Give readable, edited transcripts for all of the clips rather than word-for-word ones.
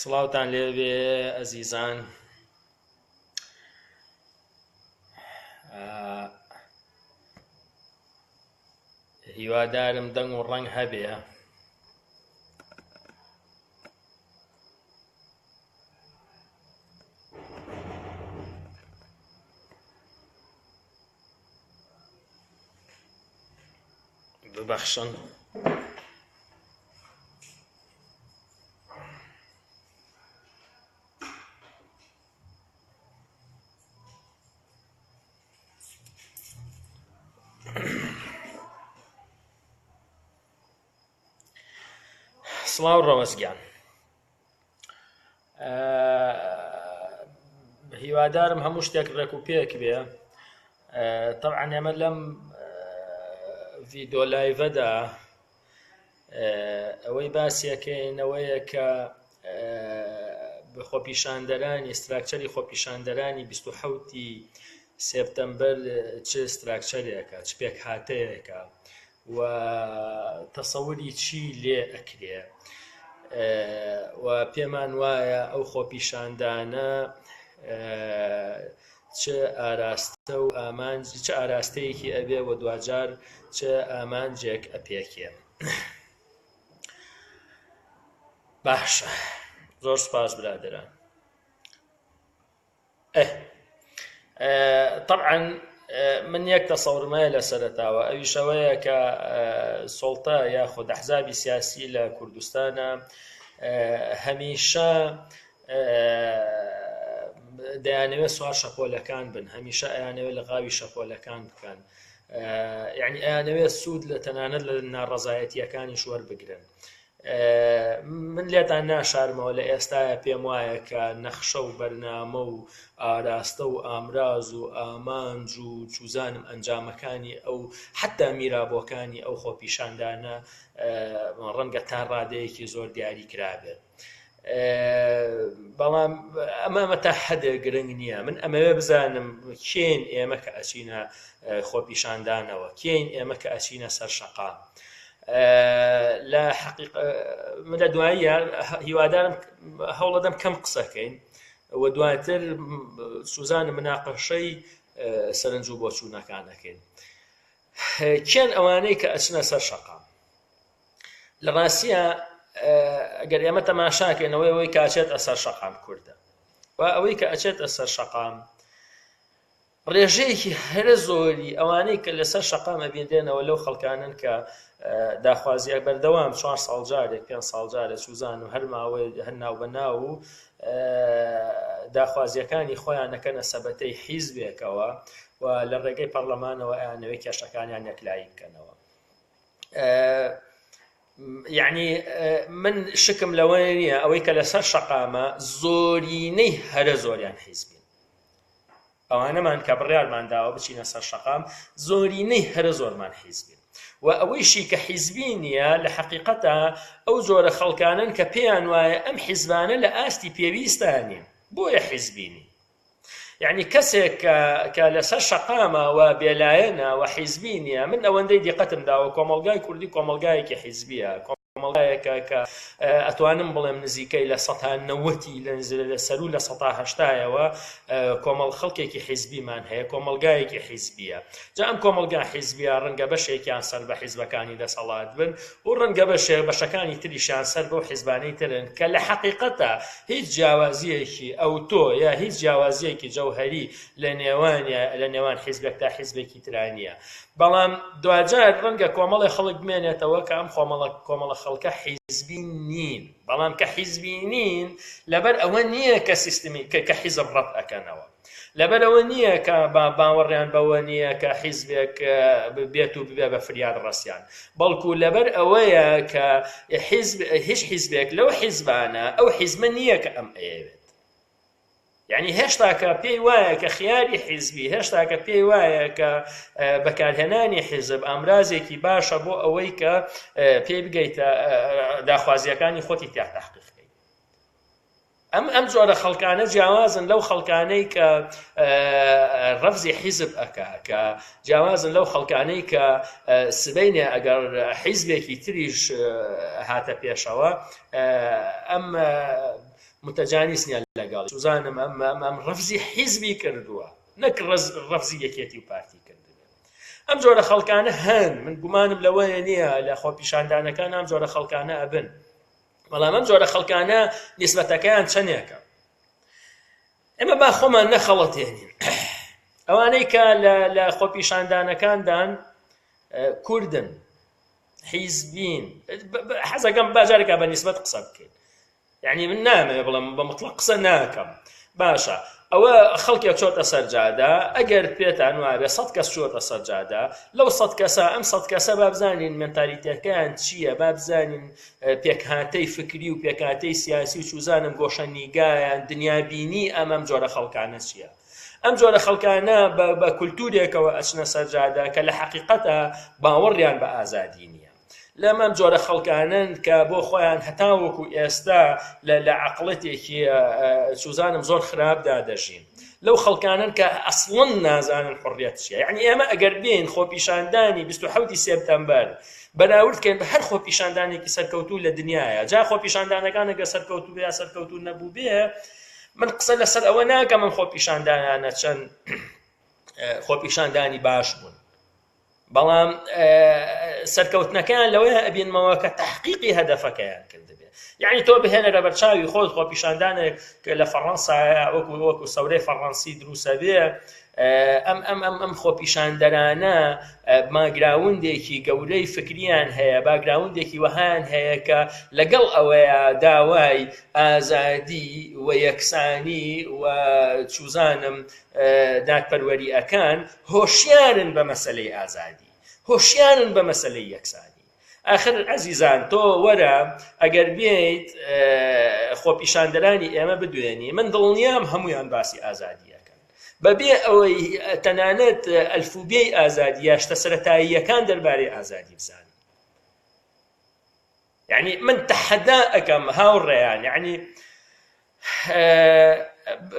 سڵاوتان لێبێ ئەزیزان. هیوادارم دەنگ و ڕەنگ هەبێ. ببەخشن. سڵاو ڕەوەز گیان هیوادارم هەموو شتێک ڕێک و پێک بێ طبعا ئێمە لەم ڤیدۆ لایڤەدا ئەوەی باسیەکەینەوەیە کە خۆپیشاندەرانی ستراکچەری خۆپیشاندەرانی 27 سێپتەمبەر چ ستراکچەرێکە چ پێکهاتەیەکە و تەسەوری چی لێ ئەکرێ و پێمان وایە ئەو خۆپیشاندانە چ ئاراستە و ئامانج چ ئاراستەیەکی ئەبێ و دواجار چ ئامانجێک ئەپێکێ. باشە زۆر سپاس برادەران. ئه طبعا من یەک تەسەورم هەیە لە سەرەتاوە ئەویش ئەوەیە کە سوڵتە یاخود ئەحزابی سیاسی لە کوردستانە هەمیشە دەیانەوێت سوار شەپۆلەکان بن هەمیشە ئەیانەوێت لە غاوی شەپۆلەکان بکەن یعنی ئەیانەوێت سوود لە تەنانەت لە ناڕەزایەتیەکانیش وەربگرن من لێتان ناشارمەوە لە ئێستایا پێم وایە کە نەخشە و بەرنامە و ئاراستە و ئامراز و ئامانج و چوزانم ئەنجامەکانی ئەو حەتا میرابۆکانی ئەو خۆپیشاندانە ڕەنگە تا ڕادەیەکی زۆر دیاری کرابێت. بەڵام ئەمە ئەمە تا حەدێک گرنگ نییە من ئەمەوێ بزانم کێن ئێمە کە ئەچینە خۆپیشاندانەوە کێین ئێمە کە ئەچینە سەر شەقام لە حقیق من لە دواییە هیوادارم هەوڵەدەم کەم قسەکەین و دواتر سوزان مناقەشەی سەرنج و بۆچوونەکان ئەکەین کێن ئەوانەی کە ئەچنە سەر شەقام لە ڕاستیە ئەگەر ئێمە تەماشاکەینەوەی ئەوەی کە ئەچێتە سەر شەقام کوردە و ئەوەی کە ئەچێتە سەر شەقام ڕێژەیەکی هەرە زۆری ئەوانەی کە لەسەر شەقام ئەبینرێنەوە لەو خەڵکانن کە داخوازیە بەردەوام چوار ساڵ جارێک پێ ساڵ جارێک سوزان و هەر ماوەی هەر ناو بە ناو و داخوازیەکانی خۆیان نەکەنە سەبەتەی حیزبێکەوە و لە ڕێگەی پەرلەمانەوە ئەیانەوەی کێشەکانیان یەکلایی بکەنەوە. یعنی من شکم لەوە نییە ئەوەی کە لەسەر شەقامە زۆرینەی هەرە زۆریان حیزبین ئەوانەمان کە بڕیارمان داوە بچینە سەر شەقام زۆرینەی هەرە زۆرمان حیزبین و ئەوەیشی کە حیزبی نییە لە حەقیقەتە ئەو جۆرە خەڵکانن کە پێیان وایە ئەم حیزبانە لە ئاستی پێویستان نین بۆیە حیزبی نین یعنی کەسێک کە کە لەسەر شەقامە و بێلایەنە و حیزبی نییە من ئەوەندەی دیقەتم داوە کۆمەڵگای کوردی کۆمەڵگایەکی حیزبیە کۆمەڵگایەکە کە ئەتوانم بڵێم نزیکەی لە سەتا نەوەتی لە سەرو لە سەتا هەشتایەوە کۆمەڵ خەڵکێکی حیزبیمان هەیە کۆمەڵگایەکی حیزبیە جا ئەم کۆمەڵگا حیزبیە ڕەنگە بەشێکیان سەر بە حیزبەکانی دەسەڵات بن و ڕەنگە بەشێ بەشەکانی تریشیان سەر بەو حیزبانەی ترن کە لە حەقیقەتا هیچ جیاوازییەکی ئەوتۆ یا هیچ جیاوازییەکی جەوهەری لە نێوان لە نێوان حیزبێک تا حیزبێکی ترا نییە بەڵام دواجار ڕەنگە کۆمەڵێ خەڵک بمێنێتەوە کە ئەم خۆمەڵە کۆمەڵە خەڵکە حیزبی نین بەڵام کە حیزبی نین لەبەر ئەوە نییە کە سیستمی کە حیزب ڕەت ئەکەنەوە لەبەرئەوە نییە کە باوەڕیان بەوە نییە کە حیزبێک بێت و ببێ بە فریاد ڕەسیان بەڵکو لەبەر ئەوەیە کە حیزب هیچ حیزبێک لەو حیزبانە ئەو حیزبە نییە کە ئەم ئەیەوێت یعنی هێشتا کە پێی وایە کە خیاری حیزبی هێشتا کە پێی وایە کە بەکارهێنانی حیزب ئامرازێکی باشە بۆ ئەوەی کە پێی بگەیتە داخوازیەکانی خۆتی تیا تحقیق ئەم ئەم جۆرە خەڵکانە جیاوازن لەو خەڵکانەی کە ڕەفزی حیزب ئەکا کە جیاوازن لەو خەڵکانەی کە سبەینێ ئەگەر حیزبێکی تریش هاتە پێشەوە ئەم متەجانیس نیە لەگەڵ سوزانم ئەم ئەم ئەم ڕەفزی حیزبی کردووە نەک ڕەفزی یەکێتی و پارتی کردبێ ئەم جۆرە خەڵکانە هەن من گومانم لەوەیە نییە لە خۆپیشاندانەکان ئەم جۆرە خەڵکانە ئەبن بەڵام ئەم جۆرە خەڵکانە نیسبەتەکەیان چەندێکە ئێمە با خۆمان نەخەڵەتێنین ئەوانەی کە لە خۆپیشاندانەکاندان کوردن حیزبین حەزەکەم باجارێکا بە نیسبەت قسە بکەین یعنی من نامەوێ بڵێم بە مطلق قسە ناکەم باشە ئەوە خەڵکێک چۆتە سەر جادە ئەگەر پێتان وابێ سە کەس چۆتە سەر جادە لەو سە کەسە ئەم سە کەسە با بزانین مێنتالیتەکەیان چییە با بزانین پێکهاتەی فکری و پێکهاتەی سیاسی و چوزانم گۆشە نیگایان دنیابینی ئەمەم جۆرە خەڵکانە چییە ئەم جۆرە خەڵکانە بە کولتورێکەوە ئەچنە سەر جادە کە لە حەقیقەتە باوەڕیان بە ئازادی نییە لەم ئەم جۆرە خەڵکانەن کە بۆ خۆیان هەتاوەکو ئێستا لە لە عەقڵەتێکی سوزانم زۆر خراپدا دەژین لەو خەڵکانن کە ئەسڵەن نازانن حڕیەت چییە یعنی ئێمە ئەگەر بێین خۆپیشاندانی 27 سێپتەمبەر بەراورد کەین بە هەر خۆپیشاندانێکی سەرکەوتوو لە دنیاە جا خۆپیشاندانەکان ئەگەر سەرکەوتوو بێ یا سەرکەوتوو نەبوو بێ من قسە لەسەر ئەوە ناکەم ئەم خۆپیشاندانانە چەند خۆپیشاندانی باش بوون بەڵام سەرکەوتنەکەیان لەوەیە ئەبینمەوە کە تحقیقی هەدەفەکەیان کردبێ یعنی تۆ بهێنە لە بەرچاوی خۆت خۆپیشاندانێک کە لە فەڕەنسا وەکو وەکو سەورەی فەڕەنسی دروسە بێ ئەم ئەم ئەم ئەم خۆپیشاندەرانە ماگراوندێکی گەورەی فکریان هەیە باگراوندێکی وەهایان هەیە کە لەگەڵ ئەوەیە داوای ئازادی و یەکسانی و چوزانم دادپەروەری ئەکەن هۆشیارن بە مەسەلەی ئازادی هۆشیارن بە مەسەلەی یەکسانی ئاخر ئەزیزان تۆ وەرە ئەگەر بێیت خۆپیشاندەرانی ئێمە بدوێنی من دڵنیام هەمویان باسی ئازادی ئەکەن بەبێ ئەوەی تەنانەت ئەلفوبێی ئازادی یا شتە سەرەتاییەکان دەربارەی ئازادی بزانن یعنی من تەحەدا ئەکەم هاوڕێیان یعنی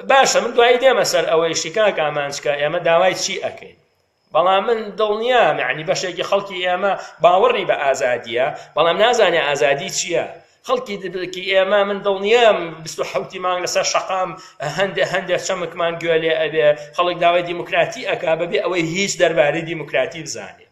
باشە من دوایی دێمە سەر ئەوەی شکاک ئامانجکە ئێمە داوای چی ئەکەین بەڵام من دڵنیام یعنی بەشێکی خەڵکی ئێمە باوەڕی بە ئازادیە بەڵام نازانێ ئازادی چییە خەڵکی دبکی ئێمە من دڵنیام 27 مانگ لەسەر شەقام هەندێ هەندێک چەمکمان گوێ لێ ئەبێ خەڵک داوای دیموکراتی ئەکا بەبێ ئەوەی هیچ دەربارەی دیموکراتی بزانێ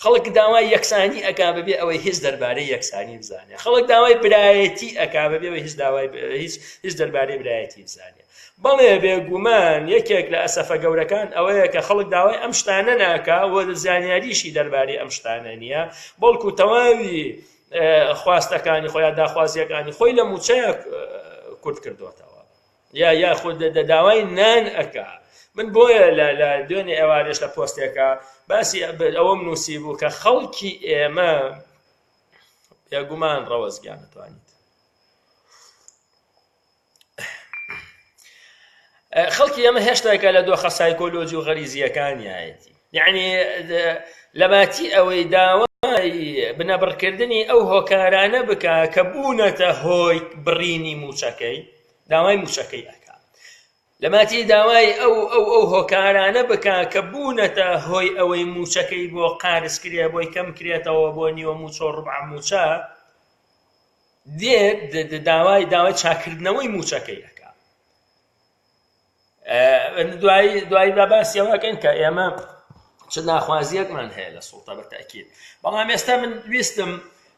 خەڵک داوای یەکسانی ئەکا بەبێ ئەوەی هیچ دەربارەی یەکسانی بزانێ خەڵک داوای برایەتی ئەکا بەبێ ئەوەی هیچ داوای هیچ هیچ دەربارەی برایەتی بزانێ بەڵێ بێگومان یەکێک لە ئەسەفە گەورەکان ئەوەیە کە خەڵک داوای ئەم شتانە ناکا و زانیاریشی دەربارەی ئەم شتانە نییە بەڵکو تەواوی خواستەکانی خۆیان داخوازیەکانی خۆی لە موچەیە کورت کردوتەوە یا یاخود دە داوای نان ئەکا من بۆیە لە لە دوێنێ ئێوارێش لە پۆستێکە باسی ئەوەم نووسی بوو کە خەڵکی ئێمە بێگومان ڕەوەز گیان ئەتوانیت خەڵکی ئێمە هێشتاکە لە دۆخە سایکۆلۆجی و غەریزیەکانیایەتی یعنی لەباتی ئەوەی داوای بنەبڕکردنی ئەو هۆکارانە بکە کە بوونەتە هۆی بڕینی موچەکەی داوای موچەکەی ئەکا لەباتی داوای ئەو ئەو ئەو هۆکارانە بکا کە بوونەتە هۆی ئەوەی موچەکەی بۆ قارس کرێ بۆی کەم کرێتەوە بۆ نیوە موچە و ڕبع موچە دێت داوای داوای چاکردنەوەی موچەکەی ئەکا دوایی دوایی با باسی ئەوە کەین کە ئێمە چ ناخوازیەکمان هەیە لە سوڵتە بە تاکید بەڵام ئێستا من ویستم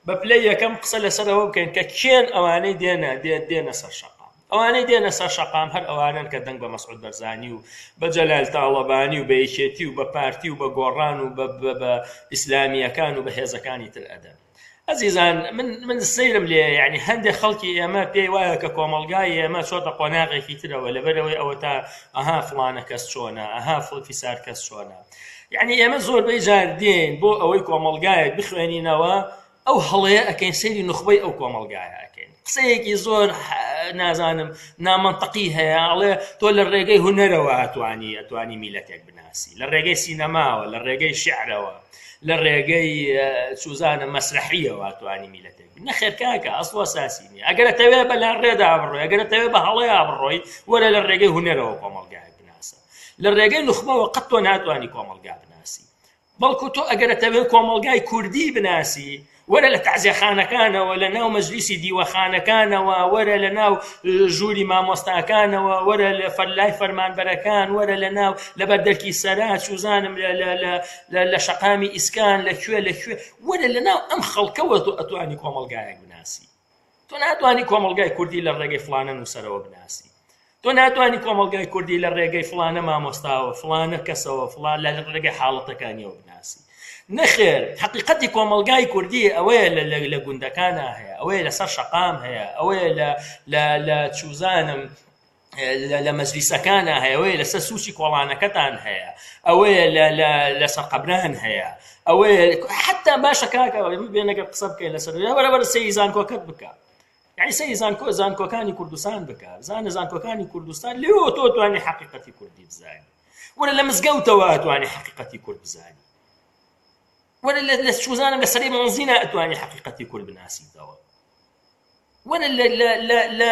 بە پلەی یەکەم قسە لەسەر ئەوە بکەین کە کێن ئەوانەی دێنە دێنە سەر شەقام ئەوانەی دێنە سەر شەقام هەر ئەوانن کە دەنگ بە مەسعود بەرزانی و بە جەلال تاڵەبانی و بە یەکێتی و بە پارتی و بە گۆڕان و بە ئیسلامیەکان و بە هێزەکانی تر ئەدەن ئەزیزان من من سەیرم لێ یعنی هەندێک خەڵکی ئێمە پێی وایە کە کۆمەڵگای ئێمە چۆتە قۆناغێکی ترەوە لەبەرەوەی ئەوە تا ئەها فڵانە کەس چۆنە ئەها فیسار کەس چۆنە یعنی ئێمە زۆربەی جار دێین بۆ ئەوەی کۆمەڵگایەک بخوێنینەوە ئەو هەڵەیە ئەکەین سەیری نوخبەی ئەو کۆمەڵگایە ئەکەین قسەیەکی زۆر نازانم نامەنتەقی هەیە ئەڵێ تۆ لە ڕێگەی هونەرەوە ئەتوانی ئەتوانی میلەتێک بناسی لە ڕێگەی سینەماوە لە ڕێگەی شعرەوە لە ڕێگەی چوزانە مەسرحیەوە توانی میلەتێک نەخێر کاکە ئەسڵ ئەساسی نییە ئەگەر ئەتەوێ بە لا ڕێدا بڕۆی ئەگەر ئەتەوێ بە هەڵەیا بڕۆی وەرە لە ڕێگەی هونەرەوە کۆمەڵگایەک بناسە لە ڕێگەی نوخبەوە قەت تۆ ناتوانی کۆمەڵگا بناسی بەڵکو تۆ ئەگەر ئەتەوێ کۆمەڵگای کوردی بناسی. وەرە لە تەعزیەخانەکانەوە، لە ناو مەجلیسی دیوەخانەکانەوە، وەرە لە ناو ژووری مامۆستاکانەوە، وەرە لە لای فەرمانبەرەکان، وەرە لە ناو لەبەر دەرکی سەرا، چوزانم لە لە لە لە لە شەقامی ئیسکان، لە کوێ لە کوێ، وەرە لە ناو ئەم خەڵکەوە تۆ ئەتوانی کۆمەڵگایەک بناسی. تۆ ناتوانی کۆمەڵگای کوردی لە ڕێگەی فڵانە نووسەرەوە بناسی. تۆ ناتوانی کۆمەڵگای کوردی لە ڕێگەی فڵانە مامۆستاوە، فڵانە کەسەوە، فڵان لە ڕێگەی حاڵەتەکانیەوە بناسی. نەخێر، حەقیقەتی کۆمەڵگای کوردی ئەوەیە لە لە لە گوندەکانا هەیە، ئەوەیە لەسەر شەقام هەیە، ئەوەیە لە لە لە چوزانم لە لە مەجلیسەکانا هەیە، ئەوەیە لەسەر سوچی کۆڵانەکەتان هەیە، ئەوەیە لە لە لەسەر قەبران هەیە، ئەوەیە حەتا باشە کاکە بێنەگەر قسە بکەین لەسەر وەرە وەرە سەیری زانکۆکەت بکە. یعنی سەیری زانکۆ زانکۆکانی کوردستان بکە بزانە زانکۆکانی کوردستان لێوە تۆ توانی حەقیقەتی کوردی بزانی وەرە لە مزگەوتەوە ئەتوانی حەقیقەتی کورد بزانی وەرە لە چوزانم لە سەری مەنزینە ئەتوانی حەقیقەتی کورد بناسیتەوە وەرە لە لە لە لە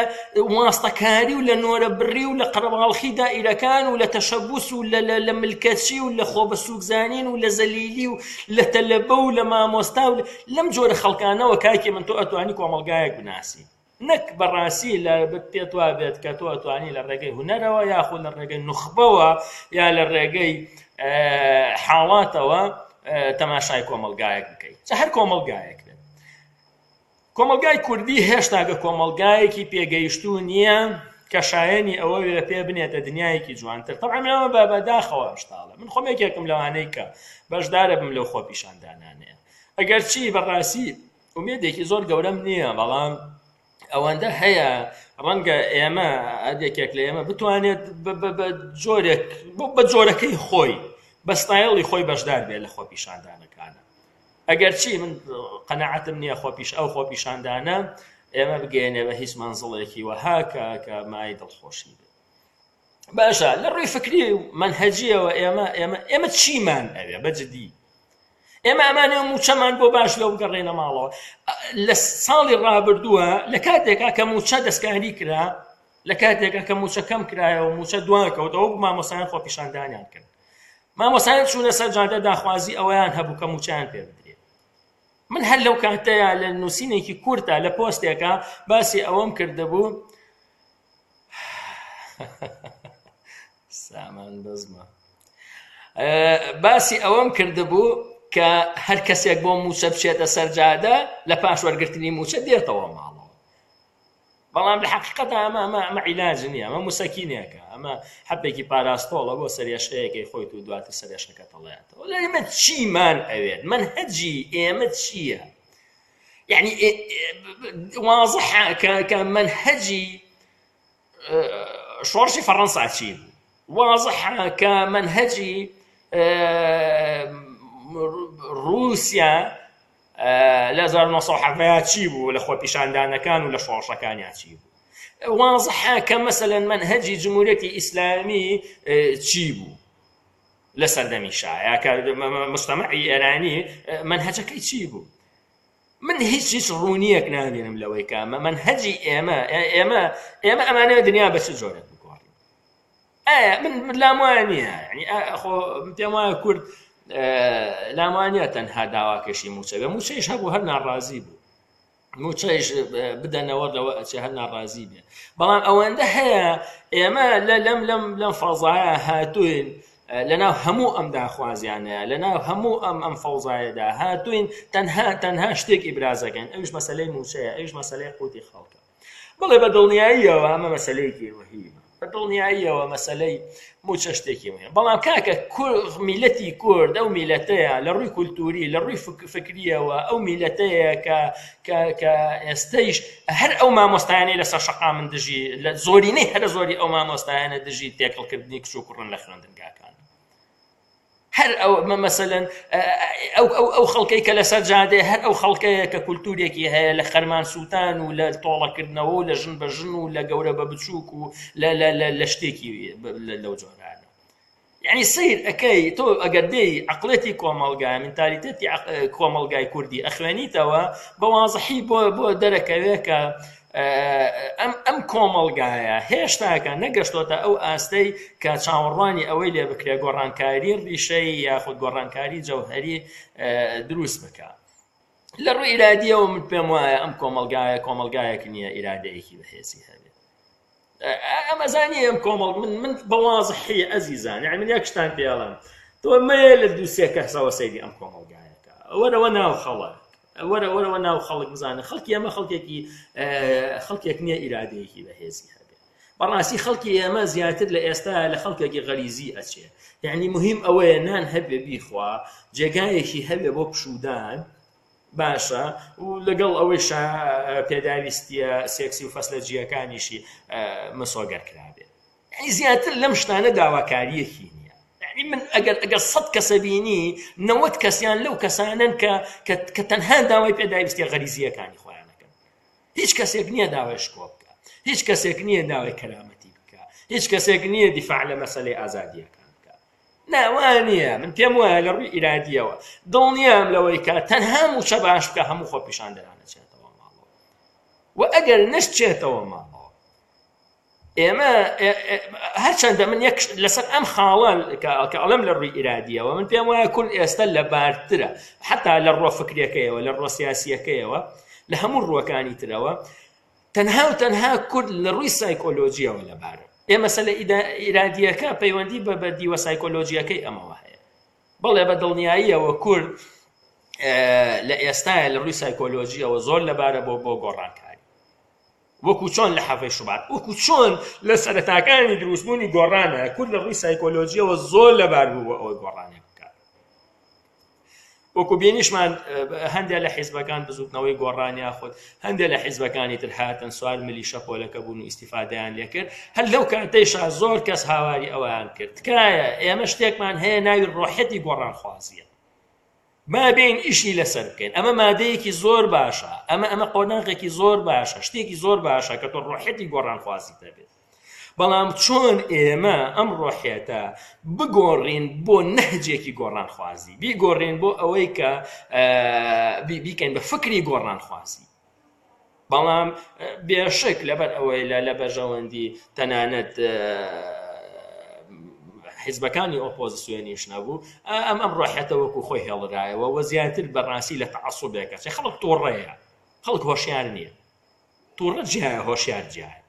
واستەکاری و لە نۆرەبڕی و لە قەرەباڵخی دائیرەکان و لە تەشەبوس و لە لە لە ملکەچی و لە خۆ بەسووکزانین و لە زەلیلی و لە تەلەبە و لە مامۆستا و لەم جۆرە خەڵکانەوە کاکی من تۆ ئەتوانی کۆمەڵگایەک بناسی نەک بەڕاستی لە پێت وا بێت کە تۆ ئەتوانی لە ڕێگەی هونەرەوە یاخود لە ڕێگەی نوخبەوە یا لە ڕێگەی حاڵاتەوە تەماشای کۆمەڵگایەک بکەیت چە هەر کۆمەڵگایەک بێت کۆمەڵگای کوردی هێشتاکە کۆمەڵگایەکی پێگەیشتوو نییە کە شایەنی ئەوە وێ پێ بنێتە دنیایەکی جوانتر طبعا من ئەمە بە بەداخەوە ئەم شتاڵە من خۆم یەکێکم لەوانەی کە بەشدارە بم لەو خۆپیشاندانانەیە ئەگەرچی بەڕاستی ئومێدێکی زۆر گەورەم نییە بەڵام ئەوەندە هەیە ڕەنگە ئێمە هەر یەکێک لە ئێمە بتوانێت بە جۆرێک بە جۆرەکەی خۆی بە ستایڵی خۆی بەشدار بێت لە خۆپیشاندانەکانە ئەگەرچی من قەناعەتم نییە خۆپیش ئەو خۆپیشاندانە ئێمە بگەێنێ بە هیچ مەنزڵێکی وەها کە کە مای دڵخۆشی بێت باشە لە ڕووی فکری و مەنهەجیەوە ئێمە ئێمە ئێمە چیمان ئەوێ بە جدی ئێمە ئەمانێ موچەمان بۆ باش لەو بگەڕێنە ماڵەوە لە ساڵی ڕابردووە لە کاتێکا کە موچە دەستکاری کرا لە کاتێکا کە موچە کەم کرایەوە موچە دواکەوتەوە مامۆسایان خۆپیشاندانیان کرد مامۆستایان چوونە سەر جادە داخوازی ئەوەیان هەبوو کە مووچەیان پێ بدرێت. من هەر لەو کاتەیا لە نووسینێکی کورتە لە پۆستێکا باسی ئەوەم کردبوو سامان بەزمە باسی ئەوەم کردبوو کە هەر کەسێک بۆ مووچە بچێتە سەر جادە لە پاش وەرگرتنی مووچە دێتەوە ماڵەوە بەڵام لە حەقیقەتا ئەمە ئەمە ئەمە عیلاج نییە ئەمە مسەکینێکە ئەمە حەبێکی پاراستۆڵە بۆ سەرێشەیەکەی خۆیت و دواتر سەرێشەکە تەڵێتەوە لە ئێمە چیمان ئەوێت مەنهەجی ئێمە چییە یعنی واضحە کە کە مەنهەجی شۆڕشی فەڕەنسا چی بوو واضحە کە مەنهەجی ڕووسیا لە 1970 چی بوو لە خۆپیشاندانەکان و لە شۆڕشەکانیا چی بوو وازحە کە مەسەلەن مەنهەجی جمهوریەتی ئیسلامی چی بوو لە سەردەمی شاە کە مجتەمەعی ئێرانی مەنهەجەکەی چی بوو من هیچ هیچ ڕوونیەک نابینم لەوەی کە مەنهەجی ئێمە ئێمە ئێمە ئەمانەوە دنیا بە چ جۆرێک بگۆڕین ئایا من من لام وایە نییە یعنی خۆ من پێم وایە کورد لام وایە نییە تەنها داواکەشی موچە بێ موچەیش هەبوو هەر ناڕازی بوو موچەیش بدەنەوە لەوە ئەچێ هەر ناڕازی بێ بەڵام ئەوەندە هەیە ئێمە لە لەم لەم لەم فەزایە هاتوین لەناو هەموو ئەم داخوازیانەیە لەناو هەموو ئەم ئەم فەوزایەدا هاتوین تەنها تەنها شتێک ئیبرازەکەین ئەویش مەسەلەی موچەیە ئەویش مەسەلەی قوتی خەڵکە بەڵێ بە دڵنیاییەوە ئەمە مەسەلەیەکی مهیمە بە دڵنیاییەوە مەسەلەی موچە شتێکی مهم بەڵام کاکە میلەتی کورد ئەو میلەتەیە لە ڕووی کولتوری لە ڕووی فکریەوە ئەو میلەتەیە کە کە کە ئێستەیش هەر ئەو مامۆستایانەی لەسەر شەقامن دژی لە زۆرینەی هەرە زۆری ئەو مامۆستایانە دژی تێکەڵکردنی کچ و کوڕن لە خوێندنگاکان هەر ئەو مەسەلەن ئەو ئەو ئەو خەڵکەی کە لەسەر جادەیە هەر ئەو خەڵکەیە کە کولتوورێکی هەیە لە خەرمان سووتان و لە تۆڵەکردنەوە و لە ژن بە ژن و لە گەورە بە بچووک و لە لە لە لە شتێکی لەو جۆرانە یعنی سیر ئەەکەی تۆ ئەگەر دێی عقلێتی کۆمەڵگا منتالیتێتی کۆمەڵگای کوردی ئەخوێنیتەوە بە وازحی بۆ بۆ دەرەکەوێ کە ئەم ئەم کۆمەڵگایە هێشتاکە نەگەشتۆتە ئەو ئاستەی کە چاوەڕوانی ئەوەی لێ بکرێ گۆڕانکاری ڕیشەیی یاخود گۆڕانکاری جەوهەری دروست بکە. لە ڕووی ئیرادیەوە من پێم وایە ئەم کۆمەڵگایە کۆمەڵگایەک نییە ئیرادەیەکی بەهێزی هەبێت ئەمە زانی ئەم کۆمەڵ من من بە وازحی ئەزیزان یعنی من یەک شتان پێڵم تۆ مەیە لە دوو سێ کەسەوە سەیری ئەم کۆمەڵگایەکە وەرەوە ناو خەڵک وەرە وەرەوە ناو خەڵک بزانە خەڵکی ئەمە خەڵکێکی خەڵکێک نییە ئیرادەیەکی بەهێزی هەبێت بەڕاستی خەڵکی ئێمە زیاتر لە ئێستا لە خەڵکێکی غەریزی ئەچێ یعنی مهم ئەوەیە نان هەبێ بیخوا جێگایەکی هەبێ بۆ پشودان باشە و لەگەڵ ئەوەیشا پێداویستیە سێکسی و فەسلەجیەکانیشی مسۆگەر کرابێ یعنی زیاتر لەم شتانە داواکاریەکی نییە یعنی من ئەگەر ئەگەر سەد کەسە بینی نەوەت کەسیان لەو کەسانن کە کە تەنها داوای پێداویستیە غەریزیەکانی خۆیانەکەن هیچ کەسێک نییە داوای شکۆ بکە هیچ کەسێک نییە داوای کەرامەتی بکە هیچ کەسێک نییە دیفاع لە مەسەلەی ئازادیەکان بکە نا وا نییە من پێم وایە لە ڕووی ئیرادیەوە دڵنیام لەوەی کە تەنها مووچە باش بکە هەموو خۆپیشاندەران ئەچێتەوە ماڵەوە و ئەگەر نەشچێتەوە ماڵەوە ئێمە هەرچەندە من یەک لەسەر ئەم خاڵە کە ئەڵێم لە ڕووی ئیرادیەوە من پێم وایە کورد ئێستا لەبارترە حتا لە ڕووە فکریەکەیەوە لە ڕووە سیاسیەکەیەوە لە هەموو ڕووەکانی ترەوە تەنها و تەنها کورد لە ڕووی سایکۆلۆژیەوە لەبارە ئێ مەسەلە ئیرادیەکە پەیوەندی بە بە دیوە سایکۆلۆژیەکەی ئەمەوە هەیە بەڵێ بە دڵنیاییەوە کورد لە ئێستاە لە ڕووی سایکۆلۆژیەوە زۆر لەبارە بۆ بۆ گۆڕانکاری وەکو چۆن لە حەڤەی شوبات وەکو چۆن لە سەرەتاکانی دروستبوونی گۆڕانە کورد لە ڕووی سایکۆلۆژیەوە زۆر لەبار بوو بۆ ئەوەی گۆڕانێک بکات وەکو بینیشمان هەندێک لە حیزبەکان بزوتنەوەی گۆڕان یاخود هەندێک لە حیزبەکانی تر هاتن سوار ملی شەپۆلەکە بوون و ئیسیفادەیان لێکرد هەر لەو کاتەیشا زۆر کەس هاواری ئەویان کرد تکایە ئێمە شتێکمان هەیە ناوی ڕۆحەتی گۆڕانخوازیە با بێین ئیشی لەسەر بکەین ئەمە مادەیەکی زۆر باشە ئەمە ئەمە قۆناغێکی زۆر باشە شتێکی زۆر باشە کە تۆ ڕۆحەتی گۆڕانخوازیت هەبێت بەڵام چۆن ئێمە ئەم ڕۆحێتە بگۆڕین بۆ نەهجێکی گۆڕانخوازی بیگۆڕین بۆ ئەوەی کە بیکەین بە فکری گۆڕانخوازی بەڵام بێشک لەبەر ئەوەی لە لە بەرژەوەندی تەنانەت حیزبەکانی ئۆپۆزیسیۆنیش نەبوو ئەم ئەم ڕۆحێتە وەکو خۆی هێڵرایەوە و زیاتر بەڕاستی لە تەعەسوبێکە چێ خەڵک توڕەیە خەڵک هۆشیار نییە توڕە جیایە هۆشیار جیایە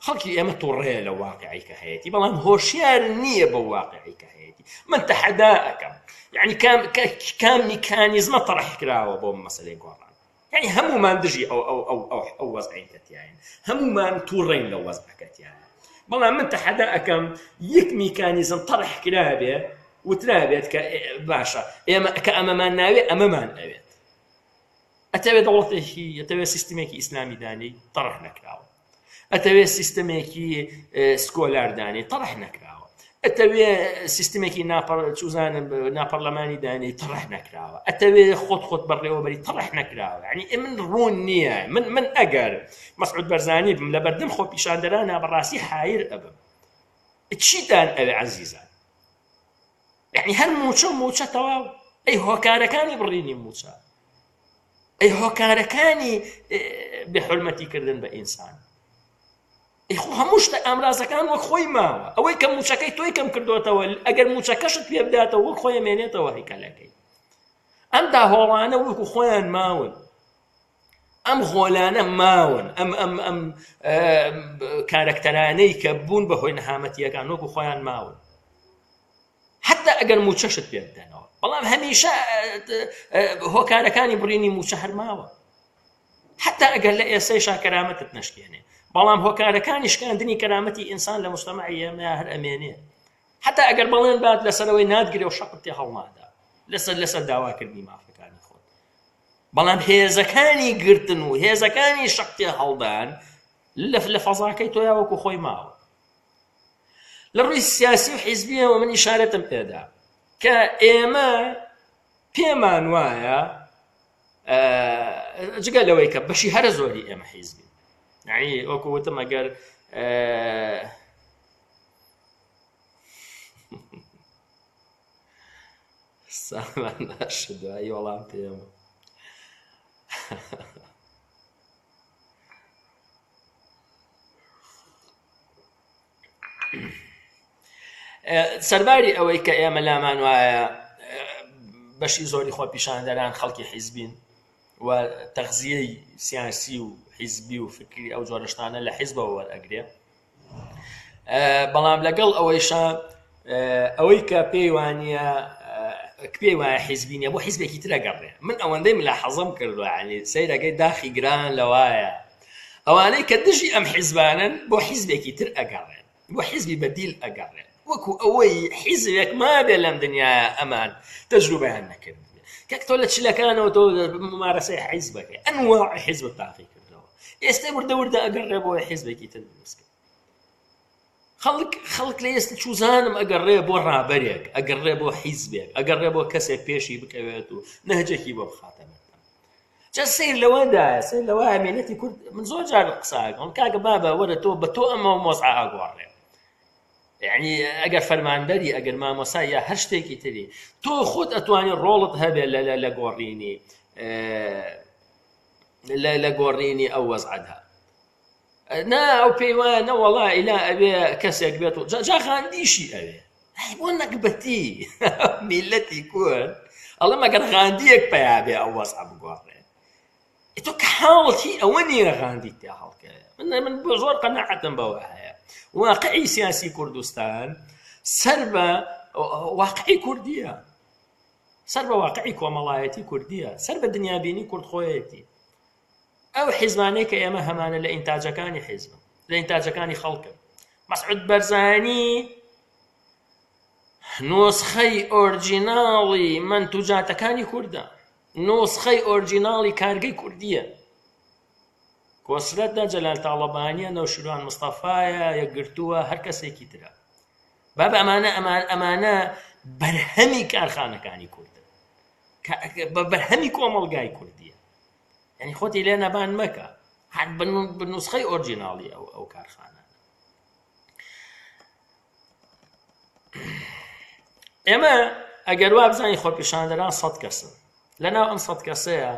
خەڵکی ئێمە توڕەیە لە واقعی کە هەیەتی بەڵام هۆشیار نییە بە واقعی کە هەیەتی من تەحەدا ئەکەم یعنی کام کام میکانیزمە تەرح کراوە بۆ مەسەلەی گۆڕان یعنی هەمومان دژی ئەو ئەو ئەو ئەو ئەو وەزعەی کە تیاین هەمومان توڕەین لە وەزعەکە تیاین بەڵام من تەحەدا ئەکەم یەک میکانیزم تەرح کرابێ وترابێت کە باشە ئێمە کە ئەمەمان ناوێ ئەمەمان ئەوێت ئەتەوێ دەوڵەتێکی ئەتەوێ سیستمێکی ئیسلامی دانی تەرح نەکراوە ئەتەوێ سیستمێکی سکۆلار دانی تەرح نەکراوە ئەتەوێ سیستمێکی چوزانم ناپەرلەمانی دانی تەرح نەکراوە ئەتەوێ خۆت خۆت بەڕێوەبەری تەرح نەکراوە یعنی من ڕوون نییە من من ئەگەر مەسعود بەرزانی بم لە بەردەم خۆپیشاندەرانە بەڕاستی حایر ئەبم چیتان ئەوێ عەزیزان یعنی هەر موچە و موچە تەواو ئەی هۆکارەکانی بڕینی موچە ئەی هۆکارەکانی بێحورمەتی کردن بە ئینسان ئەی خۆ هەموو شتە ئامرازەکان وەک خۆی ماوە ئەوەی کە موچەکەی تۆی کەم کردوتەوە ئەگەر موچەکەشت پێ بداتەوە وەک خۆی مێنێتەوە هەیکەلەکەی ئەم داهۆڵانە وەکو خۆیان ماون ئەم غۆلانە ماون ئەم ئەم ئەم کارەکتەرانەی کە بوون بە هۆی نەهامەتیەکان وەکو خۆیان ماون حتا ئەگەر موچەشت پێ بدەنەوە بەڵام هەمیشە هۆکارەکانی بڕینی موچە هەرماوە حتا ئەگەر لە ئێسەیشا کەرامەتت نەشکێنێ بەڵام هۆکارەکانی شکاندنی کەرامەتی ئینسان لە مجتەمەعی ئێمە هەر ئەمێنێ حتا ئەگەر بەڵێن بات لەسەرەوەی ناتگرێ و شەقت تێ هەڵنادا لەسەر لەسەر داواکردنی مافەکانی خۆت بەڵام هێزەکانی گرتن و هێزەکانی شەق تێ هەڵدان لە فەزاکەی تۆیا وەکو خۆی ماوە لە ڕووی سیاسی و حیزبیەوە من ئیشارەتم پێدا کە ئێمە پێمان وایە جگە لەوەی کە بەشی هەرە زۆری ئێمە حیزبی یعنی وەکو وتم ئەگەر سامان باشە دوایی وەڵام پێمە سەرباری ئەوەی کە ئێمە لامان وایە بەشی زۆری خۆپیشاندەران خەڵکی حیزبین. و تەغزیەی سیاسی و حیزبی و فکری ئەو جۆرە شتانە لە حیزبەوە وەرئەگرێ بەڵام لەگەڵ ئەوەیشا ئەوەی کە پێی وانە پێی وایە حیزبی نیە بۆ حیزبێکی ترە گەڕێ من ئەوەندەی ملا حەزم کردووە ینی سەیرەکەی داخی گران لەوایە ئەوانەی کە دژی ئەم حیزبانن بۆ حیزبێکی تر ئەگەڕێن بۆ حیزبی بەدیل ئەگەڕێن وەکو ئەوەی حیزبێک مابێ لەم دنیاە ئەمان تەجروبەیان نەکرد کەک تۆ لە چلەکانەوە تۆ ممارەسەی حیزبەکەی ئەنواع حیزب تاقی کردەوە ئێستا وردە وردە ئەگەڕێ بۆ حیزبێکی تر دروستکە خەڵک خەڵک لە ئێستا چوزانم ئەگەڕێ بۆ ڕابەرێک ئەگەڕێ بۆ حیزبێک ئەگەڕێ بۆ کەسێک پێشی بکەوێت و نەهجێکی بۆ بخاتە بەردەم جا سەیر لەوەدایە سەیر لەوایە میلەتی کورد من زۆر جار قسە ئەکەم کاکە بابە وەرە تۆ بە تۆ ئەمە مۆزعە ئەگۆڕێ یعنی ئەگەر فەرماندەری ئەگەر مامۆسا یا هەر شتێکی تری تۆ خۆت ئەتوانی ڕۆڵت هەبێت لە لە گۆڕینی لە گۆڕینی ئەو وەزعەدا نا ئەو پێی وایە نەوەڵا ئیلا ئەوێ کەسێک بێت و جا غاندیشی ئەوێ ئەی بۆ نەگبەتی میلەتی کورد ئەڵێ مەگەر غاندیەک پیا بێ ئەو وەزعە بگۆڕێ تۆ کە حاڵت هی ئەوە نییە غاندیت تیا هەڵکەوێ من من بۆ زۆر قەناعەتم بەوە هەیە واقعی سیاسی کوردستان سەر بە واقعی کوردیە سەر بە واقعی کۆمەڵایەتی کوردیە سەر بە دنیابینی کورد خۆیەتی ئەو حیزبانەی کە ئێمە هەمانە لە ئینتاجەکانی حیزبن لە ئینتاجەکانی خەڵکن مەسعود بەرزانی نوسخەی ئۆرجیناڵی مەنتوجاتەکانی کوردە نوسخەی ئۆرجیناڵی کارگەی کوردیە کۆسرەتە جەلال تاڵەبانیە نەوشیروان مستەفایە یەکگرتووە هەر کەسێکی ترە بابە ئەمانە ئەمان ئەمانە بەرهەمی کارخانەکانی کوردن بە بەرهەمی کۆمەڵگای کوردیە یعنی خۆتی لێ نەبان مەکە هەر بە نوسخەی ئۆرجیناڵی ئەو ئەو کارخانە ئێمە ئەگەر وا بزانین خۆپیشاندەران سەد کەسن لەناو ئەم سەد کەسەیە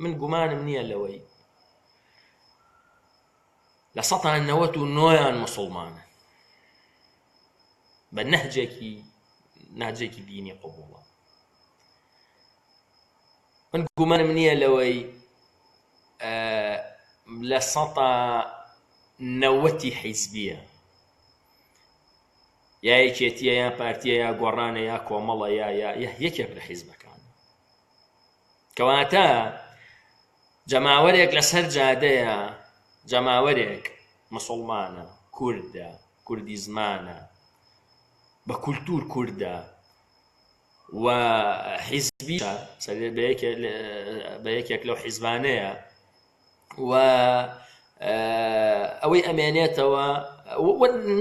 من گومانم نییە لەوەی لە سەتان نەوەت و نۆیان مسلمانن بە نەهجێکی نەهجێکی دینی قبوڵە من گومانم نییە لەوەی لە سەتا نەوەتی حیزبیە یا یەکێتیە یا پارتیە یا گۆڕانە یا کۆمەڵە یا یا یەکێک لە حیزبەکان کەواتە جەماوەرێک لەسەر جادەیە جەماوەرێک مسلمانە کوردە کوردی زمانە بە کولتور کوردە و حیزبیشە بە یەکێک لەو حیزبانەیە و ئەوەی ئەمێنێتەوە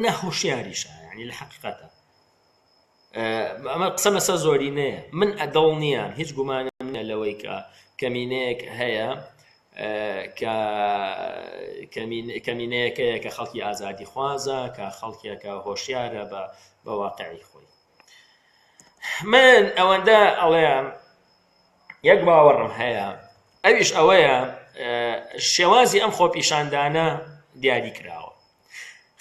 نەهۆشیاریشە ینی لە حقیقەتە ئەمە قسە لەسەر زۆرینەیە من ئەدڵ نییە هیچ گومانم نییە لەوەی کە کەمینەیەک هەیە کە کەمینەیەکەیە کە خەڵکی ئازادی خوازە کە خەڵکێکە هۆشیارە بە بە واقعی خۆی من ئەوەندە ئەڵێم یەک باوەڕم هەیە ئەویش ئەوەیە شێوازی ئەم خۆپیشاندانە دیاری کراوە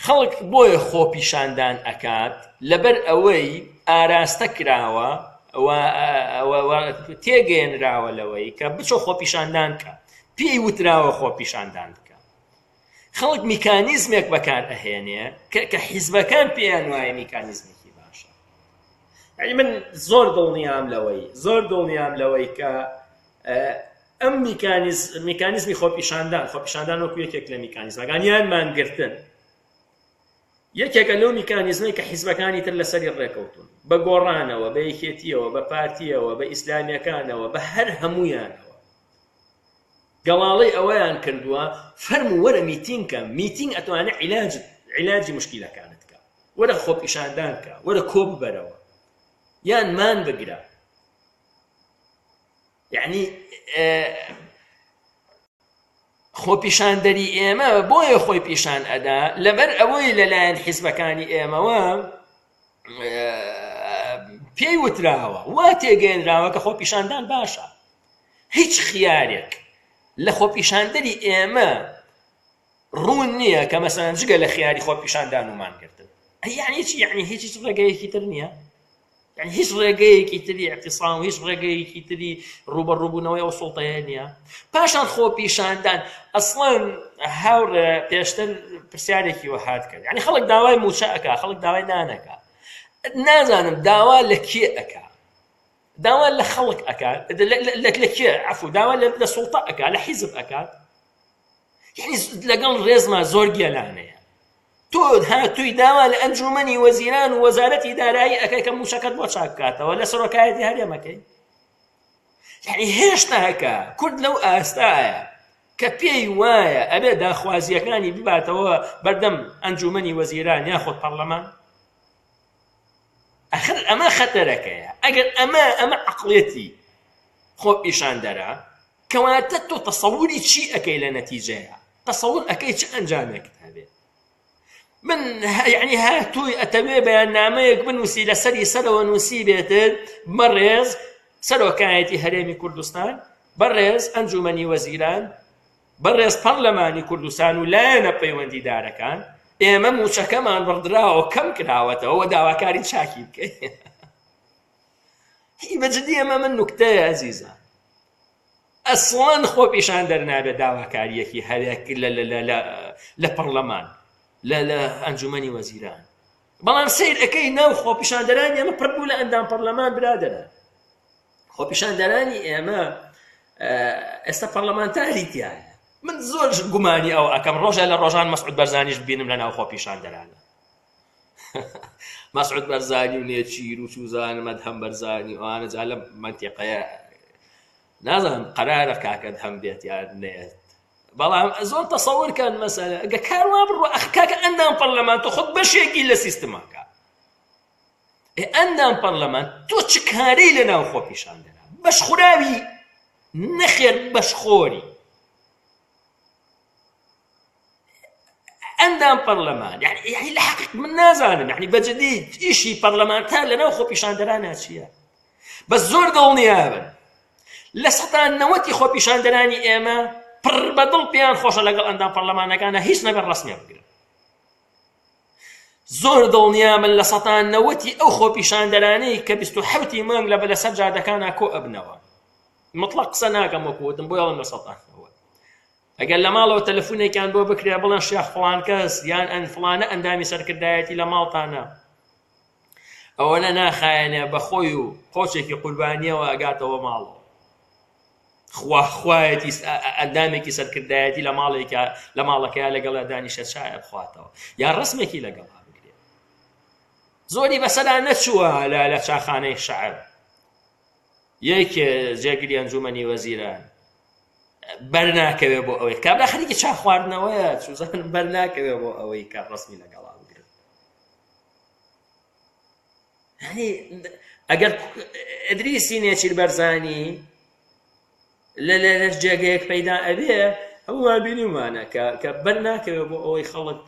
خەڵک بۆیە خۆپیشاندان ئەکات لەبەر ئەوەی ئاراستە کراوە تێگەیەنراوە لەوەی کە بچۆ خۆپیشاندان کە پێی وتراوە خۆپیشاندان بکە خەڵک میکانیزمێک بەکار ئەهێنێ کە کە حیزبەکان پێیان وایە میکانیزمێکی باشە یعنی من زۆر دڵنیام لەوەی زۆر دڵنیام لەوەی کە ئەم میکانیز میکانیزمی خۆپیشاندان خۆپیشاندان وەکو یەکێک لە میکانیزمەکان یان مانگرتن یەکێکە لەو میکانیزمەی کە حیزبەکانی تر لەسەری ڕێکەوتون بە گۆڕانەوە بە یەکێتیەوە بە پارتیەوە بە ئیسلامیەکانەوە بە هەر هەمویانەوە گەڵاڵەی ئەوەیان کردووە فەرموو وەرە میتینگ کە میتینگ ئەتوانێ عیلاج عیلاجی مشکیلەکانت کە وەرە خۆپیشاندان کە وەرە کۆ ببەرەوە یان مان بگرە یعنی خۆپیشاندەری ئێمە بۆیە خۆی پیشان ئەدا لەبەر ئەوەی لەلایەن حیزبەکانی ئێمەوە پێی وتراوە وا تێگەیەنراوە کە خۆپیشاندان باشە هیچ خیارێک لە خۆپیشاندەری ئێمە ڕوون نییە کە مەسەلەن جگە لە خیاری خۆپیشاندان و مانگرتن یعنی چی یعنی هیچ هیچ ڕێگەیەکی تر نییە. یعنی هیچ ڕێگەیەکی تری اعتصام و هیچ ڕێگەیەکی تری ڕوبەڕوبوونەوەی ئەو سوڵتەیە نییە پاشان خۆپیشاندان ئەسڵەن هاوڕێ پێشتر پرسیارێکی وەهات کرد یعنی خەڵک داوای موچە ئەکا خەڵک داوای نانەکا نازانم داوا لە کێ ئەکا داوا لە خەڵک ئەکات لە کێ عفو داوا لە سوڵتە ئەکا لە حیزب ئەکات یعنی لەگەڵ ڕێزما زۆر گێلانەیە تۆ هاتووی داوا لە ئەنجومەنی وەزیران و وەزارەتی دارایی ئەکەی کە مووچەکەت بۆ چاک بکاتەوە لە سەرۆکایەتی هەرێمەکەی یعنی هێشتاکە کورد لەو ئاستایە کە پێی وایە ئەبێ داخوازیەکانی بباتەوە بەردەم ئەنجومەنی وەزیران یاخود پەرلەمان ئەخر ئەمە خەتەرەکەیە ئەگەر ئەمە ئەمە عقلێتی خۆپیشاندەرە کەواتە تۆ تەسەوری چی ئەکەی لە نەتیجەیە تەسەور ئەکەی چ ئەنجامێکت هەبێ من یعنی هاتووی ئەتەوێ بەیاننامەیەک بنووسی لەسەری سەرەوە نووسی بێتت بەڕێز سەرۆکایەتی هەرێمی کوردستان بەڕێز ئەنجومەنی وەزیران بەڕێز پەرلەمانی کوردستان و لایەنە پەیوەندیدارەکان ئێمە موچەکەمان بڕدراوە کەم کراوەتەوە داواکاری چاکی بکەین هی بەجدی ئەمە من نوکتەیە ئەزیزان ئەسڵەن خۆپیشاندەر نابێت داواکاریەکی هەبێت لە لە لە لە لە پەرلەمان لە لە ئەنجومەنی وەزیران بەڵام سیر ئەەکەی ناو خۆپیشاندەرانی ئێمە پڕ بوو لە ئەندام پەرلەمان برادەران خۆپیشاندەرانی ئێمە ئێستا پەرلەمانتاری تایە من زۆر گومانی ئەو ئەەکەم ڕۆژە لە ڕۆژان مەسعود بەرزانیش ببینم لە ناو خۆپیشاندەرانە مەسعود بەرزانی و نێچیر و چوزانم ئەدهەم بەرزانی ئەوانە جا لەم مەنتیقەیە نازانم قەرارە کاکە هەم بێت یان نێت بەڵام زۆر تەسەور کەن مەسەلە ئەگە کار وا بڕوا ئەخ کاکە ئەندام پەرلەمان تۆ خۆت بەشێکی لە سیستمەکە ئێ ئەندام پەرلەمان تۆ چ کارەی لە ناو خۆپیشاندەرا بەشخوراوی نەخێر بەشخۆری ئەندام پەرلەمان یعنی یعنی لە حەقیق من نازانم یعنی بە جدی ئیشی پەرلەمانتار لەناو خۆپیشاندەرانە چییە بەس زۆر دڵنیابن لە سەتا نەوەتی خۆپیشاندەرانی ئێمە پڕ بە دڵ پێیان خۆشە لەگەڵ ئەندام پەرلەمانەکانە هیچ نەبێت ڕەسمیان بگرن زۆر دڵنیامن لە سەتا نەوەتی ئەو خۆپیشاندەرانەی کە 27 مانگ لە لەسەر جادەکانە کۆ ئەبنەوە مطلق قسە ناکەم وەکو وتم بۆ ئەڵێم لە سەتا نەوەت ئەگەر لە ماڵەوە تەلەفونێکیان بۆ بکرێ بڵێن شێخ فڵان کەس یان ئەن فڵانە ئەندامی سەرکردایەتی لە ماڵتانە ئەوەنە ناخایەنێ بە خۆی و قۆچێکی قوربانیەوە ئەگاتەوە ماڵەوە خوا خوایەتی ئەندامێکی سەرکردایەتی لە ماڵێکە لە ماڵەکەیا لەگەڵ دانیشە چایە بخواتەوە یان ڕسمێکی لەگەڵا بگرێ زۆری بەسەرا نەچووە لە لە چاخانەی شەعب یەکێ جێگری ئەنجومەنی وەزیران بەر ناکەوێ بۆ ئەوەی کابرا خەریکی چا خواردنەوەیە چوزانم بەر ناکەوێ بۆ ئەوەی کە ڕسمی لەگەڵا بگرن یعنی ئەگەر ئەدریسی نێچیر بەرزانی لە لە جێگەیەک پەیدا ئەبێ هەموومان بینیومانە کە کە بەر ناکەوێ بۆ ئەوەی خەڵک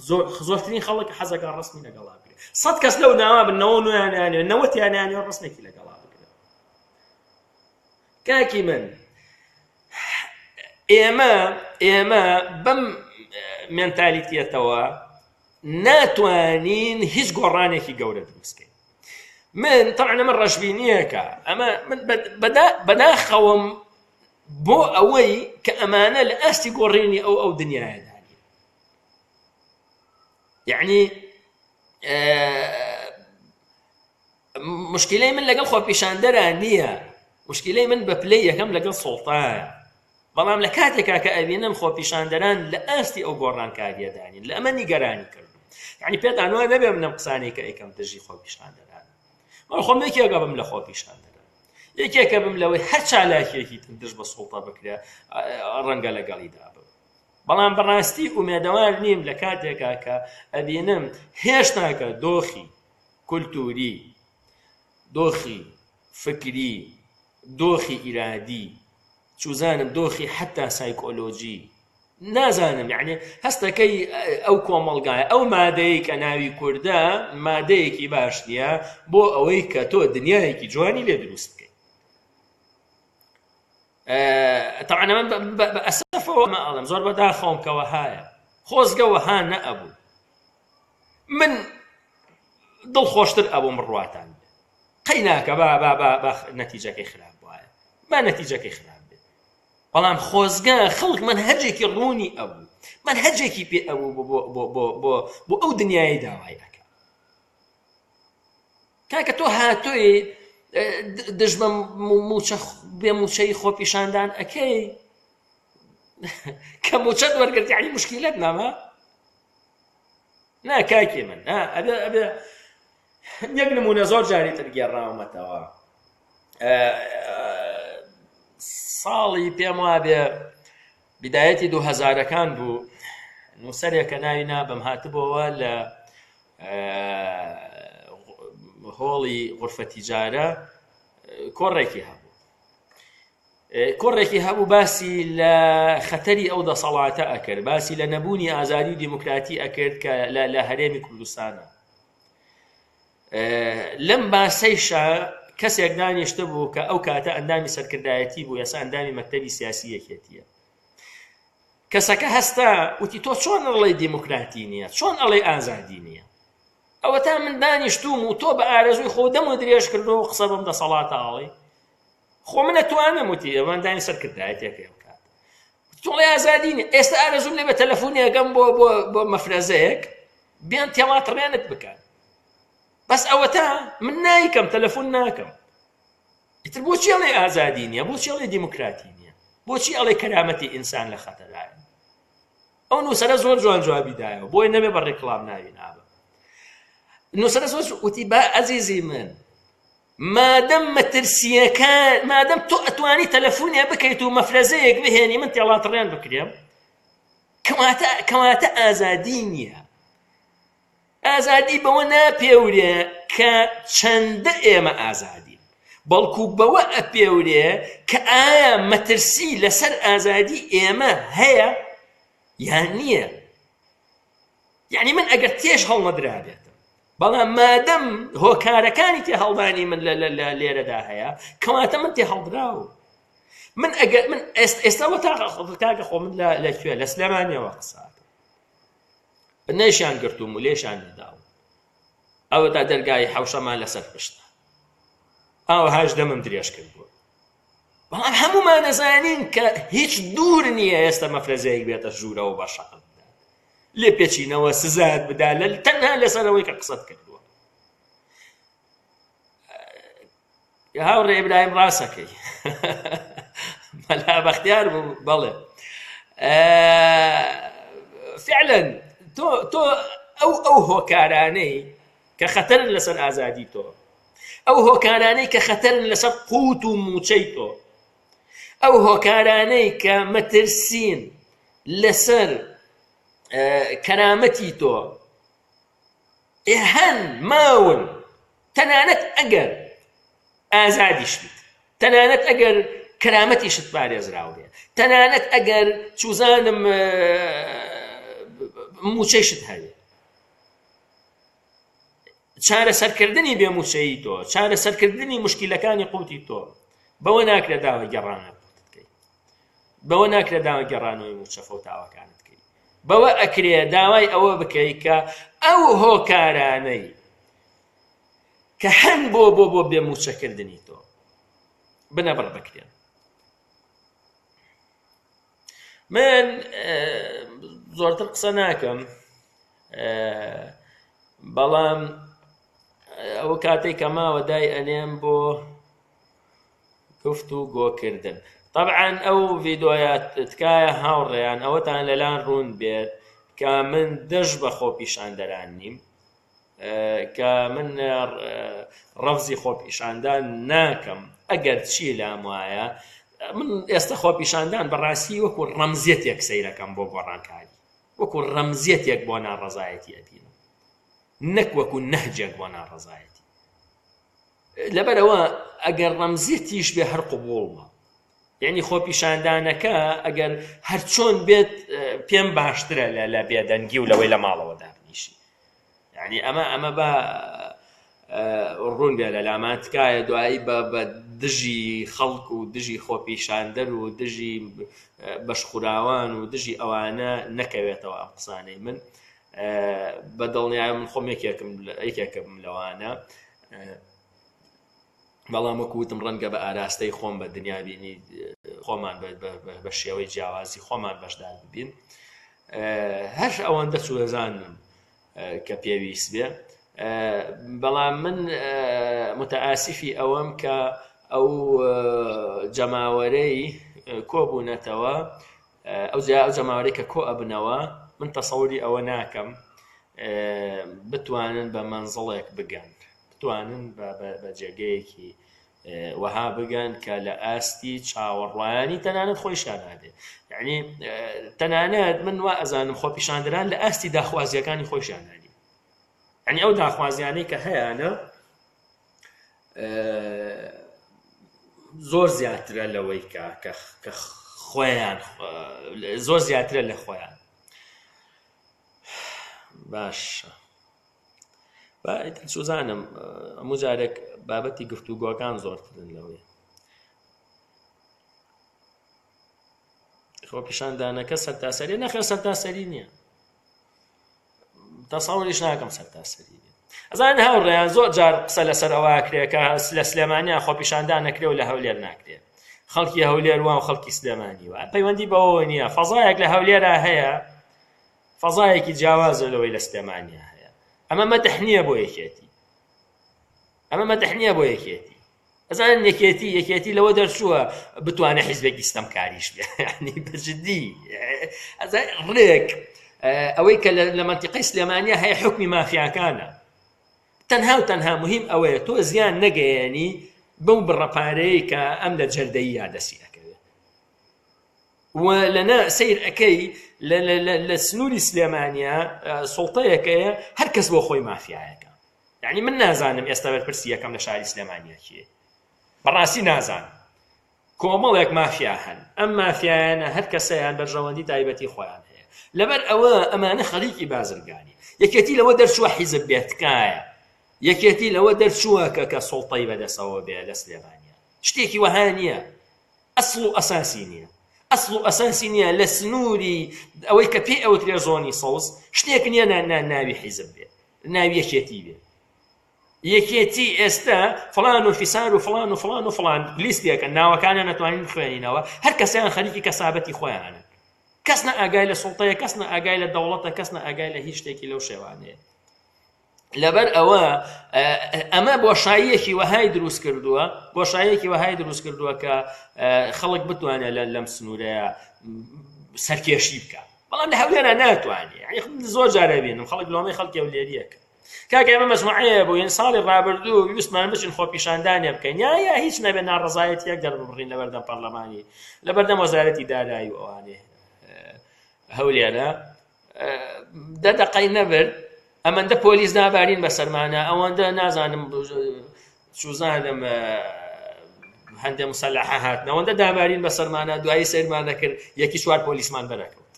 زۆر زۆرترین خەڵک حەزەکە ڕسمی لەگەڵا بگرێت سەد کەس لەو ناوە بن نەوە نویانیانێ نەوەتیانیانێ ڕسمێکی لەگەڵا بگرن کاکی من ئێمە ئێمە بەم مێنتالیتیەتەوە ناتوانین هیچ گۆڕانێکی گەورە دروستکەین من طبعا ئەمە ڕەشبینیەکە ئەمە من بەداخەوەم بۆ ئەوەی کە ئەمانە لە ئاستی گۆڕینی ئەو ئەو دنیاەدا یعنی مشکلەی من لەگەڵ خۆپیشاندەرا نییە مشکلەی من بە پلەی یەکەم لەگەڵ سوڵتایە بەڵام لە کاتێکا کە ئەبینم خۆپیشاندەران لە ئاستی ئەو گۆڕانکاریەدانین لە ئەمە نیگەرانی کردم یعنی پێتان وا نەبێ منم قسانەی کە ئەیکەم دژی خۆپیشاندەران من خۆم یەکێکە بم لە خۆپیشاندەران یەکێکە بم لەوەی هەر چالاکیەکی تر دژ بە سوڵتە بکرێ ڕەنگە لەگەڵیدا بم بەڵام بەڕاستی ئومێدەوار نیم لە کاتێکا کە ئەبینم هێشتاکە دۆخی کولتووری، دۆخی فکری، دۆخی ئیرادی، چوزانم دۆخی حەتا سایکۆلۆجی، نازانم یەعنی هەستەکەی ئەو کۆمەڵگایە ئەو مادەیەی کە ناوی کوردە مادەیەکی باش نییە بۆ ئەوەی کە تۆ دنیایەکی جوانی لێ دروست بکەیت. تەبعەن ئەمە بە ئەسەفەوە ئەمە ئەڵێم زۆر بەداخەوەم کە وەهایە خۆزگە وەها نەئەبوو من. دڵخۆشتر ئەبووم بڕواتان بێ. قەی ناکە با با با با نەتیجەکەی خراپ بوایە. با نەتیجەکەی خراپ بێ. بەڵام خۆزگە خەڵک مەنهەجێکی ڕوونی ئەبوو. مەنهەجێکی پێ ئەبوو بۆ بۆ بۆ بۆ بۆ بۆ ئەو دنیایەی داوای ئەکا. کاکە تۆ هاتووی دژ بە مووچە بێ مووچەی خۆپیشاندان ئەکەی کە مووچەت وەرگرت یعنی مشکیلەت نەما نا کاکی من نا ئەبێ ئەبێ یەک نمونە زۆر جاری تر گێڕاومەتەوە ساڵی پێم وابێ بدایەتی دوو هەزارەکان بوو نووسەرێکە ناوی نابم هاتبۆوە لە هۆڵی غرفە تیجارە کۆڕێکی هەبوو کۆڕێکی هەبوو باسی لە خەتەری ئەو دەسەڵاتە ئەکرد باسی لە نەبوونی ئازادی و دیموکراتی ئەکرد کە لە هەرێمی کوردستانە لەم باسەیشا کەسێک دانیشتبوو کە ئەو کاتە ئەندامی سەرکردایەتی بوو ئێستا ئەندامی مەکتەبی سیاسی یەکێتیە کەسەکە هەستا وتی تۆ چۆن ئەڵێی دیموکراتی نییە چۆن ئەڵێ ئازادی نییە ئەوە تا من دانیشتوم و تۆ بە ئارەزووی خۆ دەم و درێژ کردو و قسە بەم دەسەڵاتە ئاڵێ خۆ من ئەتوانم وتی ئەوە ئەندامی سەرکردایەتیەکەی ئەو کات تۆڵێ ئازادی نییە ئێستا ئارەزوم لێ بە تەلەفۆنێکەم بۆ بۆ بۆ مەفرەزەیەک بێن تێڵاتڕێنت بکەن بەس ئەوەتا من نایکەم تەلەفۆن ناکەم ئیتر بۆچی ئەڵێ ئازادی نییە بۆچی ئەڵێ دیموکراتی نییە بۆچی ئەڵێ کەرامەتی ئینسان لە خەتەرایە ئەو نووسەرە زۆر جوان جوابی دایەوە بۆیە نەبێ بە ڕێکلام ناوی نابە نووسەرە زۆر وتی با ئەزیزی من مادەم مەترسیەکان مادەم تۆ ئەتوانی تەلەفۆنێ بکەیت و مەفرەزەیەک بهێنی من تێڵاتڕێن بکرێم کەواتە کەواتە ئازادی نییە ئازادی بەوە ناپێورێ کە چەندە ئێمە ئازادین، بەڵکو بەوە ئەپێورێ کە ئایا مەترسی لەسەر ئازادی ئێمە هەیە یان نییە. یعنی من ئەگەر تێش هەڵنەدرابێتم بەڵام مادەم هۆکارەکانی تێهەڵدانی من لێرەدا هەیە کەواتە من تێهەڵدراو من ئەگەر من ئێستا وە تاقە خۆ من لە کوێ لە سلێمانیەوە قسە نەیشیان گرتووم و لێشیان نەداوم ئەوەتا دەرگای حەوشەمان لەسەر پشتە ئاوهاش دەمم درێژ کردووە بەڵام هەمومان ئەزانین کە هیچ دوور نییە ئێستا مەفرەزەیەک بێتە ژوورەوە بە شەقت بدات لێ پێچینەوە سزات بدا لە تەنها لەسەرەوەی کە قسەت کردووە هاوڕێ ئیبراهیم ڕاستەکەی مەلا بەختیار بوو بەڵێ فعلا تۆ تۆ ئەو ئەو هۆکارانەی کە خەتەرن لەسەر ئازادی تۆ ئەو هۆکارانەی کە خەتەرن لەسەر قوت و موچەی تۆ ئەو هۆکارانەی کە مەترسین لەسەر کەرامەتی تۆ ئێ هەن ماون تەنانەت ئەگەر ئازادیش بیت تەنانەت ئەگەر کەرامەتیشت پارێزراو بێ تەنانەت ئەگەر چوزانم موچەیشت هەبێ چارەسەرکردنی بێ موچەیی تۆ چارەسەرکردنی مشکلەکانی قوتی تۆ بەوە ناکرێت داوای گەڕانە بکەیت بەوە ناکرێت داوای گەڕانەوەی موچە فەوتاوەکانت بکەیت بەوە ئەکرێ داوای ئەوە بکەی کە ئەو هۆکارانەی کە هەن بۆ بۆ بۆ بێ موچەکردنی تۆ بنەبڕ بکرێن من زۆرتر قسە ناکەم بەڵام ئەو کاتێک کە ماوە دای ئەنێم بۆ گفت و گۆ کردن. تەبعەن ئەو ڤیدۆیە تکایە هاوڕێیان ئەوەتان لەلان ڕوون بێت کە من دژ بە خۆپیشاندەران نیم کە من ڕەفزی خۆپیشاندان ناکەم ئەگەر چی لام وایە من ئێستا خۆپیشاندان بەڕاستی وەکو ڕەمزیەتێک سەیرەکەم بۆ گۆڕانکاری وەکو ڕەمزیەتێک بۆ ناڕەزایەتی ئەبینم نەک وەکو نەهجێک بۆ ناڕەزایەتی لەبەرئەوە ئەگەر ڕەمزیەتیش بێ هەر قبوڵمە یعنی خۆپیشاندانەکە ئەگەر هەرچۆن بێت پێم باشترە لە لە بێدەنگی و لەوەی لە ماڵەوە دابنیشی یعنی ئەمە ئەمە بە ڕوون بێ لە لامان تکایە دوایی بە بە دژی خەڵک و دژی خۆپیشاندەر و دژی بەشخوراوان و دژی ئەوانە نەکەوێتەوە ئەم قسانەی من. بە دڵنیای من خۆم یەکێکم یەکێکم لەوانە بەڵام وەکو وتم ڕەنگە بە ئاراستەی خۆم بە دنیابینی خۆمان بە شێوەی جیاوازی خۆمان بەشدار ببین هەر ئەوەندە چوەزانم کە پێویست بێ بەڵام من متئاسفی ئەوەم کە ئەو جەماوەرەی کۆبوونەتەوە ئەو ئەو جەماوەرەی کە کۆ ئەبنەوە من تەسەوری ئەوە ناکەم بتوانن بە مەنزڵێک بگەن بتوانن بە جێگەیەکی وەها بگەن کە لە ئاستی چاوەڕوانی تەنانەت خۆیشیان هەبێ یعنی تەنانەت من وا ئەزانم خۆپیشاندران لە ئاستی داخوازیەکانی خۆیشیان هەنی یعنی ئەو داخوازیانەی کە هەیانە زۆر زیاترە لەوەی کە کە خۆیان زۆر زیاترە لە خۆیان باشە با ئیتر سوزانم هەموو جارێک بابەتی گفتوگۆکان زۆرترن لەوەی خۆپیشاندانەکە سەرتاسەری نەخێر سەرتاسەری نییە تەسەوریش ناکەم سەرتاسەری بێ ئەزان هاوڕێیان زۆر جار قسە لەسەر ئەوە ئەکرێ کە لە سلێمانیا خۆپیشاندان نەکرێ و لە هەولێر ناکرێ خەڵکی هەولێر وان و خەڵکی سلێمانی وە پەیوەندی بەوەوە نییە فەزایەک لە هەولێرا هەیە فەزایەکی جیاوازە لەوەی لە سلێمانیا هەیە ئەمە مەدح نییە بۆ یەکێتی ئەمە مەدح نییە بۆ یەکێتی ئەزانن یەکێتی یەکێتی لەوە دەرچووە بتوانێت حیزبێکی ستەمکاریش بێ یعنی بە جدی ڕێک ئەوەی کە لە مەنتیقەی سلێمانیا هەیە حکمی مافیاکانە تەنها و تەنها مهم ئەوەیە تۆ زیان نەگەیەنی بەو بڕە پارەیە کە ئەم لە جەردەییا دەستی ئەکەوێت و لەنا سیر ئەەکەی لە سنووری سلێمانیا سڵتەیەکەیە هەر کەس بۆ خۆی مافیایەکە یعنی من نازانم ئێستا بەرپرسی یەکەم لە شاری سلێمانیا کێ بەڕاستی نازانم کۆمەڵێک مافیا هەن ئەم مافیایانە هەر کەسەیان بەرژەوەندی تایبەتی خۆیان هەیە لەبەر ئەوە ئەمانە خەریکی بازرگانی یەکێتی لەوە دەرچووە حیزب بێتکایە یەکێتی لەوە دەرچووە کە کە سوڵتەی بەدەسەوە بێ لە سلێمانیا شتێکی وەها نییە ئەسڵ و ئەساسی نییە ئەسڵ و ئەساسی نییە لە سنووری ئەوەی کە پێی ئەوترێ زۆنی سەوز شتێک نییە ناوی حیزب بێ ناوی یەکێتی بێ یەکێتی ئێستا فلان و فیسار و فلان و فلان و فلان لیستێکە ناوەکانیان نەتوانین بخوێنینەوە هەر کەسیان خەریکی کەسابەتی خۆیانن کەس نە ئاگای لە سوڵتەیە کەس نە ئاگای لە دەوڵەتە کەس نە ئاگای لە هیچ شتێکی لەو شێوانەیە لەبەر ئەوە ئەمە بۆشاییەکی وەهای دروست کردووە بۆشاییەکی وەهای دروست کردووە کە خەڵک بتوانێت لە لەم سنوورەیە سەرکێشی بکە بەڵام لە هەولێرا ناتوانێت یعنی زۆر جارە بینم خەڵک لۆمەی خەڵکی هەولێریەکە کاکە ئێمە مەجموعەیە بووین ساڵی ڕابردوو ویستمان بچین خۆپیشاندانێ بکەین یا یا هیچ نەبێ ناڕەزایەتیەک دەرببڕین لەبەردەم پەرلەمانی لەبەردەم وەزارەتی دارایی و ئەوانێ هەولێرە دە دەقەی نەبرد ئەمەندە پۆلیس نابارین بەسەرمانە ئەوەندە نازانم چوزانم هەندێ مسەلحە هاتن ئەوەندە دابارین بەسەرمانە دوایی سەیرمان دەکرد یەکی چوار پۆلیسمان بەرەکەوت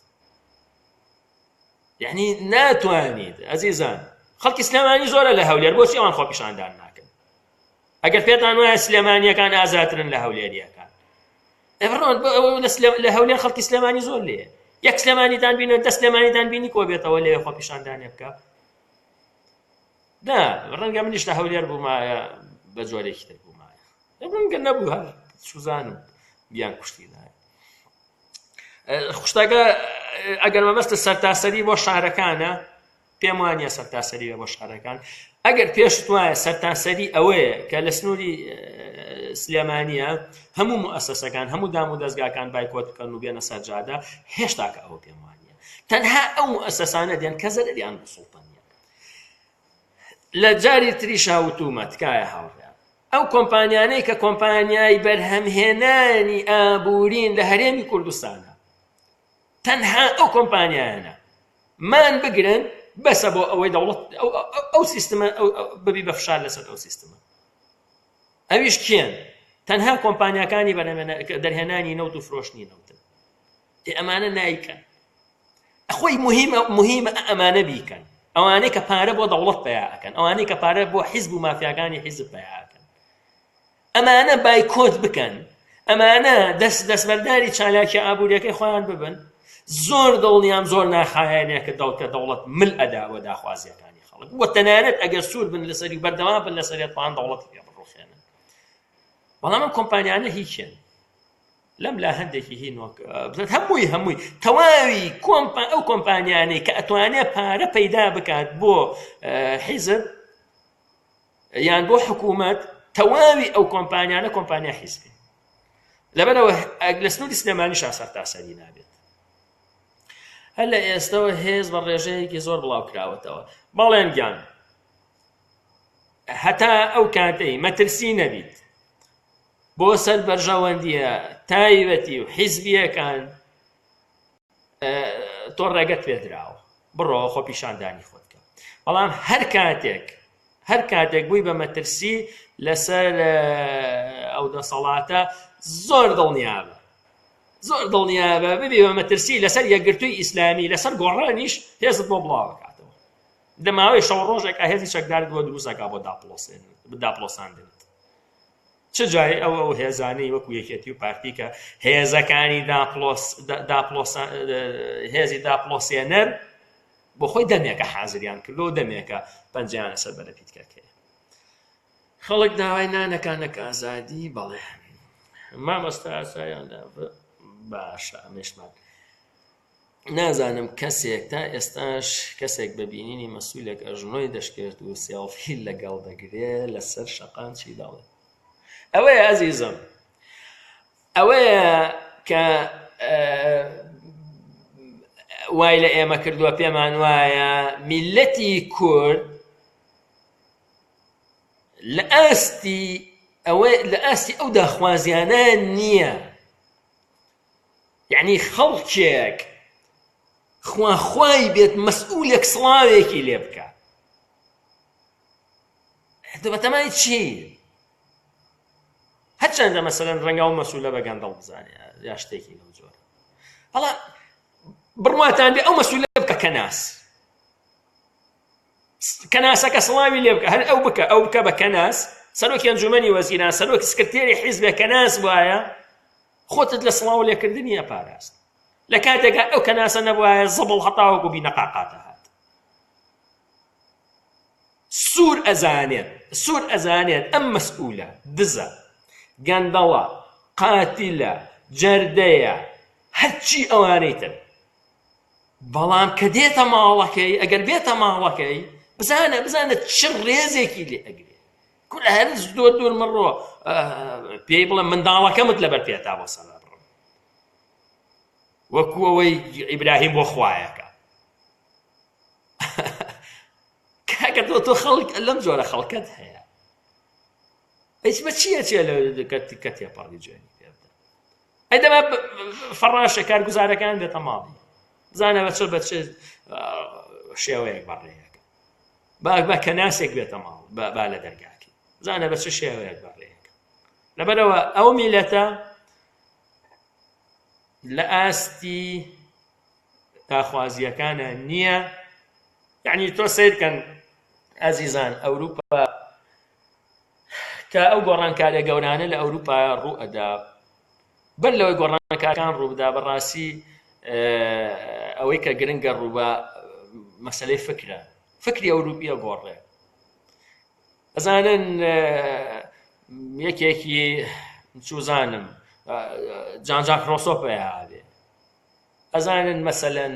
یعنی ناتوانیت ئەزیزان خەڵکی سلێمانی زۆرە لە هەولێر بۆچی ئەوان خۆپیشاندان ناکەن ئەگەر پێتان وایە سلێمانیەکان ئازاترن لە هەولێریەکان ئەبڕۆن بۆ ئەوە لە هەولێر خەڵکی سلێمانی زۆر لێ یەک سلێمانیتان بینە دە سلێمانیتان بینی کۆ بێتەوە لێ خۆپیشاندانێ بکە نا ڕەنگە منیش لە هەولێر بوومایە بە جۆرێکی تر بوومایە ڕەنگە نەبوو هەر سوزانم بیان کوشتینایە خوشتەکە ئەگەر مەبەستە سەرتاسەری بۆ شارەکانە پێم وانە سەرتاسەری بۆ شارەکان ئەگەر پێشت وایە سەرتاسەری ئەوەیە کە لە سنووری سلێمانە هەموو موئەسەسەکان هەموو دام و دەستگاکان بایکۆت بکەن و بێنە سەرجادە هێشتا کە ئەوە پێم وانە تەنها ئەو موئەسەسانە دێن کە زەرەریان بە سوڵتە نییە لە جاری تریشا وتومە تکایە هاوڕێیان ئەو کۆمپانیانەی کە کۆمپانیای بەرهەمهێنانی ئابوورین لە هەرێمی کوردستانە تەنها ئەو کۆمپانیایانە مان بگرن بەسە بۆ ئەوەی دەوڵەت ئەو سیستمە ببی بە فشار لەسەر ئەو سیستمە ئەویش کێن تەنها کۆمپانیاکانی دەرهێنانی نەوت و فرۆشتنی نەوتن ئەمانە نایکەن خۆی مهمە مهمە ئەمانە بیکەن ئەوانەی کە پارە بۆ دەوڵەت پیا ئەکەن ئەوانەی کە پارە بۆ حیزب و مافیاکانی حیزب پیا ئەکەن ئەمانە بایکۆت بکەن ئەمانە دەست دەستبەرداری چالاکیە ئابووریەکەی خۆیان ببن. زۆر دڵنیام زۆر ناخایەنێ کە دەڵکە دەوڵەت مل ئەدا بۆ داخوازیەکانی خەڵک وە تەنانەت ئەگەر سوور بن لەسەری بەردەوام بن لەسەری توان دەوڵەتی پێ بڕوخێنن بەڵام ئەم کۆمپانیانە هیچیان لەم لا هەندێکی هی نۆک هەمووی هەمووی تەواوی کۆمپا ئەو کۆمپانیانەی کە ئەتوانێت پارە پەیدا بکات بۆ حیزب یان بۆ حکوومەت تەواوی ئەو کۆمپانیانە کۆمپانیا حیزبی لەبەرەوە لە سنووری سلێمانی شاسەر تاسەری نابێت هەر لە ئێستەوە هێز بە ڕێژەیەکی زۆر بڵاو کراوەتەوە بەڵێن گیان هەتا ئەو کاتەی مەترسی نەبیت بۆ سەر بەرژەوەندیە تایبەتی و حیزبیەکان تۆ ڕێگەت پێدراوە بڕۆ خۆپیشاندانی خۆت بکە بەڵام هەر کاتێک هەر کاتێک بووی بە مەترسی لەسەر ئەو دەسەڵاتە زۆر دڵنیابە زۆر دڵنیابە ببی بە مەترسی لەسەر یەکگرتووی ئیسلامی لەسەر گۆڕانیش هێزت بۆ بڵاوەکاتەوە لە ماوەی شەو ڕۆژێک هێزی چەکدارت بۆ دروستەکە بۆ داپڵۆسێن داپڵۆساندنت چ جای ئەو ئەو هێزانەی وەکو یەکێتی و پارتی کە هێزەکانی داپڵۆس داپڵۆس هێزی داپڵۆسێنەر بۆ خۆی دەمێکە حازریان کردو دەمێکە پەنجەیان لەسەر بەرە پیتکەکەیە خەڵک داوای نانەکانەک ئازادی بەڵێ مامۆستا ئاسایان باشە ئەمەشمان نازانم کەسێک تا ئێستاش کەسێک بە بینینی مەسولێک ئەژنۆی دەشکێت و سێڵفی لەگەڵ دەگرێ لەسەر شەقام چی دەڵێ ئەوەیە ئەزیزم ئەوەیە کە وای لە ئێمە کردووە پێمان وایە میلەتی کورد لە ئاستی ئەوە لە ئاستی ئەو داخوازیانە نییە یەعنی خەڵکێک خوا خوای بێت مەسئولێک سڵاوێکی لێ بکە تۆ بەتەمای چی هەرچەندە مەسەلەن ڕەنگە ئەو مەسئولە بە گەندەڵ بزانێ یا شتێکی لەو جۆرە بەڵام بڕواتان بێ ئەو مەسئولە بکە کەناس کەناسەکە سڵاوی لێ بکە هەر ئەو بکە ئەو بکە بە کەناس سەرۆکی ئەنجومەنی وەزیران سەرۆکی سکرتێری حیزبێ کەناس وایە خۆتت لە سڵاو لێکردنی ئەپاراست لە کاتێکا ئەو کەناسە نەبوایە زبڵ هەتاوەکو بینەقاقاتە هات سوور ئەزانێت سوور ئەزانێت ئەم مەسئولە دزە گەندەڵە قاتیلە جەردەیە هەرچی ئەوانەی تر بەڵام کە دێتە ماڵەکەی ئەگەر بێتە ماڵەکەی بزانە بزانە چ ڕێزێکی لێ ئەگرێ کورە هەر زۆر دوور مڕۆ پێی بڵێ منداڵەکەمت لەبەر پێتا بۆ سەر بڕم وەکو ئەوەی ئیبراهیم بۆ خوایەکە کاکە تۆ تۆ خەڵک لەم جۆرە خەڵکەت هەیە هیچ بە چییە چیە لە کە تێپەڕی جوێنی پێ بدە ئەی دەما فەڕاشە کارگوزارەکان بێتە ماڵی بزانە بە چ بە چ شێوەیەک بەڕێیەکە با با کە ناسێک بێتە ماڵ با لە دەرگاکەی بزانە بە چ شێوەیەک بەڕێیەکە لەبەرەوە ئەو میلەتە لە ئاستی داخوازیەکانە نییە یعنی تۆ سیرکەن ئازیزان ئەوروپا کە ئەو گۆڕانکاریە گەورانە لە ئەوروپا ڕوو ئەدا بەر لەوەی گۆڕانکارەکان ڕووبدا بەڕاستی ئەوەی کە گرنگە ڕووبە مەسلەی فکرە فکری ئەوروپیە گۆڕێ ئەزانن یەکێکی چوزانم جانجاک ڕۆسۆ پەیا بێ ئەزانن مەسەلەن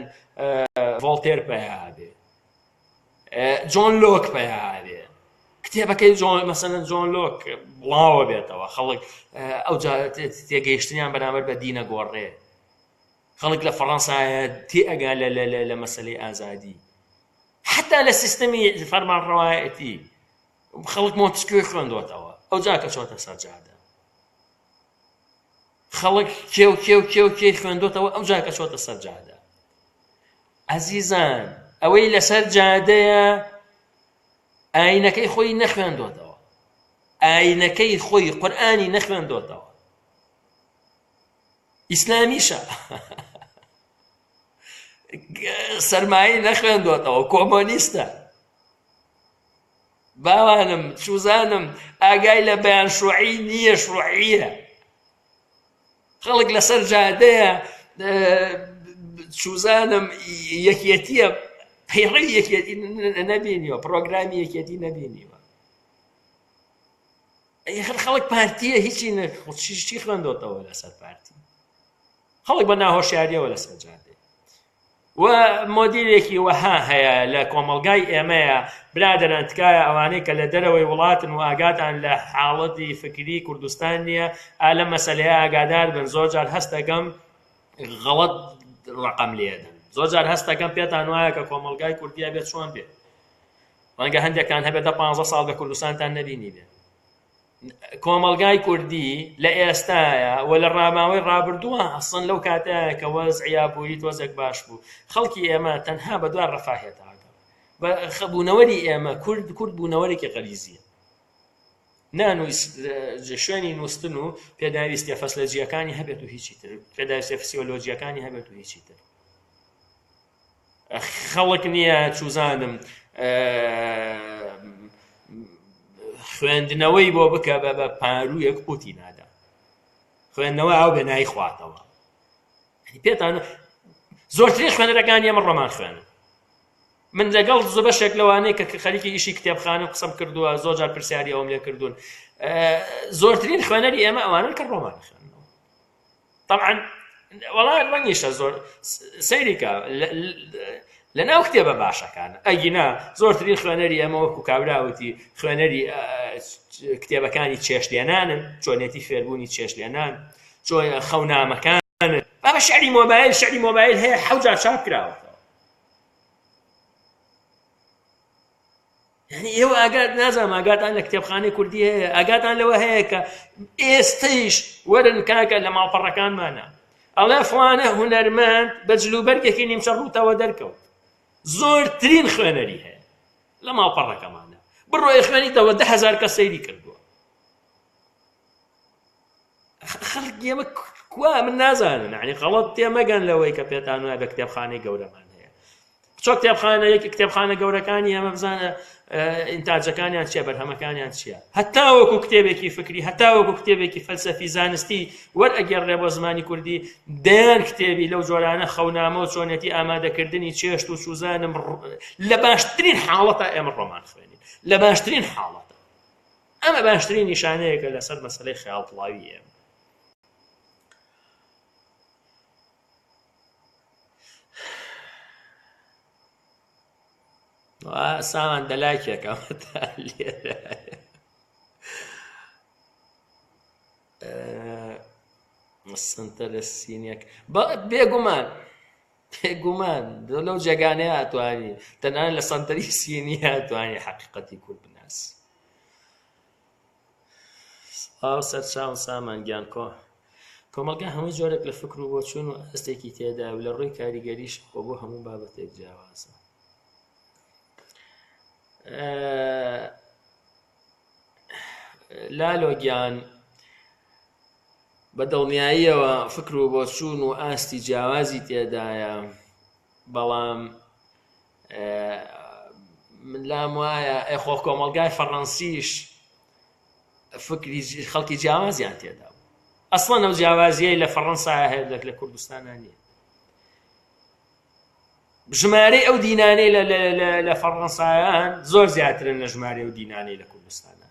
ڤۆڵتێر پەیا بێ جۆن لۆک پەیا بێ کتێبەکەی جۆن مەسەلەن جۆن لۆک بڵاوە بێتەوە خەڵک ئەو تێگەیشتنیان بەرامبەر بە دینە گۆڕێ خەڵک لە فەڕەنسایە تێ ئەگا لە لە لە مەسلەی ئازادی حتا لە سیستەمی فەرمانڕەوایەتی خەڵک مۆنتسکیۆی خوێندوەتەوە ئەو جا کە چۆتە سەر جادە خەڵک کێ و کێ و کێ و کێی خوێندۆتەوە ئەو جا کە چۆتە سەر جادە ئەزیزان ئەوەی لەسەر جادەیە ئاینەکەی خۆی نەخوێندۆتەوە ئاینەکەی خۆی قورئانی نەخوێندۆتەوە ئیسلامیشە سەرمایەی نەخوێندۆتەوە کۆمۆنیستە باوانم چوزانم ئاگای لە بەیان شوعی نییە شوعیە خەڵک لەسەر جادەیە. چوزانم یەکێتیە پەیڕەوی یەکێتی نەبینیوە پرۆگرامی یەکێتی نەبینیوە ئەی خەڵک پارتیە هیچی چی خوێندۆتەوە لەسەر پارتی خەڵک بە ناهۆشیاریەوە لەسەر جادەی و مۆدیلێکی وەها هەیە لە کۆمەڵگای ئێمەیە برادەران تکایە ئەوانەی کە لە دەرەوەی وڵاتن و ئاگاتان لە حاڵەتی فکری کوردستان نییە ئا لەم مەسەلەیە ئاگادار بن زۆر جار هەست دەکەم غەڵەت ڕەقەم لێدەن زۆر جار هەست دەکەم پێتان وایە کە کۆمەڵگای کوردیە بێت چۆن بێت ڕەنگە هەندێکتان هەبێت دە پانزە ساڵ بە کوردستانتان نەبینی بێت کۆمەڵگای کوردی لە ئێستایا و لە ڕاماوەی ڕابردووە ئەسڵەن لەو کاتەیە کە وەزعی ئابووری تۆزێک باش بوو خەڵکی ئێمە تەنها بە دوای ڕەفاهێتا بە بوونەوەری ئێمە کورد کورد بوونەوەرێکی غەریزیە نان و شوێنی نووستن و پێداویستیە فەسلەجیەکانی هەبێت و هیچی تر پێداویستیە فسیۆلۆجیەکانی هەبێت و هیچی تر خەڵک نییە چوزانم خوێندنەوەی بۆ بکە بە بە پارویەک قوتی نادا خوێندنەوە ئەو بێ نایخواتەوە پێتان زۆرترین خوێنەرەکانی ئێمە ڕۆمان خوێنن من لەگەڵ بەشێک لەوانەی کە خەریکی ئیشی کتێبخانە قسەم کردووە زۆر جار پرسیاری ئەوم لێ کردوون زۆرترین خوێنەری ئێمە ئەوانن کە ڕۆمان خوێنەوە طبعا وەڵا ڕەنگیشە زۆر سەیریکە لە ناو کتێبە باشەکان ئەگینا زۆرترین خوێنەری ئەمە وەکو کابراوتی خوێنەری کتێبەکانی چێشتێنانن چۆنێتی فێربوونی چێشتێنان چۆن خەونامەکانن بابە شعری مۆبایل شعری مۆبایل هەیە حەوجار چاپ کراوەتەوە یعنی ئێوە ئاگات نازانم ئاگاتان لە کتێبخانەی کوردی هەیە ئاگاتان لەوە هەیە کە ئێستەیش وەرن کاکە لە ماڵپەڕەکانمانە ئەڵێ فڵانە هونەرمەند بە جلوبەرگێکی نیمچە ڕووتەوە دەرکەوت زۆرترین خوێنەری هەیە لە ماڵپەڕەکەمانە بڕۆی خوێنیتەوە 10هزار کەس سەیری کردووە خەڵک ئێمە کوا من نازانم یعنی غەڵەت تێمەگەن لەوەی کە پێتان وایە بە کتێبخانەی گەورەمان هەیە چۆ کتێبخانە یەکی کتێبخانە گەورەکانی ئێمە بزانە ئینتاجەکانیان چییە بەرهەمەکانیان چییە هەتا وەکو کتێبێکی فکری هەتا وەکو کتێبێکی فەلسەفی زانستی وەرئەگەڕێ بۆ زمانی کوردی دەیان کتێبی لەو جۆرانە خەونامە و چۆنێتی ئامادەکردنی چێشت و چوزانم لە باشترین حاڵەتە ئێمە ڕۆمان خوێنین لە باشترین حاڵەتە ئەمە باشترین نیشانەیەکە لەسەر مەسەلەی خەیاڵپڵاوی ئێمە. سامان دەلاکێکە لێرە سنتەرە سینیەک بێگومان بێگومان لەو جێگانەیە ئەتوانی تەنانەت لە سەنتەری سینیە ئەتوانی حەقیقەتی کورد بناسی سڵاو سەرچاوم سامان گیان کۆ کۆمەڵگا هەموو جۆرێک لە فکر و بۆچوون و ئاستێکی تێدا و لە ڕووی کاریگەریشەوە بۆ هەموو بابەتێک جیاوازە لالۆ گیان بە دڵنیاییەوە فکر و بۆچوون و ئاستی جیاوازی تێدایە بەڵام من لام وایە ئەخۆ کۆمەڵگای فەڕەنسیش فکری خەڵکی جیاوازیان تێدا بوو ئەسڵەن ئەو جیاوازیەی لە فەڕەنسا هەیە لە کوردستانە نییە ژمارەی ئەو دینانەی لە فەڕەنسایان زۆر زیاترن لە ژمارەی ئەو دینانەی لە کوردستانە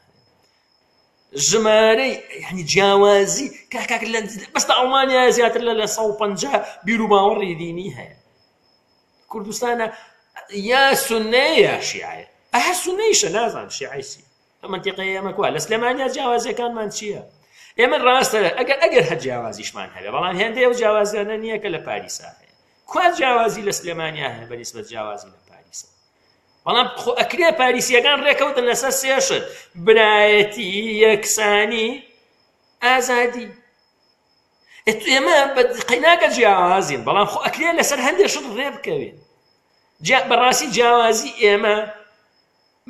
ژمارەی یعنی جیاوازی کاکاک لە بەس لە ئەڵمانیا زیاتر لە 150 بیر و باوەڕی دینی هەیە کوردستانە یا سونەیە یا شیعەیە هەر سونەیشە نازانم شیعەی چی ئەم منتیقەیە ئێمە کوا لە سلێمانیا جیاوازیەکانمان چییە؟ ئێمە ڕاستە ئەگەر ئەگەر هەر جیاوازیشمان هەبێ بەڵام هێندەی ئەو جیاوازیانە نییە کە لە پاریسا هەیە کوا جیاوازی لە سلێمانیا هەیە بە نیسبەت جیاوازی لە پاریسا بەڵام خۆ ئەکرێ پاریسیەکان ڕێکەوتن لەسەر سێشت برایەتی یەکسانی ئازادی ئێمە قەیناکە جیاوازین بەڵام خۆ ئەکرێ لەسەر هەندێک شت ڕێ بکەوین بەڕاستی جیاوازی ئێمە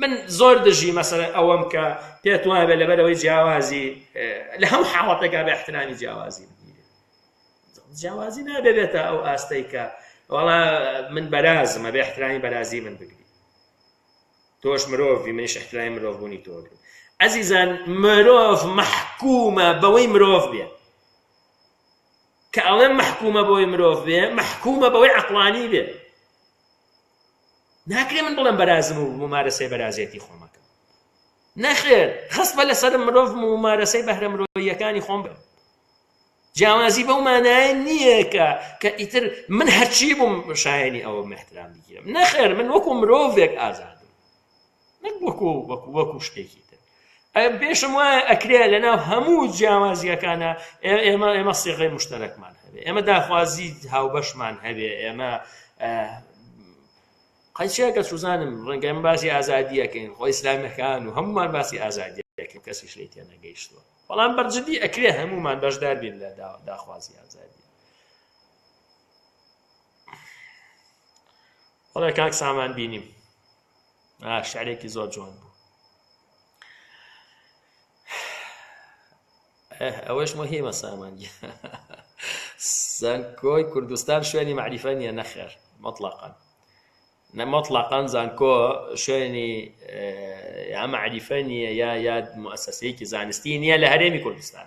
من زۆر دژی مەسەلەن ئەوەم کە پێت وایە لەبەرەوەی جیاوازی لە هەموو حاڵەتێکا بە احترامی جیاوازی بگیرێت جیاوازی نابێ بێتە ئەو ئاستەی کە وەڵا من بەرازمە بێ احترامی بەرازی من بگری تۆش مرۆڤی منیش احترامی مرۆڤبوونی تۆ بگرم ئەزیزان مرۆڤ مەحکومە بەوەی مرۆڤ بێ. کە ئەڵێم مەحکومە بەوەی مرۆڤ بێ، مەحکومە بەوەی عەقڵانی بێ. ناکرێ من بڵێم بەرازم و ممارەسەی بەرازێتی خۆم ئەکەم. نەخێر، خەسپە لەسەرم مرۆڤم و ممارەسەی بەهرە مرۆییەکانی خۆم بکەم. جیاوازی بەو مانایە نییە کە کە ئیتر من هەرچی بووم شایەنی ئەوەم احترام بگیرم. نەخێر، من وەکو مرۆڤێک ئازادم. نەک وەکو وەکو وەکو شتێکی تر. پێشم وایە ئەکرێ لەناو هەموو جیاوازیەکانە ئێمە ئێمە سیغەی مشتەرەکمان هەبێ، ئێمە داخوازی هاوبەشمان هەبێ، ئێمە قەیچێکە سوزانم ڕەنگە ئێمە باسی ئازادیەکەین، خۆ ئیسلامیەکان و هەمومان باسی ئازادیەکەین، کەسیش لێی تێنەگەیشتووە، بەڵام بەرجدی ئەکرێ هەمومان بەشدار بین لە داخوازی ئازادی. بەڵێ کاک سامان بینیم شعرێکی زۆر جوان بوو. ئەوەش مهمە سامان زانکۆی کوردستان شوێنی مەعریفە نییە نەخێر مطلقا نە مطلقا زانکۆ شوێنی یا مەعریفە نییە یا یا موسسەیەکی زانستی نییە لە هەرێمی کوردستان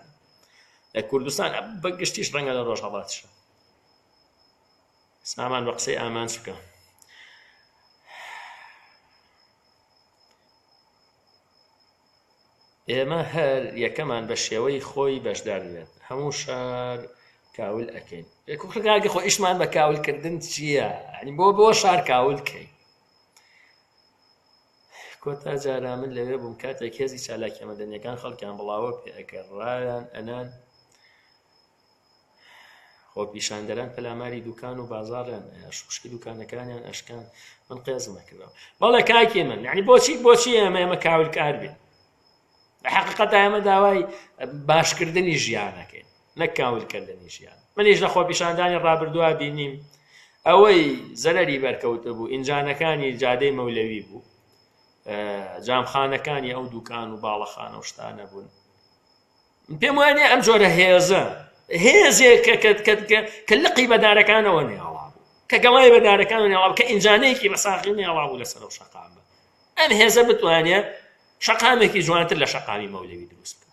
لە کوردستان بە گشتیش ڕەنگە لە ڕۆژهەڵاتیشە سامان بە قسەی ئامانج بکە. ئێمە هەر یەکەمان بە شێوەی خۆی بەشدار بێت هەموو شار کاول ئەکەین کوڕگاگە خۆ ئیشمان بە کاولکردن چییە ینی بۆ بۆ شار کاول کەین کۆتا جارا من لەوێ بووم کاتێک هێزی چالاکیە مەدەنیەکان خەڵکیان بڵاوە پێ ئەکرد ڕایان ئەنان خۆپیشاندەران پەلاماری دوکان و بازاڕیان شوشکی دوکانەکانیان ئەشکان من قێزم ئەکردەوە بەڵێ کاکی من یعنی بۆچی بۆچی ئێمە ئێمە کاولکار بین لە حقیقەتدا ئێمە داوای باشکردنی ژیانەکەین نەک کاولکردنی ژیان منیش لە خۆپیشاندانی ڕابردووە بینیم ئەوەی زەرەری بەرکەوتە بوو ئینجانەکانی جادەی مەولەوی بوو جامخانەکانی ئەو دوکان و باڵەخانە و شتانە بوون من پێم وایە نییە ئەم جۆرە هێزە هێزێک کە کە کە کە کە لقی بە دارەکانەوە نێڵا بوو کە گەڵای بە دارەکانەوە نێڵا بوو کە ئینجانەیەکی بە ساغی نێڵا بوو لەسەر ئەو شەقامە ئەم هێزە بتوانێ شەقامێکی جوانتر لە شەقامی مەولەوی دروست بکە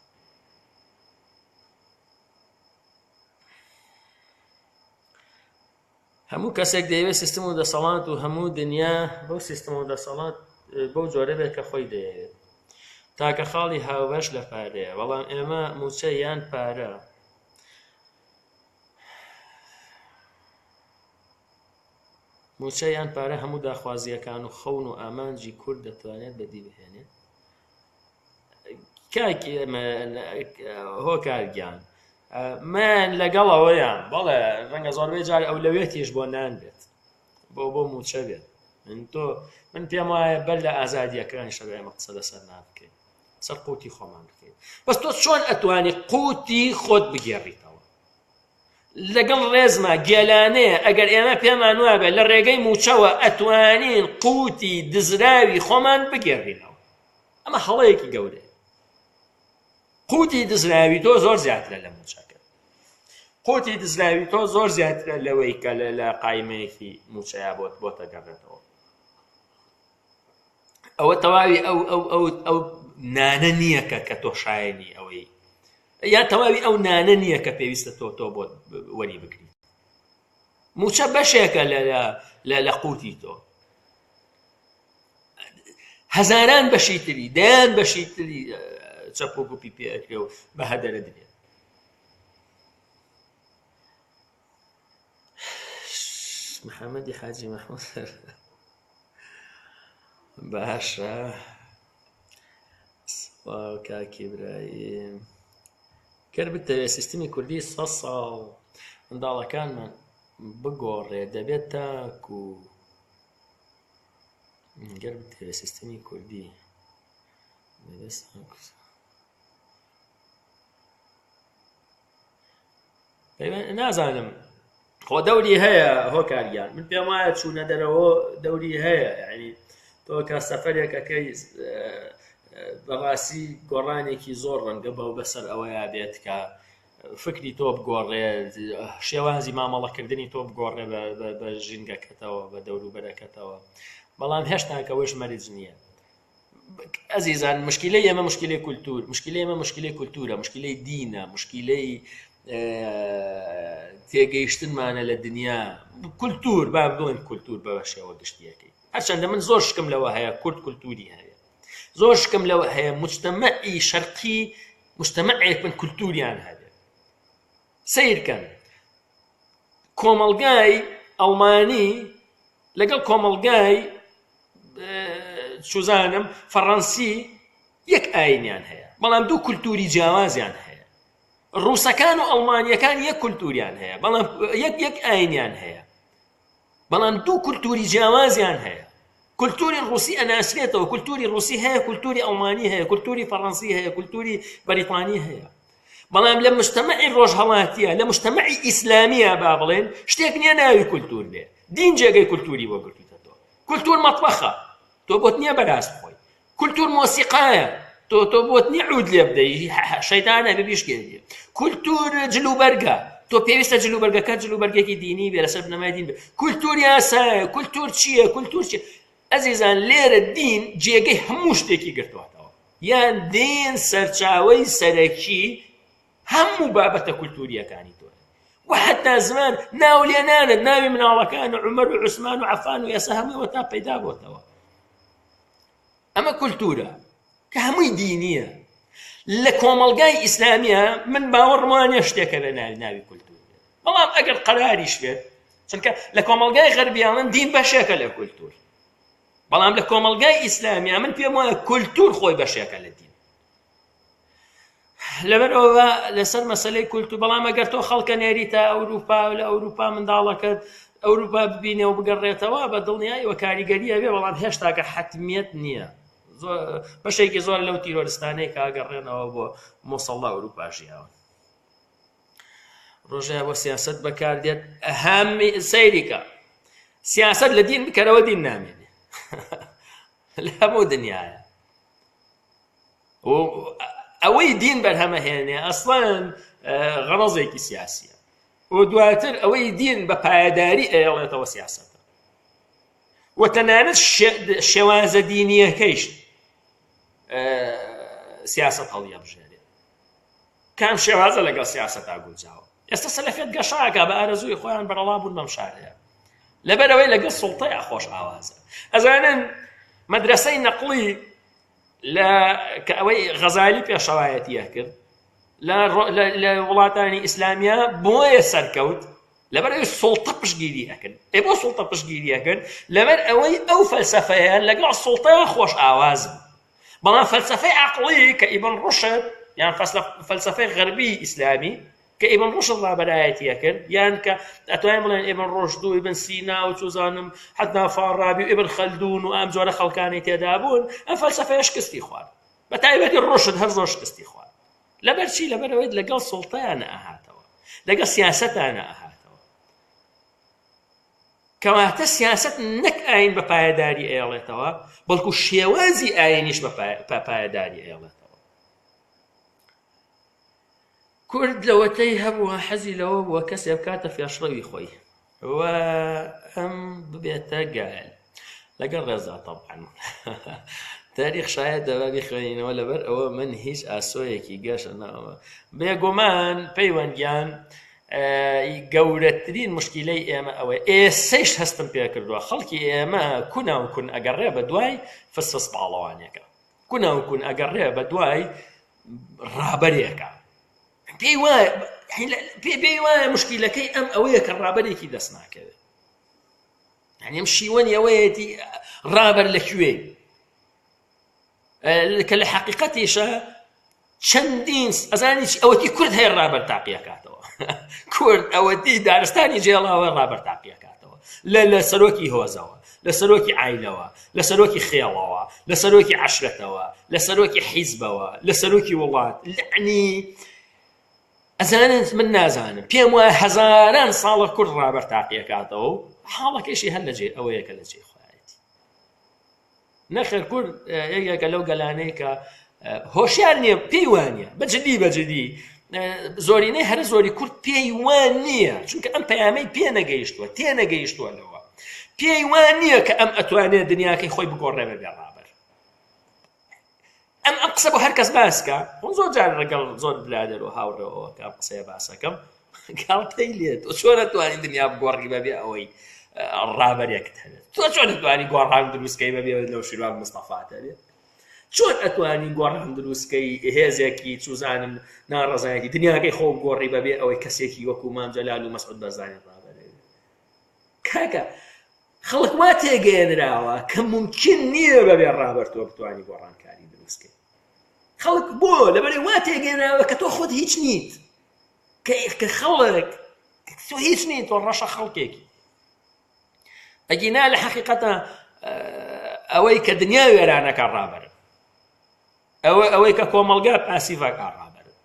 هەموو کەسێک دەیەوێت سیستم و دەسەڵات و هەموو دنیا بەو سیستم و دەسەڵات بەو جۆرە بێت کە خۆی دەیەوێت. تاکە خاڵی هاوبەش لە پارەیە، بەڵام ئێمە مووچە یان پارە مووچە یان پارە هەموو داخوازییەکان و خەون و ئامانجی کورد دەتوانێت بەدی بهێنێت؟ کاک هۆکار گیان من لەگەڵ ئەوەیان بەڵێ ڕەنگە زۆربەی جار ئەولەوێتیش بۆ نان بێت بۆ بۆ موچە بێت من تۆ من پێم وایە بەر لە ئازادیەکانی شەبێ ئێمە قسە لەسەر نان بکەین سەر قوتی خۆمان بکەین بەس تۆ چۆن ئەتوانی قوتی خۆت بگێڕیتەوە لەگەڵ ڕێزما گێلانەیە ئەگەر ئێمە پێمان وابێ لە ڕێگەی موچەوە ئەتوانین قوتی دزراوی خۆمان بگێڕینەوە ئەمە هەڵەیەکی گەورەیە قوتی دزراوی تۆ زۆر زیاترە لە موچەکە قوتی دزراوی تۆ زۆر زیاترە لەوەی کە لە لە قایمەیەکی موچەیە بۆت بۆتە گەڕێتەوە ئەوە تەواوی ئەو ئەو ئەو ئەو نانە نییە کە کە تۆ شایەنی ئەوەی یا تەواوی ئەو نانە نییە کە پێویستە تۆ تۆ بۆت وەری بگری موچە بەشێکە لە لە لە قوتی تۆ هەزاران بەشی تری دەیان بەشی تری چەپ و گوپی پێ ئەکرێ و بە هەدەرە درێت محەممەدی حاجی مەحمود باشە سڵاو کاکی برایم گەر بتەوێت سیستمی کوردی سە ساڵ منداڵەکانمان بگۆڕێ دەبێت تاکو گەر بتەوێت سیستمی کوردی نازانم خۆ دەوری هەیە هۆکاریان من پێم وایە چوونە دەرەوە دەوری هەیە یعنی تۆ کە سەفەرێکەکەی بەڕاستی گۆڕانێکی زۆر ڕەنگە بەو بەسەر ئەوەیە بێت کە فکری تۆ بگۆڕێت، شێوازی مامەڵەکردنی تۆ بگۆڕێ بە ژینگەکەتەوە، بە دەوروبەرەکەتەوە. بەڵام هێشتا کە ئەوەش مەرج نییە. ئەزیزان مشکلەی ئێمە مشکلەی کولتور، مشکلەی ئێمە مشکلەی کولتورە، مشکلەی دینە، مشکلەی تێگەیشتنمانە لە دنیا کولتور با بڵێن کولتور بە شێوە گشتیەکەی هەرچەندە من زۆر شکم لەوە هەیە کورد کولتوری هەیە زۆر شکم لەوە هەیە مجتەمەعی شەرقی مجتەمەعێک بن کولتوریان هەبێت سیرکەن کۆمەڵگای ئەڵمانی لەگەڵ کۆمەڵگای چوزانم فەڕەنسی یەک ئاینیان هەیە بەڵام دوو کولتوری جیاوازیان هەیە ڕووسەکان و ئەڵمانیەکان یەک کولتوریان هەیە بەڵام یەک یەک ئاینیان هەیە بەڵام دوو کولتوری جیاوازیان هەیە کولتوری ڕوسی ئەناسرێتەوە کولتوری ڕوسی هەیە کولتوری ئەڵمانی هەیە کولتوری فەڕەنسی هەیە کولتوری بەریتانی هەیە بەڵام لە مجتەمەعی ڕۆژهەڵاتیە لە مجتەمەعی ئیسلامیە با بڵێن شتێک نییە ناوی کولتور بێ دین جێگەی کولتوری بۆ گرتوتەوە کولتور مەتبەخە تۆ بۆت نییە بەراز بخۆی کولتور مۆسیقایە تۆ تۆ بۆت نییە عود لێ بدەی شەیتانە بێ بیشکێنی کولتور جلوبەرگە تۆ پێویستە جلوبەرگەکە جلوبەرگێکی دینی بێ لەسەر بنەمای دین بێ کولتور یاسایە کولتور چییە کولتور چییە ئەزیزان لێرە دین جێگەی هەموو شتێکی گرتووەتەوە یان دین سەرچاوەی سەرەکی هەموو بابەتە کولتوریەکانی تۆ و حتا زمان ناو لێنانت ناوی مناڵەکان و عمر و عوسمان و عەفان و ئێستا هەمووی وەتا پەیدا بۆتەوە ئەمە کولتورە کە هەمووی دینیە لە کۆمەڵگای ئیسلامیە من باوەڕم وانە شتێکە بێ ناوی ناوی کولتور بەڵام ئەگەر قەراریش بێت چونکە لە کۆمەڵگای غەربیاڵن دین بەشێکە لە کولتور بەڵام لە کۆمەڵگای ئیسلامیا من پێم وایە کولتور خۆی بەشێکە لە دین لەبەرئەوە لەسەر مەسلەی کولتور بەڵام ئەگەر تۆ خەڵکە نێریتە ئەوروپا و لە ئەوروپا منداڵەکەت ئەوروپا ببینێ و بگەڕێتەوە بە دڵنیایەوە کاریگەری هەبێ بەڵام هێشتاکە حەتمیەت نییە بەشێکی زۆر لەو تیرۆرستانەی کە گەڕێنەوە بۆ مۆسەڵ ئەوروپا ژیاون ڕۆژەیە بۆ سیاست بەکاردێت هەمی سەیریکە سیاست لە دین بکەرەوە دین نامێنێ لە هەموو دنیاە و ئەوەی دین بەرهەمەهێنێ ئەسڵەن غەڕەزێکی سیاسیە و دواتر ئەوەی دین بە پایەداری ئەیڵێتەوە سیاسەتە و تەنانەت شێوازە دینیەکەیش سیاسەت هەڵیەبژێرێ کام شێوازە لەگەڵ سیاسەتا گونجاوە ئێستا سەلەفیەت گەشاکە بە ئارەزووی خۆیان بەرەڵا بوون بەم شارەیە لەبەرەوەی لەگەڵ سوڵتەیە خۆش ئاوازە ئەزانن مەدرسەی نەقڵی لە کە ئەوەی غەزالی پێشەوایەتی ئەکرد لە وڵاتانی ئیسلامیە بۆیە سەرکەوت لەبەر ئەوەی سوڵتە پشگیری ئەکرد ئێ بۆ سوڵتە پشگیری ئەکرد لەبەر ئەوەی ئەو فەلسەفەیە لەگەڵ سوڵتەیان خۆش ئاواز بوو بەڵام فەلسەفەی عەقڵی کە ئیبن ڕوشد یان فەلسەفەی غەربی ئیسلامی کە ئیبن ڕوشد ڕابەرایەتی ئەکرد یان کە ئەتوانین بڵێن ئیبن ڕوشد و ئیبن سینا و چوزانم حەتا فاڕابی و ئیبن خەلدون و ئەم جۆرە خەڵکانەی تێدا بوون ئەم فەلسەفەیە شکستی خوارد بە تایبەتی ڕوشد هەر زۆر شکستی خوارد لەبەر چی لەبەر ئەوەی لەگەڵ سوڵتەیان ئەهاتەوە لەگەڵ سیاسەتانە ئەهاتەوە کەواتە سیاسەت نەک ئاین بە پایەداری ئەیەڵێتەوە بەڵکو شێوازی ئاینیش بە پایەداری ئەیەڵێتەوە کورد لەوەتەی هەبووە حەزی لەوە بووە کەسێ بکاتە فێشڕەوی خۆی و ئەم ببێتە گایل لەگەڵ ڕێزا تەبعەن تاریخ شایەتە با بیخوێنینەوە لەبەر ئەوە من هیچ ئاسۆیەکی گەشە ناوە بێگومان پەیوەند گیان گەورەترین مشکیلەی ئێمە ئەوەیە ئێسەیش هەستم پێکردووە خەڵکی ئێمە کونا و کون ئەگەڕێ بە دوای فسفس پاڵەوانێکە کونا و کون ئەگەڕێ بە دوای ڕابەرێکە پێی وایە پێی وایە مشکیلەکەی ئەم ئەوەیە کە ڕابەرێکی دەست ناکەوێت یعنی ئەم شیوەنی ئەوەیەتی ڕابەر لە کوێ کە لە حەقیقەتیشە چەندین ئەزانی ئەوەتی کورد هەیە ڕابەر تاقیەکاتەوە کورد ئەوەتی دارستانی جێڵاوە ڕابەر تاقیەکاتەوە لە لە سەرۆکی هۆزەوە لە سەرۆکی عیلەوە لە سەرۆکی خێڵەوە لە سەرۆکی عشرەتەوە لە سەرۆکی حیزبەوە لە سەرۆکی وڵات لەعنی ئەزانن من نازانم پێم وایە هەزاران ساڵە کورد ڕابەر تاقیەکاتەوە و حاڵەکەشی هەر لەجێ ئەوەیە کە لەجێ خۆیەتی نەخێر کورد یەکێکە لەو گەلانەی کە هۆشیار نییە پێی وانە بەجدی بەجدی زۆرینەی هەرە زۆری کورد پێی وان نییە چونکە ئەم پەیامەی پێ نەگەیشتووە تێ نەگەیشتووە لەوە پێی وان نییە کە ئەم ئەتوانێت دنیاکەی خۆی بگۆڕێ بە بێ ڕابەر. ئەم ئەم قسە بۆ هەر کەس باسکە من زۆر جار لەگەڵ زۆر برادەر و هاوڕێەوە کە ئەم قسەیە باسەکەم گاڵتەی لێ تۆ چۆن ئەتوانی دنیا بگۆڕی بەبێ ئەوەی ڕابەرێکت هەبێت تۆ چۆن ئەتوانی گۆڕان دروستکەی بەبێ نەوشیروان مستەفات هەبێت چۆن ئەتوانی گۆڕان دروستکەی هێزێکی چوزانم ناڕەزایەتی دنیاکەی خۆ گۆڕی بەبێ ئەوەی کەسێکی وەکو مام جەلال و مەسعود بەرزانی ڕابەرێ کاکە خەڵک وا تێگەیەنراوە کە ممکن نییە بەبێ ڕابەر تۆ بتوانی گۆڕانکاری دروستکەی خەڵک بۆ لەبەرێ وا تێگەیەنراوە کە تۆ خۆت هیچ نیت کە خەڵک تۆ هیچ نیت تۆ ڕەشە خەڵکێکی ئەگینا لە حەقیقەتە ئەوەی کە دنیا وێرانەکە ڕابەرن ئەوە ئەوەی کە کۆمەڵگا پاسیڤەکە ڕابەرن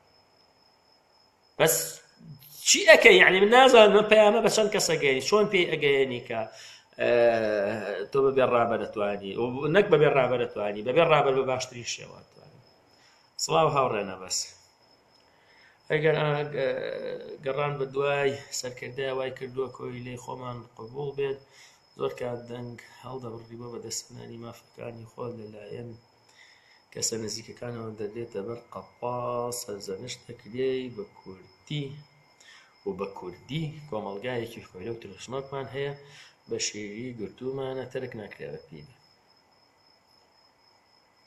بەس چی ئەکەی یعنی من نازانم من پەیامە بە چەند کەس ئەگەیەنی چۆن پێی ئەگەیەنی کە تۆ بەبێ ڕابەر ئەتوانی نەک بەبێ ڕابەر ئەتوانی بەبێ ڕابەر بە باشترین شێوە ئەتوانی سڵاو هاوڕێنە بەس ئەگەر گەڕان بە دوای سەرکردە وای کردووە کۆیلەی خۆمان قبوڵ بێت زۆر کات دەنگ هەڵدەبڕی بۆ بەدەستهێنانی مافەکانی خۆت لەلایەن کەسە نزیکەکانەوە دەدرێتە بەر قەپا سەرزەنشت دەکرێی بە کوردی و بە کوردی کۆمەڵگایەکی کۆیلە و ترسنۆکمان هەیە بە شیری گرتوومانە تەرک ناکرێ بە پیری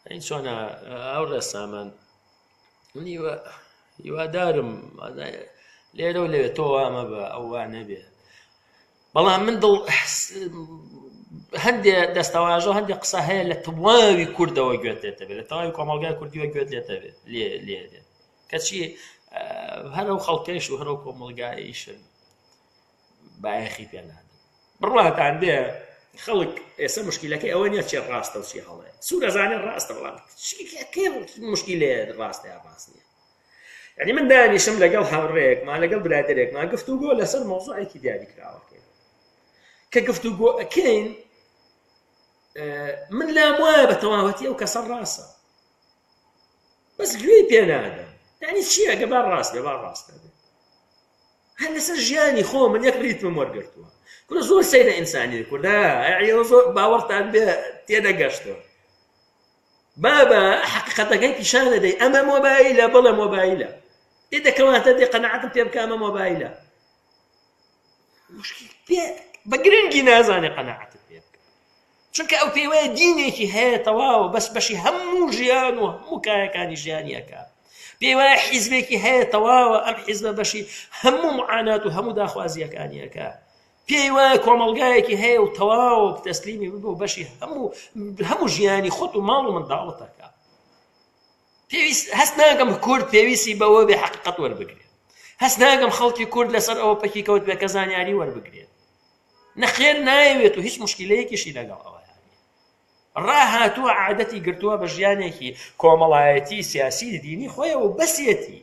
ئەی چۆنە ئەو ڕێسامان من هیوادارم لێرە و لەوێ تۆ وامە بە ئەو وا نەبێ بەڵام من دڵ هەندێ دەستەواژە و هەندێک قسە هەیە لە تەواوی کوردەوە گوێت لێتە بێت لە تەواوی کۆمەڵگای کوردیەوە گوێت لێتە بێت لێ لێ دێت کەچی هەر ئەو خەڵکەیش و هەر ئەو کۆمەڵگایشن بایەخی پێ نادەن بڕواتان بێ خەڵک ئێستا مشکلەکەی ئەوە نییە چێ ڕاستە و چی هەڵەیە سوورەزانێ ڕاستە بەڵام کێ مشکلەیە ڕاستە یا ڕاست نییە یعنی من دانیشم لەگەڵ هاوڕێیەکمان لەگەڵ برادێکمان گفتوگۆ لەسەر مۆزوعێکی دیاریکراوەکەین کە گفتوگۆ ئەکەین من لام وایە بە تەواوەتی ئەو کەسە ڕاستە بەس گوێی پێ نادەم یعنی چییە گە با ڕاست بێ با ڕاست بێ هەر لەسەر ژیانی خۆ من یەک ریتمم وەرگرتووە کورە زۆر سەیرە ئینسانی کوردە زۆر باوەڕتان بێ تێنەگەشتووە بابە حەقیقەتەکەی پیشان دەدەی ئەمە مۆبایلە بڵێ مۆبایلە دێ دەکەواتە دێ قەناعەتم پێ بکە ئەمە مۆبایلە پێ بە گرنگی نازانێ قەناعەتت پێ بکە چونکە ئەو پێی وایە دینێکی هەیە تەواوە بەس بەشی هەموو ژیان و هەموو کایەکانی ژیانیەکە پێی وایە حیزبێکی هەیە تەواوە ئەم حیزبە بەشی هەموو معانات و هەموو داخوازیەکانیەکە پێی وایە کۆمەڵگایەکی هەیە و تەواو تەسلیمی ببە و بەشی هەموو هەموو ژیانی خۆت و ماڵ و منداڵت دەکا پێویست هەست ناکەم کورد پێویستی بەوە بێ حەقیقەت وەربگرێت هەست ناکەم خەڵکی کورد لەسەر ئەوە پەکی کەوت بێ کە زانیاری وەربگرێت نەخێر نایەوێت و هیچ مشکلەیەکیشی لەگەڵ ئەوە ڕاهاتووە عادەتی گرتووە بە ژیانێکی کۆمەڵایەتی سیاسی دینی خۆیەوە بەسیەتی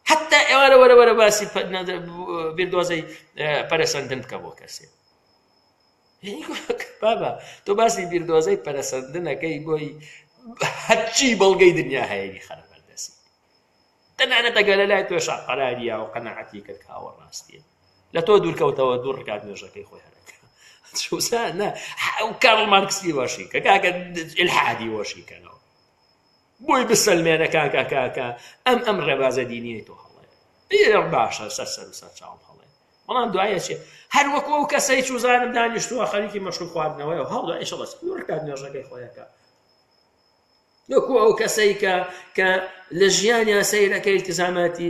حتا ئێوارە وەرە وەرە باسی بیردۆزەی پەرەسەندن بکە بۆ کەسێ بابا تۆ باسی بیردۆزەی پەرەسەندنەکەی بۆی هەرچی بەڵگەی دنیا هەیە خەرە بەردەستی تەنانەت ئەگەر لە لای تۆشا قەراریا و قەناعەتی کرد کاوە ڕاستیە لە تۆ دوورکەوتەوە دوو ڕکات نوێژەکەی خۆی هەرەکە چوسانە کارڵ مارکسی وەشی کە کاکە ئیلحادی وەشی کەنەوە بۆی بسەلمێنە کاکە کاکە ئەم ئەم ڕێبازە دینیەی تۆ هەڵەیە باشە سەر سەر و سەر چاوم هەڵەیە بەڵام دوایە چێ هەر وەکو ئەو کەسەی چوزانم دانیشتووە خەریکی مەشروب خواردنەوەی و هەڵ دوای شەڵەس ڕکات نوێژەکەی خۆیەکە وەکو ئەو کەسەی کە کە لە ژیانیان سەیرەکە التزاماتی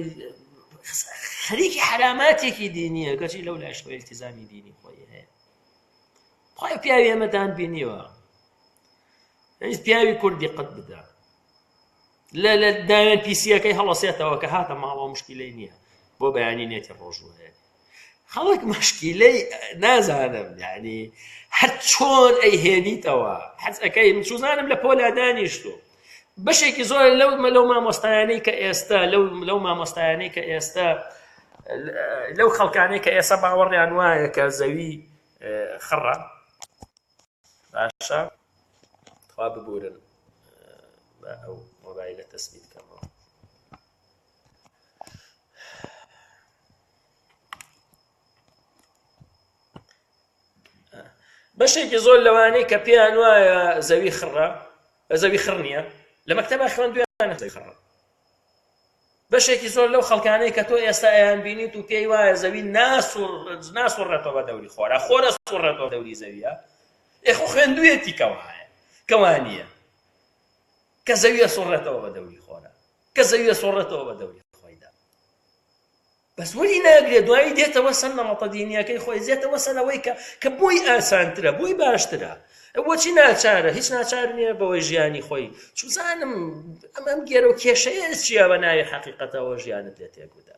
خەریکی حراماتێکی دینیە کەچی لەو لایش خۆی التزامی دینی خۆی هەیە خۆی پیاوی ئێمەتان بینیوە هیچ پیاوی کورد دیقەت بدە لە لە داوێن پیسیەکەی هەڵەسێتەوە کە هاتە ماڵەوە مشکیلەی نییە بۆ بەیانی نێتی ڕۆژوو هەیە خەڵک مشکیلەی نازانم یعنی هەر چۆن ئەیهێنیتەوە حەز ئەەکەی من چوزانم لە پۆلا دانیشتۆ بەشێکی زۆر لەو لەو مامۆستایانەی کە ئێستا لەو لەو مامۆستایانەی کە ئێستا لەو خەڵکانەی کە ئێستا باوەڕیان وایە کە زەوی خڕە باشە خوا ببورن با ئەو مۆبایلە تەسبیت کەمەوە بەشێکی زۆر لەوانەی کە پێیان وایە زەوی خڕە زەوی خڕ نییە. لە مەکتەبا خوێندویانە خەڕە. بەشێکی زۆر لەو خەڵکانەی کە تۆ ئێستا ئەیانبینیت و پێی وایە زەوی ناسوڕێتەوە بە دەوری خۆرا، خۆر ئەسوڕێتەوە دەوری زەویە، ئێ خۆ خوێندویەتی کە وایە، کە وا نییە، کە زەوی ئەسوڕێتەوە بە دەوری خۆرا، کە زەوی ئەسوڕێتەوە بە دەوری خۆیدا. بەس وەری ناگرێ دوایی دێتەوە سەر نەمەتە دینیەکەی خۆی دێتەوە سەر ئەوەی کە کە بۆی ئاسانترە بۆی باشترە بۆچی ناچارە هیچ ناچار نییە بەوەی ژیانی خۆی چوزانم ئەم ئەم گێرە و کێشەیە چییە بە ناوی حەقیقەتەوە ژیانت لێ تێک بدا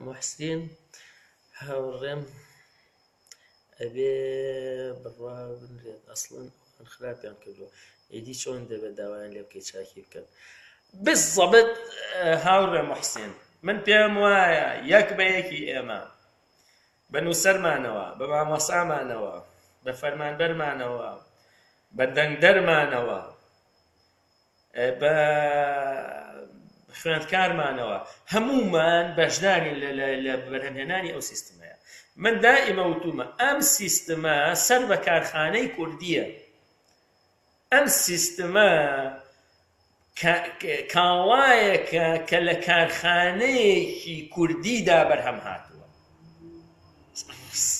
محسین هاوڕێم ئەبێ بڕوا بنرێت ئەسڵەن ئەوان خراپیان کردووە ئیدی چۆن دەبێت داوایان لێ بکەیت چاکی بکەن بالضبط هاوڕێ محسن من پێم وایە یەک بە یەکی ئێمە بە نووسەرمانەوە بە مامۆسامانەوە بە فەرمانبەرمانەوە بە دەنگدەرمانەوە بە خوێندکارمانەوە هەموومان بەشدارین لە بەرهەمهێنانی ئەو سیستمەیە من دائیمە وتومە ئەم سیستمە سەر بە کارخانەی کوردیە ئەم سیستمە کاڵایەکە کە لە کارخانەیەکی کوردیدا بەرهەم هاتووە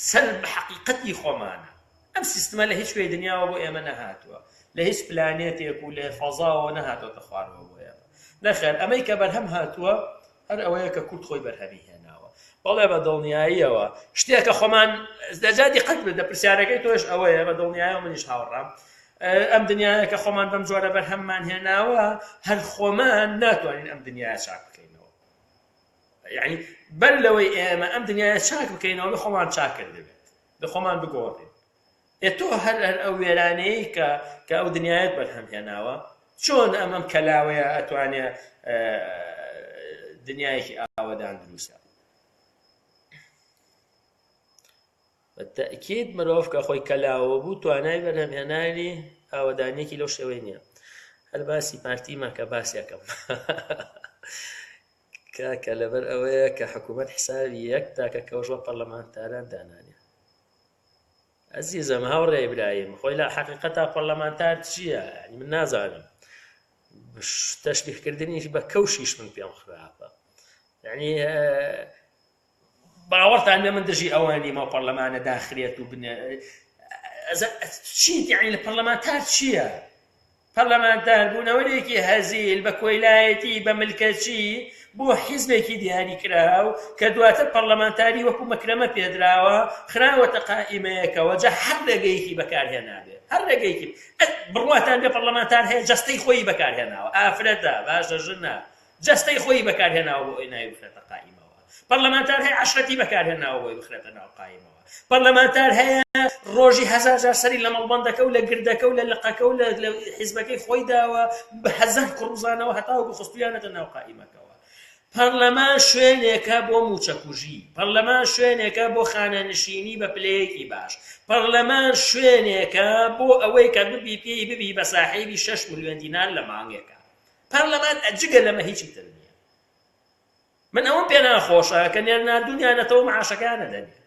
سەر بە حەقیقەتی خۆمانە ئەم سیستمە لە هیچ کوێی دنیاوە بۆ ئێمە نەهاتووە، لە هیچ پلانێتێک و لە فەزاوە نەهاتۆتە خوارەوە بۆ ئێمە. نەخێر، ئەمەی کە بەرهەم هاتووە هەر ئەوەیە کە کورد خۆی بەرهەمی هێناوە. بەڵێ بە دڵنیاییەوە شتێکە خۆمان دەجا دیقەت بدە پرسیارەکەی تۆش ئەوەیە بە دڵنیایەوە منیش هاوڕام ئەم دنیایە کە خۆمان بەم جۆرە بەرهەممان هێناوە هەر خۆمان ناتوانین ئەم دنیایە چاک بکەینەوە یعنی بەر لەوەی ئێمە ئەم دنیایە چاک بکەینەوە بە خۆمان چاک کردبێت لە خۆمان بگۆڕین ئێ تۆ هەر هەر ئەو وێرانەیەی کە کە ئەو دنیایەت بەرهەم هێناوە چۆن ئەم ئەم کەلاوەیە ئەتوانێ دنیایەکی ئاوەدان دروستە بە تەئکید مرۆڤ کە خۆی کەلاوە بوو توانای بەرهەمهێنانی ئاوەدانیەکی لەو شێوەی نییە هەر باسی پارتی مەکە باسیەکەم کاکە لەبەر ئەوەیە کە حکوومەت حسابی یەک تاکە کەوش بە پەرلەمانتاران دانانێ ئەزیزم هاوڕێ ئیبراهیم خۆی لە حەقیقەتا پەرلەمانتار چییە یعنی من نازانم تەشبیهکردنیش بە کەوشیش من پێم خراپە یعنی باوەڕتان بێ من دژی ئەوە نیمە پەرلەمانە داخرێت و بنێ چی یعنی لە پەرلەمانتار چییە؟ پەرلەمانتار بوونەوەرێکی هەزیل بە کۆیلایەتی بە ملکەچی بۆ حیزبێکی دیاریکراو کە دواتر پەرلەمانتاری وەکو مەکرەمە پێدراوە خراوەتە قائیمەیەکەوە جا هەر ڕێگەیەکی بەکارهێنابێ هەر ڕێگەیەکی بڕواتان بێ پەرلەمانتار هەیە جەستەی خۆی بەکارهێناوە ئافرەتە باشە ژنە جەستەی خۆی بەکارهێناوە بۆ ئەوەی ناوی بخرێتە قائیمەوە پەرلەمانتار هەیە عەشرەتی بەکارهێناوە بۆی بخرێتە ناو قایمەوە پەرلەمانتار هەیە ڕۆژی هەزار جار سەری لە مەڵبەندەکە و لە گردەکە و لە لقەکە و لە حیزبەکەی خۆی داوە بە هەزار کوڕزانەوە هەتاوەکو خستویانەتە ناو قائیمەکەوە پەرلەمان شوێنێکە بۆ موچەکوژی پەرلەمان شوێنێکە بۆ خانەنشینی بە پلەیەکی باش پەرلەمان شوێنێکە بۆ ئەوەی کە ببی پێی ببی بە ساحێبی 6 ملیۆن دینار لە مانگێکە پەرلەمان جگە لەمە هیچی تر نییە من ئەوەم پێ ناخۆشە کە نێرناردونیانەتەوە معاشەکەیان نەدەنێ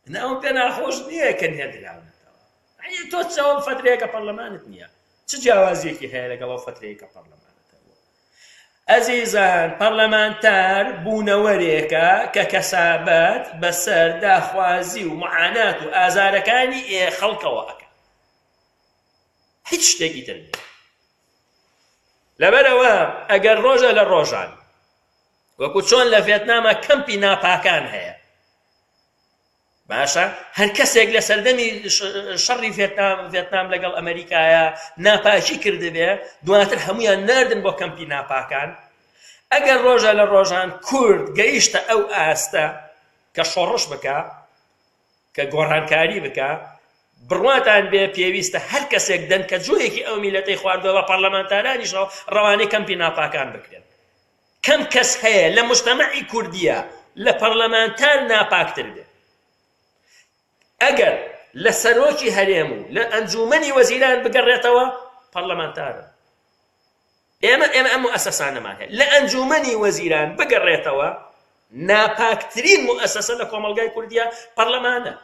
من ئەوەم پێ ناخۆش نییە کە نێردراونەتەوە یعنی تۆ چەوە فترەیەکە پەرلەمانت نییە چ جیاوازیەکی هەیە لەگەڵ ئەو فترەیە کە پەرلەمانت هەبوو ئەزیزان پەرلەمانتار بوونەوەرێکە کە کەسابەت بەسەر داخوازی و معانات و ئازارەکانی ئێ خەڵکەوە ئەکا هیچ شتێکی تر نییە لەبەرئەوە ئەگەر ڕۆژە لە ڕۆژان وەکو چۆن لە ڤێتنامە کەمپی ناپاکان هەیە باشە هەر کەسێک لە سەردەمی شەڕی ڤێتنام ڤێتنام لەگەڵ ئەمریکایە ناپاکی کردبێ دواتر هەمویان ناردن بۆ کەمپی ناپاکان ئەگەر ڕۆژە لە ڕۆژان کورد گەیشتە ئەو ئاستە کە شۆڕش بکە کە گۆڕانکاری بکا بڕواتان بێ پێویستە هەر کەسێک دەنکە جۆیەکی ئەو میلەتەی خواردووە بە پەڕلەمانتارانیشەوە ڕەوانەی کەمپی ناپاکان بکرێن کەم کەس هەیە لە مجتەمەعی کوردیە لە پەڕلەمانتار ناپاکتر بێ ئەگەر لە سەرۆکی هەرێم و لە ئەنجومەنی وەزیران بگەڕێتەوە پەڕلەمانتارە ئێمە ئێمە ئەم موئەسەسانەمان هەیە لە ئەنجومەنی وەزیران بگەڕێتەوە ناپاکترین موئەسەسە لە کۆمەڵگای کوردیە پەڕلەمانە.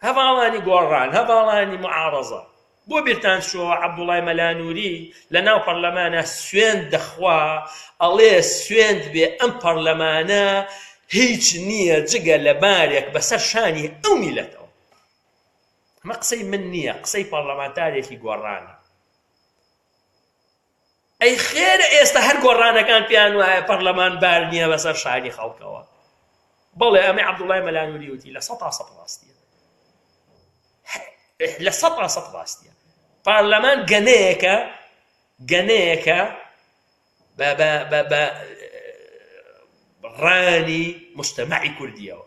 هەڤاڵانی گۆڕان، هەڤاڵانی موعارەزە، بۆ بیرتان چووەوە عەبدوڵای مەلا نوری لە ناو پەرلەمانا سوێند دەخوا ئەڵێ سوێند بێ ئەم پەرلەمانە هیچ نییە جگە لە بارێک بەسەر شانی ئەو میلەتەوە. ئەمە قسەی من نییە، قسەی پەرلەمانتارێکی گۆڕانە. ئەی خێرە ئێستا هەر گۆڕانەکان پێیان وایە پەرلەمان بار نییە بەسەر شانی خەڵکەوە؟ بەڵێ ئەمەی عەبدوڵای مەلا نوری وتی 100% ڕاستیە، 100% ڕاستیە. پەرلەمان گەنەیەکە، گەنەیەکە بە بە بە بە ڕانی مجتەمەعی کوردیەوە.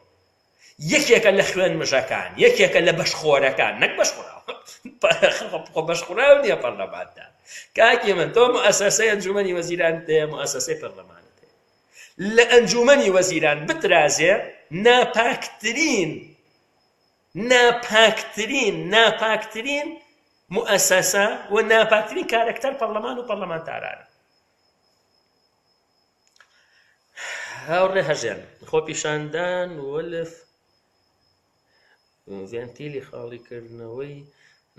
یەکێکە لە خوێن مژەکان، یەکێکە لە بەشخۆرەکان، نەک بەشخوراو، خۆ بەشخوراو نییە پەرلەمانتان. کاکی من تۆ موئەسەسەی ئەنجومەنی وەزیرانت هەیە، موئەسەسەی پەرلەمانت هەیە. لە ئەنجومەنی وەزیران بترازێ ناپاکترین ناپاکترین ناپاکترین موئەسەسە و ناپاکترین کارەکتەر پەرلەمان و پەرلەمانتارانە. هاوڕێ هەژێن، خۆپیشاندان وەلف ڤێنتیلی خاڵیکردنەوەی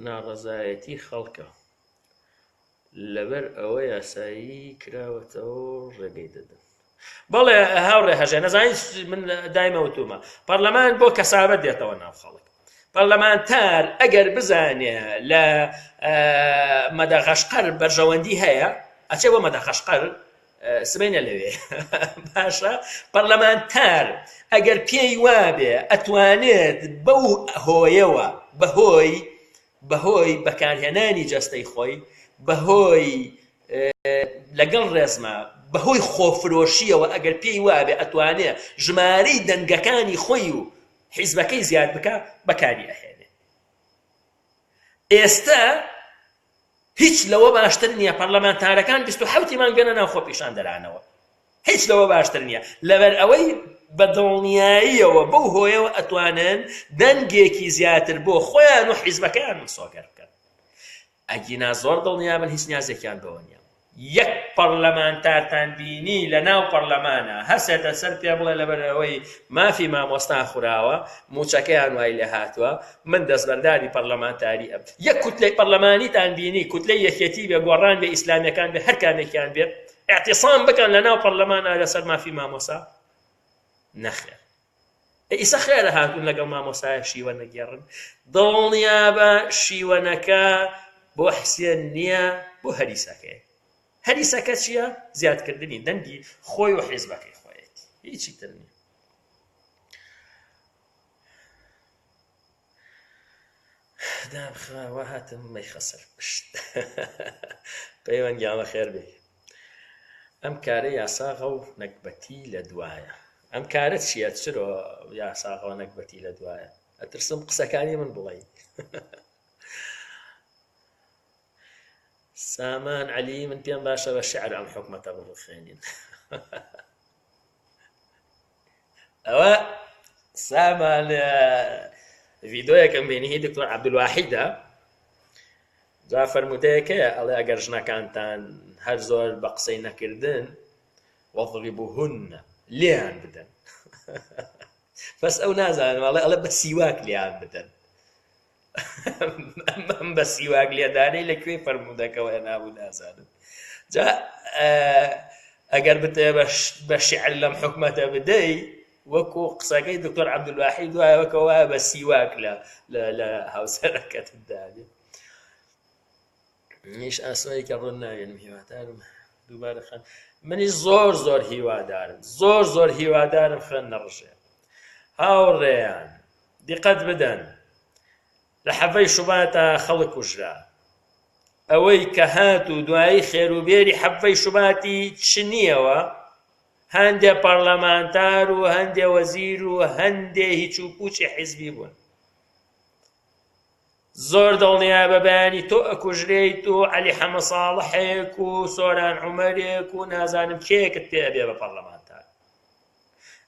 ناڕەزایەتی خەڵکە، لەبەر ئەوە یاسایی کراوەتەوە و ڕێگەی دەدەن. بەڵێ هاوڕێ هەژێن، ئەزانی من دایمە وتومە پەرلەمان بۆ کەسابەت دێتەوە ناو خەڵک. پەرلەمانتار ئەگەر بزانێ لە مەدەغەشقەر بەرژەوەندی هەیە ئەچێ بۆ مەدەغەشقەر سبەینە لەوێ باشە پەرلەمانتار ئەگەر پێی وابێ ئەتوانێت بەو هۆیەوە بەهۆی بەهۆی بەکارهێنانی جەستەی خۆی بەهۆی لەگەڵ ڕێزما بەهۆی خۆفرۆشیەوە ئەگەر پێی وابێ ئەتوانێ ژمارەی دەنگەکانی خۆی و حیزبەکەی زیاد بکا بەکاری ئەهێنێ ئێستە هیچ لەوە باشتر نییە پەرلەمانتارەکان 27 مانگ بێنە ناو خۆپیشاندەرانەوە هیچ لەوە باشتر نییە لەبەر ئەوەی بە دڵنیاییەوە بەو هۆیەوە ئەتوانن دەنگێکی زیاتر بۆ خۆیان و حیزبەکەیان مسۆگەر بکەن ئەگینا زۆر دڵنیابن هیچ نیازێکیان بەوە نیە. یەک پەڕلەمانتارتان بینی لە ناو پەڕلەمانا هەسێتە سەر پێ بڵێ لەبەر ئەوەی مافی مامۆستا خوراوە موچەکەیان وای لێ هاتوە من دەستبەرداری پەڕلەمانتاری ئەبم. یەک کوتلەی پەڕلەمانیتان بینی کوتلەی یەکێتی بێ گۆڕان بێ ئیسلامیەکان بێ هەر کامێکیان بێ ئیعتیسام بکەن لە ناو پەڕلەمانا لەسەر مافی مامۆسا؟ نەخێر. ئەی ئیسە خێرە هاتوون لەگەڵ مامۆستایە شیوە نەگێڕن دڵنیابە شیوەنەکە بۆ حسێن نییە بۆ هەریسەکەیە هەریسەکە چییە زیادکردنی دەنگی خۆی و حیزبەکەی خۆیەتی هیچی تر نییە دامخە وا هاتم مەیخە سەر پشت پەیوەند گیان بەخێر بێی ئەم کارە یاساغە و نەگبەتی لە دوایە ئەم کارە چییە چرۆ یاساغە و نەگبەتی لە دوایە ئەترسم قسەکانی من بڵێ سامان عەلی من پێم باشە بە شعر ئەم حکومەتە بڕوخێنین ئەوە سامان ڤیدۆیەکەم بینی هی دکتۆر عەبدولواحیدە جا فەرموودەیەکەیە ئەڵێ ئەگەر ژنەکانتان هەر زۆر بە قسەی نەکردن وەضربوهن لێیان بدەن بەس ئەو نازانم ئەڵێ ئەڵێ بە سیواک لێیان بدەن ئەم بە سیواک لێدانەی لە کوێی فەرموودەکەوە هێنابوو نازانم جا ئەگەر بتەوێ بە شعر لەم حکومەتە بدەی وەکو قسەکەی دکتۆر عەبدولواحید وایە وەکە وایە بە سیواک لە لە هاوسەرەکەت دابێ منیش ئاسۆیەکە ڕوون ناوێنم هیوادارم دووبارە خوێن منیش زۆر زۆر هیوادارم زۆر زۆر هیوادارم خوێن نەڕژێ هاوڕێیان دیقەت بدەن لە حەڤەی شوباتا خەڵک کوژرا ئەوەی کە هات و دوایی خێروبێری حەڤەی شوباتی چنیەوە هەندێ پەرلەمانتار و هەندێ وەزیر و هەندێ هیچ و پوچی حیزبی بوون زۆر دڵنیا بە بەیانی تۆ ئەکوژرێیت و عەلی حەمە ساڵحێک و سۆران عومەرێک و نازانم کێکت پێ ئەبێ بە پەرلەمانتار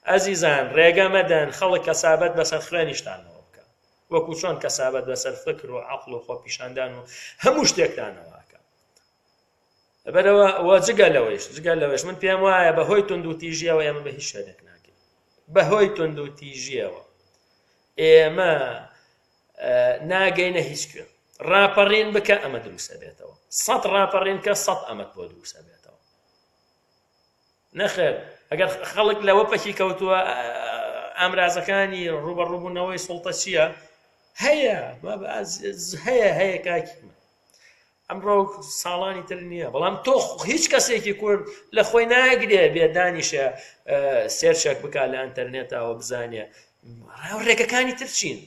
ئەزیزان ڕێگە مەدەن خەڵک کەسابەت بەسەر خوێنیشتانەوە بکە وەکو چۆن کەسابەت بەسەر فکر و عەقڵ و خۆپیشاندان و هەموو شتێکتانەوە ئەکا لەبەرەوە وە جگە لەوەیش جگە لەوەیش من پێم وایە بە هۆی توندوتیژیەوە ئێمە بە هیچ شوێنێک ناگەین بە هۆی توندوتیژیەوە ئێمە. ناگەینە هیچ کوێ. ڕاپەڕین بکە ئەمە دروست ئەبێتەوە. سەت ڕاپەڕین کە سەت ئەمەت بۆ دروست ئەبێتەوە. نەخێر ئەگەر خەڵک لەوە پەکی کەوتووە ئامرازەکانی ڕوبەڕوبوونەوەی سوڵتە چییە؟ هەیە هەیە هەیە کاکی من ئەمڕۆ ساڵانی تر نییە بەڵام تۆ هیچ کەسێکی کورد لە خۆی ناگرێ بێ دانیشە سێرچێک بک لە ئەتەرنێتەوە بزانێ ڕێگەکانی تر چین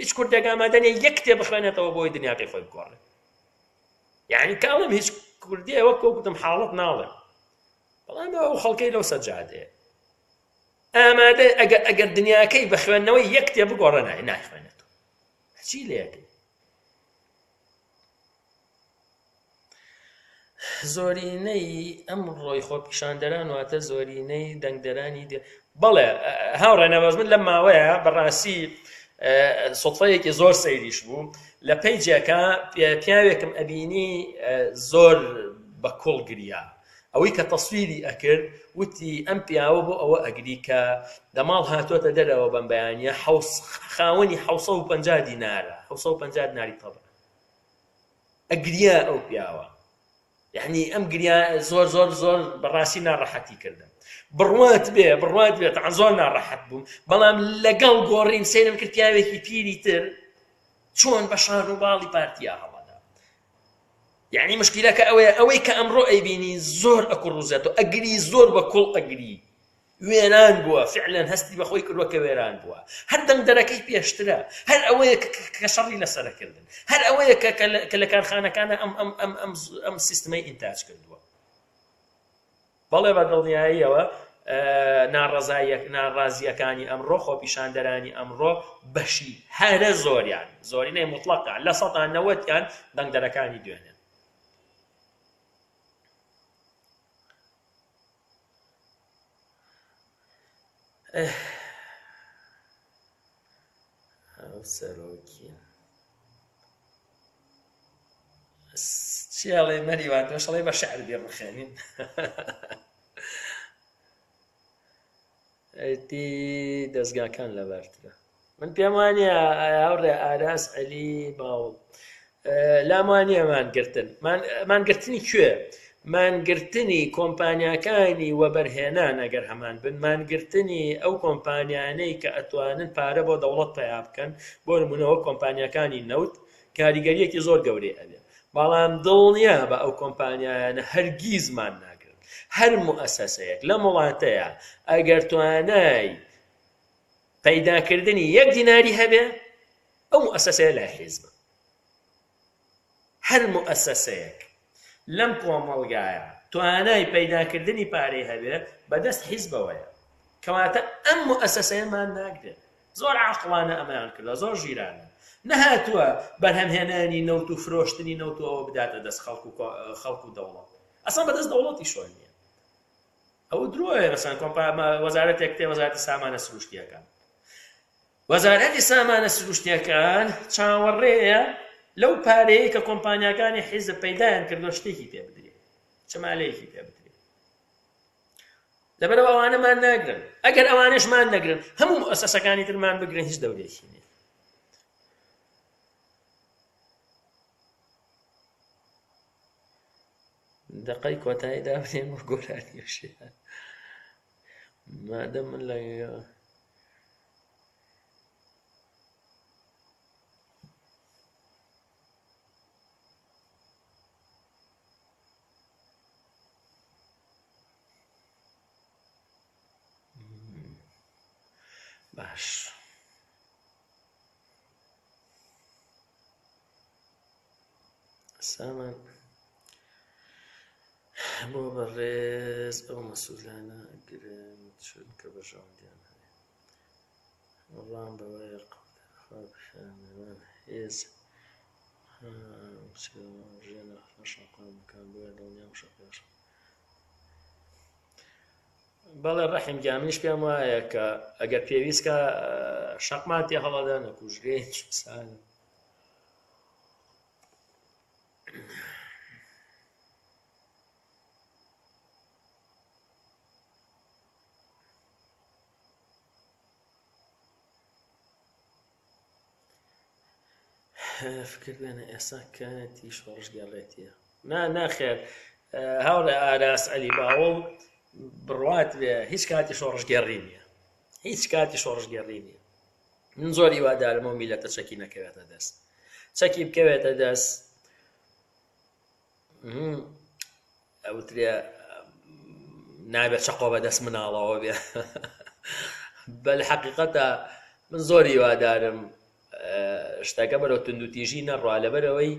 هیچ کوردێک ئامادە نیە یەک کتێب بخوێنێتەوە بۆی دنیاکەی خۆی بگۆڕێ یعنی کاڵم هیچ کوردیە وەک وەکوتم حاڵەت ناڵێم بەڵام ئەو خەڵکەی لەو سەجادەیە ئامادە ئەگەر ئەگەر دنیاکەی بە خوێندنەوەی یەک کتێب بگۆڕێ نای نایخوێنێتەوە چی لێکەی زۆرینەی ئەمڕۆی خۆپیشاندەران واتە زۆرینەی دەنگدەرانی دێ بەڵێ هاوڕێ نەبەز من لەم ماوەیە بەڕاستی سوتفەیەکی زۆر سەیریش بوو لە پەیجێکە پیاوێکم ئەبینی زۆر بە کوڵ گریا ئەوەی کە تەسویری ئەکرد وتی ئەم پیاوە بۆ ئەوە ئەگری کە دەماڵ هاتۆتە دەرەوە بەم بەیانە خاوەنی 650 دینارە 650 دیناری تەبع ئەگریا ئەو پیاوە یعنی ئەم گریا زۆر زۆر زۆر بەڕاستی ناڕەحەتی کردم بڕوات بێ بڕوات بێت زۆر ناڕەحەت بووم بەڵام لەگەڵ گۆڕین سەیرم کرد پیاوێکی پیری تر چۆن بە شان و باڵی پارتیا هەڵەدا یعنی مشکلەکە ئەوەیە ئەوەی کە ئەمڕۆ ئەیبینی زۆر ئەکوڕوزێتەوە ئەگری زۆر بە کوڵ ئەگری وێران بووە، فعلەن هەستی بە خۆی کردووە کە وێران بووە، هەر دەنگدەرەکەی پێشترە، هەر ئەوەیە کە شەڕی لەسەرە کردن، هەر ئەوەیە کە لە کارخانەکانە ئەم ئەم ئەم ئەم ئەم سیستمەی ئینتاج کردووە. بەڵێ بە دڵنیاییەوە ناڕەزاییە ناڕازییەکانی ئەمڕۆ خۆپیشاندەرانی ئەمڕۆ بەشی هەرە زۆریان زۆرینەی موتڵەقە لە سەدا نەوەتیان دەنگدەرەکانی دوێنێن. هاوسەرۆکی چی ئەڵێ مەریوان تۆش ئەڵێ بە شعر بیڕوخێنین ئەتی دەزگاکان لەبارترە من پێم وانە هاوڕێ ئاراس عەلی باوڵ لام وانە مانگرتن مانگرتنی کوێ مانگرتنی کۆمپانیاکانی وەبەرهێنان ئەگەر هەمان بن مانگرتنی ئەو کۆمپانیانەی کە ئەتوانن پارە بۆ دەوڵەت پەیا بکەن بۆ نمونەوە کۆمپانیاکانی نەوت کاریگەریەکی زۆر گەورەی ئەبێ بەڵام دڵنیا بە ئەو کۆمپانیایانە هەرگیز مان ناگرن هەر موئەسەسەیەک لەم وڵاتەیە ئەگەر توانای پەیداکردنی یەک دیناری هەبێ ئەو موئەسەسەیە لای حیزبە هەر موئەسەسەیەک لەم کۆمەڵگایە توانای پەیداکردنی پارەی هەبێ بەدەست حیزبەوەیە کەواتە ئەم موئەسەسەیەمان ناگرێت زۆر عاقڵانە ئەمەیان کردوە زۆر ژیرانە نەهاتووە بەرهەمهێنانی نەوت و فرۆشتنی نەوت و ئەوە بداتە دەست خەڵک و خەڵک و دەوڵەت ئەسڵ بەدەست دەوڵەتیشەوە نییە ئەوە درۆیە مەسەن کۆمپا وەزارەتێک تێ وەزارەتی سامانە سروشتیەکان وەزارەتی سامانە سروشتیەکان چاوەڕێیە لەو پارەیە کە کۆمپانیاکانی حیزب پەیدایان کردووە شتێکی پێ بدرێ چمالەیەکی پێ بدرێ لەبەرەوە ئەوانەمان ناگرن ئەگەر ئەوانەشمان نەگرن هەموو مؤسسەکانی ترمان بگرن هیچ دەورێکی نییە دەقەی کۆتایی دابنێن بۆ گۆرانی و شیعر مادەم من لە باش سامان بۆ بەڕێز ئەو مەسولانە گرن چونکە بەرژەوەندیان هەیە وەڵام بەوەیە خۆپیشاندەران هێز شەقامەکان بۆیە دڵنیام شەقاش بەڵێ ڕەحیم گیان منیش پێم وایە کە ئەگەر پێویستکە شەقمان تێ هەڵەدا نەکوژرێ چسان فکر بێنە ئێستا کاتی شۆڕشگێڕێتیە نا ناخێر هاوڕێ ئاراس عەلی باوڵ بڕوات بێ هیچ کاتی شۆڕشگێڕی نییە هیچ کاتی شۆڕشگێڕی نییە من زۆر هیوادارم ئەو میلەتە چەکی نەکەوێتە دەست چەکی بکەوێتە دەست ئەوترێ نابێت چەقۆ بەدەست مناڵەوە بێ بەل حەقیقەتە من زۆر هیوادارم شتەکە بەرەو توندوتیژی نەڕوا لەبەرەوەی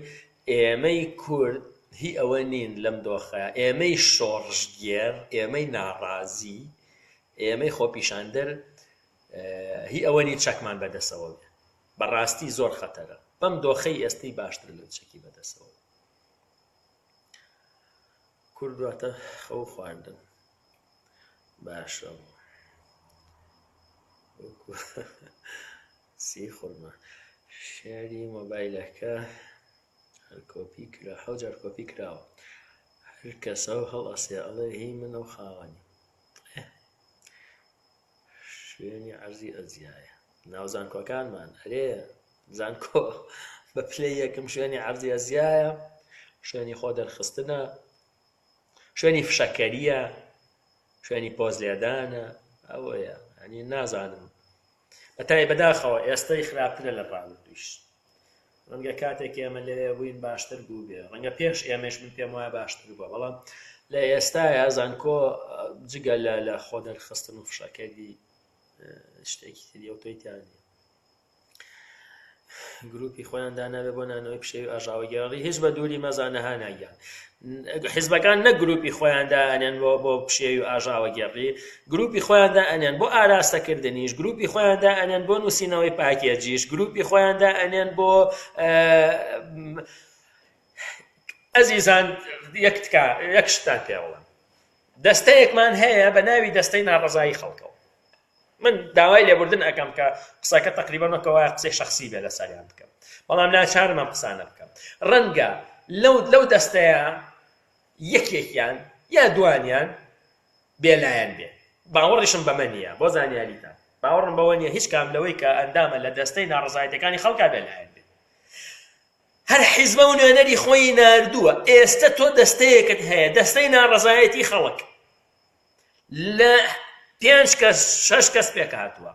ئێمەی کورد هی ئەوە نین لەم دۆخە ئێمەی شۆڕشگێر ئێمەی ناڕازی ئێمەی خۆپیشاندەر هی ئەوە نین چەکمان بەدەسەوە بێ بەڕاستی زۆر خەتەرە بەم دۆخەی ئێستەی باشتر لە چەکی بەدەسەوە کورد واتە خەو خواردن باشە سی خورما شێری مۆبایلەکە هەر کۆپی کرا حەو جار کۆپی کراوە هەر کەسە و هەڵئەسێ ئەڵێ هی منە و خاوەنی شوێنی عەرزی ئەزیایە ناو زانکۆکانمان ئەرێ زانکۆ بە پلەی یەکەم شوێنی عەرزی ئەزیایە شوێنی خۆ دەرخستنە شوێنی فشەکەریە شوێنی پۆز لێدانە ئەوەیە ئەنی نازانم بەتای بەداخەوە ئێستای خراپترە لە ڕابردوویش ڕەنگە کاتێک ئێمە لەوێ بووین باشتر بوو بێ ڕەنگە پێش ئێمەش من پێم وایە باشتر بووە بەڵام لە ئێستایا زانکۆ جگە لە لە خۆ دەرخستن و فشەکەری شتێکی تری ئەو تۆی تیا نییە گروپی خۆیان دانابێ بۆ نانەوەی پشێوی ئاژاوەگێڕی هیچ بە دووری مەزانە هاناگیان حیزبەکان نەک گروپی خۆیان دائەنێن بۆ بۆ پشێوی و ئاژاوەگێڕی گروپی خۆیان دائەنێن بۆ ئاراستەکردنیش گروپی خۆیان دائەنێن بۆ نووسینەوەی پاکێجیش گروپی خۆیان دائەنێن بۆ ئەزیزان یەک تکا یەک شتان پێ بڵێم دەستەیەکمان هەیە بە ناوی دەستەی ناڕەزایی خەڵکەوە من داوای لێبوردن ئەکەم کە قسەکە تقریبا وەکە وایە قسەی شخصی بێ لەسەریان بکەم بەڵام ناچارم ئەم قسانە بکەم ڕەنگە لەو لەو دەستەیە یەکێکیان یا دوانیان بێلایەن بێ باوەڕیشم بەمە نییە بۆ زانیاریتان باوەڕم بەوە نییە هیچ کام لەوەی کە ئەندامە لە دەستەی ناڕەزایەتەکانی خەڵکا بێلایەن بێ هەر حیزبە و نوێنەری خۆی ناردووە ئێستە تۆ دەستەیەکت هەیە دەستەی ناڕەزایەتی خەڵک لە پێنج کەس شەش کەس پێکهاتووە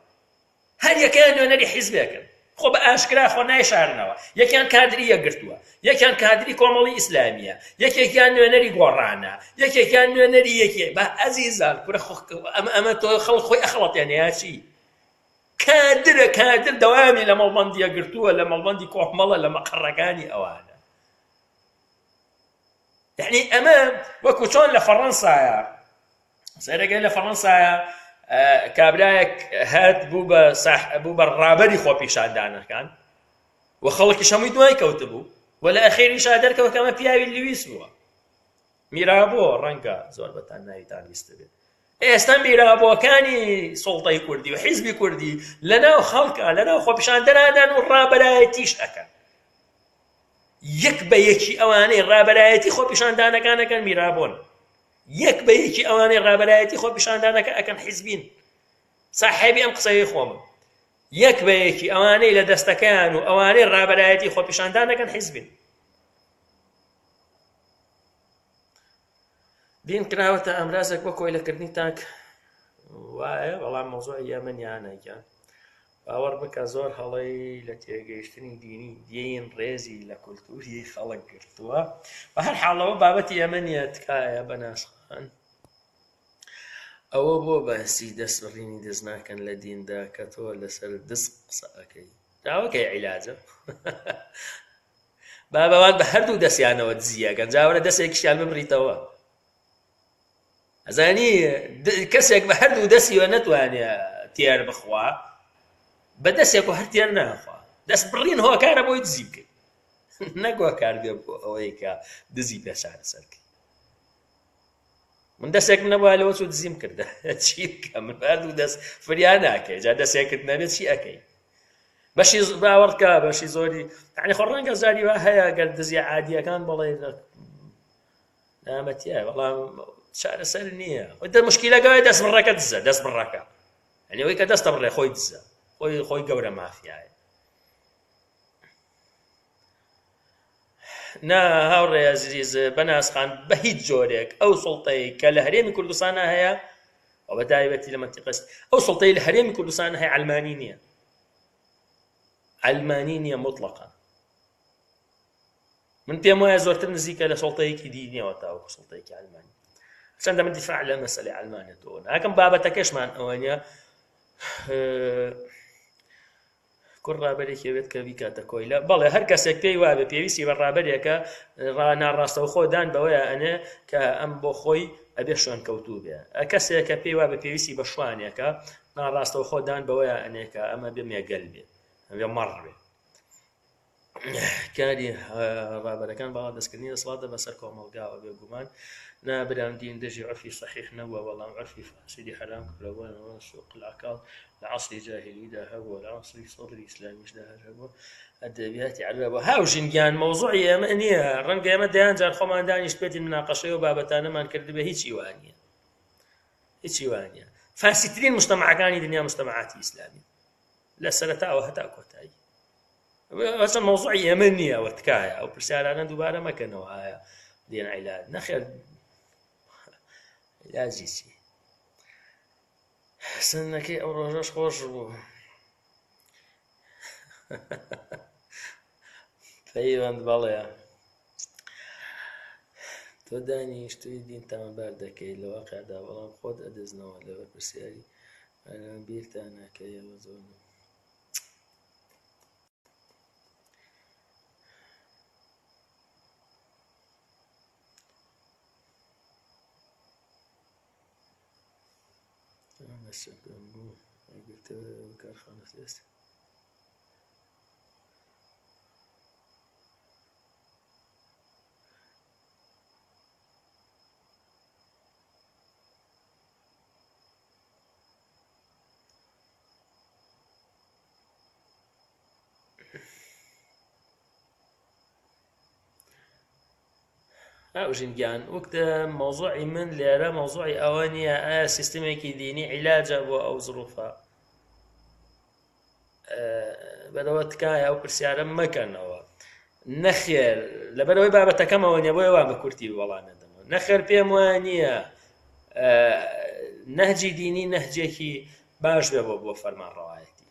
هەر یەکەیان نوێنەری حیزبێکن خۆ بە ئاشکرا خۆ نایشارنەوە یەکیان کادری یەکگرتووە یەکیان کادری کۆمەڵی ئیسلامیە یەکێکیان نوێنەری گۆڕانە یەکێکیان نوێنەری یەکێ بە ئەزیزان کورە خۆ ئەمە ئەمە تۆ خەڵک خۆی ئەخڵەتێنێ یا چی کادرە کادر دەوامی لە مەڵبەندی یەکگرتووە لە مەڵبەندی کۆمەڵە لە مەقەڕەکانی ئەوانە یعنی ئەمە وەکو چۆن لە فەڕەنسایە سەرەکەی لە فەڕەنسایە کابرایەک هات بوو بە بوو بە ڕابەری خۆپیشاندانەکان و خەڵکیش هەمووی دوای کەوتبوو و لە ئەخیریشا دەرکەوت کە ئەمە پیاوی لویس بووە میرابۆ ڕەنگە زۆر بەتان ناویتان بیستبێت ئێستا میرابۆکانی سوڵتەی کوردی و حیزبی کوردی لەناو خەڵکە لەناو خۆپیشاندەرانان و ڕابەرایەتیش ئەکەن یەک بە یەکی ئەوانەی ڕابەرایەتی خۆپیشاندانەکان ئەکەن میرابۆن یەک بە یەکی ئەوانەی ڕابەرایەتی خۆپیشاندانەکە ئەکەن حیزبین ساحێبی ئەم قسەی خۆمم یەک بە یەکی ئەوانەی لە دەستەکەیان و ئەوانەی ڕابەرایەتی خۆپیشاندان دەکەن حیزبین دین کراوەتە ئامرازێک بۆ کۆیلەکردنی تاک وایە بەڵام مەوزوعی ئێمە نیانە گیان باوەڕ بکە زۆر هەڵەی لە تێگەیشتنی دینی دین ڕێزی لە کولتوری خەڵک گرتووە بە هەر حاڵەوە بابەتی ئێمە نییە تکایە بەناسخان ئەوە بۆ باسی دەست بڕینی دەست ناکەن لە دیندا کە تۆ لەسەر دز قسە ئەکەی داوەکەی عیلاجە بابەوان بە هەردوو دەستیانەوە دزیەکەن جاوەرە دەستێکیشیان ببڕیتەوە ئەزانی کەسێک بە هەردوو دەستیوە نەتوانێ تێر بخوا بە دەستێک و هەر تێر ناخوا دەست بڕین هۆکارە بۆی دزی بکەیت نەک هۆکار بێ بۆ ئەوەی کە دزی پێ چارەسەر بکەیت من دەستێکم نەبووە لەوە چوو دزیم کردە چی بکەم من هەردوو دەست فریا ناکەی جا دەستێکت نەبێت چی ئەکەی بەشی باوەڕکە بەشی زۆری یعنی خۆ ڕەنگە زاری وا هەیە گەر دزی عادیەکان بڵێ نامەتیە بەڵام چارەسەر نییە دە مشکیلەکەی دەست بڕەکە دزە دەست بڕەکە یعنی ئەوەی کە دەستە بڕێ خۆی دزە خۆی خۆی گەورە مافیایە. نا هاوڕێ ئەزیز بەناز خان بە هیچ جۆرێک ئەو سوڵتەی کە لە هەرێمی کوردستانە هەیە و بە تایبەتی لە مەنتیقەس ئەو سوڵتەی لە هەرێمی کوردستان هەیە عەلمانی نییە عەلمانی نییە مطلقا من پێم وایە زۆرتر نزیکە لە سوڵتەیەکی دینیەوە تاوەکو سوڵتەیەکی عەلمانی چەندە من دیفاع لە مەسەلەی عەلمانیەتەوە ناکەم بابەتەکەشمان ئەوە نییە کوڕ ڕابەرێکی ئەوێت کە بیکاتە کۆیلە بەڵێ هەر کەسێک پێی وابێ پێویستی بە ڕابەرێکە ڕا ناڕاستەوخۆ دان بەوەیە ئەنێ کە ئەم بۆ خۆی ئەبێ شوێن کەوتوو بێ کەسێک کە پێی وابێ پێویستی بە شوانێکە ناڕاستەوخۆ دان بەوەیە ئەنێ کە ئەمە بێ مێگەل بێ ئەبێ مەڕ بێ کاری ڕابەرەکان باڵا دەستکردنی دەسەڵاتە بەسەر کۆمەڵگاوە بێگومان نا برام دین دژی عرفی صحیح نەبووە بەڵام عرفی فاسدی حەرام کردووە سوق العقال لە عەسری جاهیلیدا هەبووە لە عەسری سەدری ئیسلامیشدا هەر هەبووە ئەدەبیاتی عەرەب هەبووە هاوژین گیان مەوزوعی ئێمە نییە ڕەنگە ئێمە دەیان جار خۆمان دانیشتبێتین مناقەشەی و بابەتانەمان کردبێ هیچی وا نییە هیچی وا نییە فاسدترین مجتەمعەکانی دنیا مجتەمعاتی ئیسلامی لە سەرەتاوە هەتا کۆتایی ئەسە مەوزوعی ئێمە نییە وە تکایە ئەو پرسیارانە دووبارە مەکەنەوە ئایا دێن عیلاج نەخێر عیلاجی چی سنەکەی ئەو ڕۆژەش خۆش بوو پەیوەند بەڵێ تۆ دانیشتوی دین تاوانبار دەکەی لە واقعدا بەڵام خۆت ئەدزنەوە لە بەرپرسیاری بیرتان ناکەیەوە زۆر هاوژین گیان وەکتە مەوزوعی من لێرە مەوزوعی ئەوە نییە ئایا سیستمێکی دینی عیلاجە بۆ ئەو زروفە بەرەوە تکایە ئەو پرسیارە مەکەنەوە نەخێر لەبەرەوەی بابەتەکەمەوە نیە بۆیە وا بە کورتی وەڵام نەدەمەوە نەخێر پێم وایە نییە نەهجی دینی نەهجێکی باش بێ بۆ بۆ فەرمانڕەوایەتی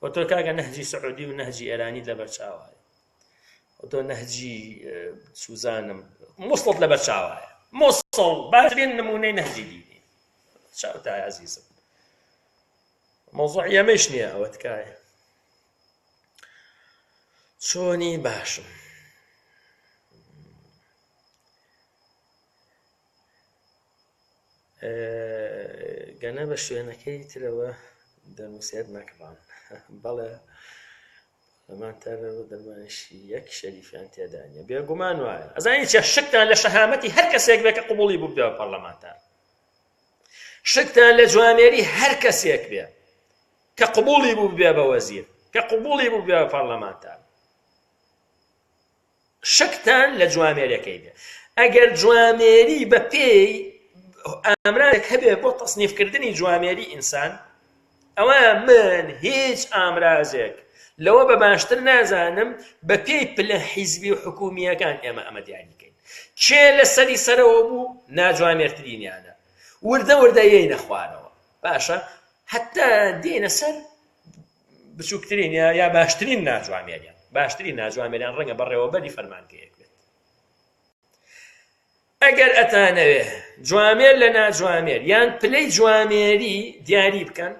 وە تۆ کاکە نەهجی سعودی و نەهجی ئێرانی لەبەر چاوایە تۆ نەهجی سوزانم موسڵت لەبەر چاوایە موسڵ باشترین نمونەی نەهجی دینی چاوتای عزیزم مەوزوعی ئەمەیش نییە ئەوە تکایە چۆنی باشم گەنە بە شوێنەکەی ترەوە دەنووسێت نەکڕان بەڵێ پەرلەمانتارە و دەرمانیشی یەک شەریفیان تێدا نییە بێگومان وایە ئەزانی چیە شکتان لە شەهامەتی هەر کەسێک بێ کە قبوڵی بوو بێ بە پەرلەمانتار شکتان لە جوامێری هەر کەسێک بێ کە قبوڵی بوو بێ بە وەزیر کە قبوڵی بوو بێ بە پەرلەمانتار شکتان لە جوامێرەکەی بێ ئەگەر جوامێری بە پێی ئامرازێک هەبێ بۆ تەسنیفکردنی جوامێری ئینسان ئەوە من هیچ ئامرازێک لەوە بە باشتر نازانم بە پێی پلە حیزبی و حکومییەکان ئێمە ئەمە دیاریکەین کێ لە سەری سەرەوە بوو ناجوامێرترینیانە وردە وردە یەینە خوارەوە باشە هەتا دێنە سەر بچووکترین یا یا باشترین ناجوامێریان باشترین ناجوامێریان ڕەنگە بەڕێوەبەری فەرمانگەیەک بێت ئەگەر ئەتانەوێ جوامێر لە ناجوامێر یان پلەی جوامێری دیاری بکەن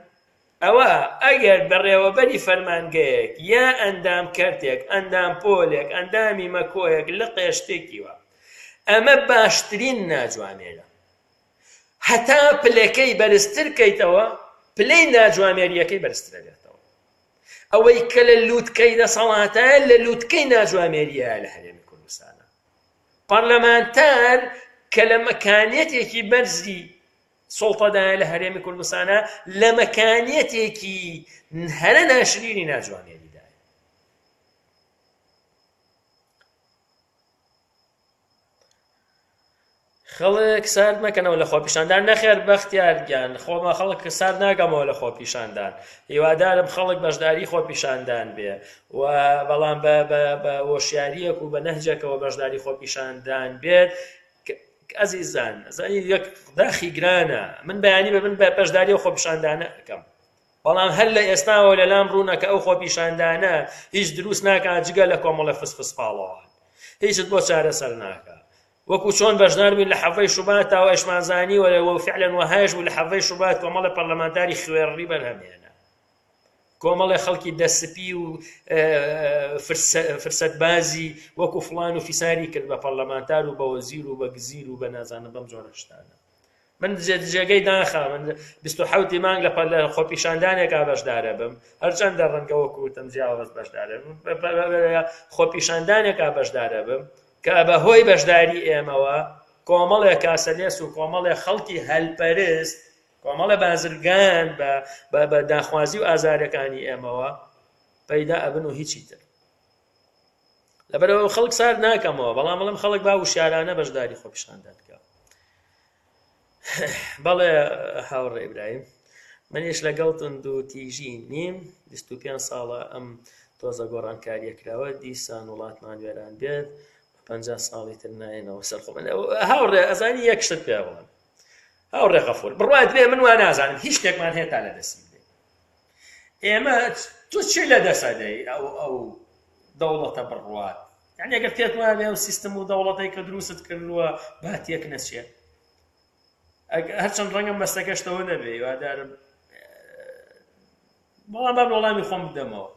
ئەوە ئەگەر بەڕێوەبەری فەرمانگەیەک یا ئەندام کەرتێک ئەندام پۆلێک ئەندامی مەکۆیەک لقێ شتێکی وا ئەمە باشترین ناجوامێرە هەتا پلەکەی بەرزتر کەیتەوە پلەی ناجوامێریەکەی بەرزترە بێتەوە ئەوەی کە لە لووتکەی دەسەڵاتە لە لووتکەی ناجوامێریە لە هەرێمی کوردستانە پەرلەمانتار کە لە مەکانیەتێکی بەرزی سوڵتەدایە لە هەرێمی کوردستانە لە مەکانیەتێکی هەرە ناشرینی ناجوامێریدایە. خەڵک سارد مەکەنەوە لە خۆپیشاندان نەخێر بەختیار گیان خۆمە خەڵک سارد ناکەمەوە لە خۆپیشاندان هیوادارم خەڵک بەشداری خۆپیشاندان بێ و بەڵام بە بە هۆشیاریەک و بە نەهجێکەوە بەشداری خۆپیشاندان بێت ئەزیزان زانی یەک داخی گرانە من بەیانی بە من بەشداری و خۆپیشاندانە ئەکەم بەڵام هەر لە ئێستاوە لەلام ڕوونە کە ئەو خۆپیشاندانە هیچ دروست ناکات جگە لە کۆمەڵە فسفس پاڵەوان هیچت بۆ چارەسەر ناکە وەکو چۆن بەشدار بووین لە حەڤەی شوبات تا ئەوەشمان زانیوە و فعلا وەهایش بوو لە حەڤەی شوبات کۆمەڵە پەرلەمانتاری خوێڕی بەرهەمهێنا کۆمەڵێ خەڵکی دەسپی و فرسەتبازی وەکو فڵان و فیساری کرد بە پەرلەمانتار و بە وەزیر و بە گزیر و بە نازانم بەم جۆرە شتانە من جێگەی داخە من 27 مانگ لە پەر لە خۆپیشاندانێکا بەشدارە بم هەرچەندە ڕەنگە وەکو وتم جیاواز بەشدارە بم خۆپیشاندانێکا بەشدارە بم کە بە هۆی بەشداری ئێمەوە کۆمەڵێ کاسەلێس و کۆمەڵێ خەڵکی هەلپەرست کۆمەڵێ بازرگان بە بە داخوازی و ئازارەکانی ئێمەوە پەیدا ئەبن و هیچی تر لەبەرەوە خەڵک سارد ناکەمەوە بەڵام بڵم خەڵک با وشیارانە بەشداری خۆپیشاندان بکە بەڵێ هاوڕێ ئیبراهیم منیش لەگەڵ توند و تیژی نیم 25 ساڵە ئەم تۆزە گۆڕانکاریە کراوە دیسان وڵاتمان وێران بێت 50 ساڵی تر نایەنەوە سەر خۆ من هاوڕێ ئەزانی یەک شتت پێ بڵێم هاوڕێ غەفور بڕوات بێ من وا نازانم هیچ شتێکمان هەیە تا لە دەستی بدەین ئێمە تۆ چی لە دەسە دەی ئەو ئەو دەوڵەتە بڕوات یعنی ئەگەر پێت وابێ ئەو سیستم و دەوڵەتەی کە دروستت کردووە با تێک نەچێت هەرچەند ڕەنگە مەسەکەشتەوە نەبێ هیوادارم بەڵام با وەڵامی خۆم بدەمەوە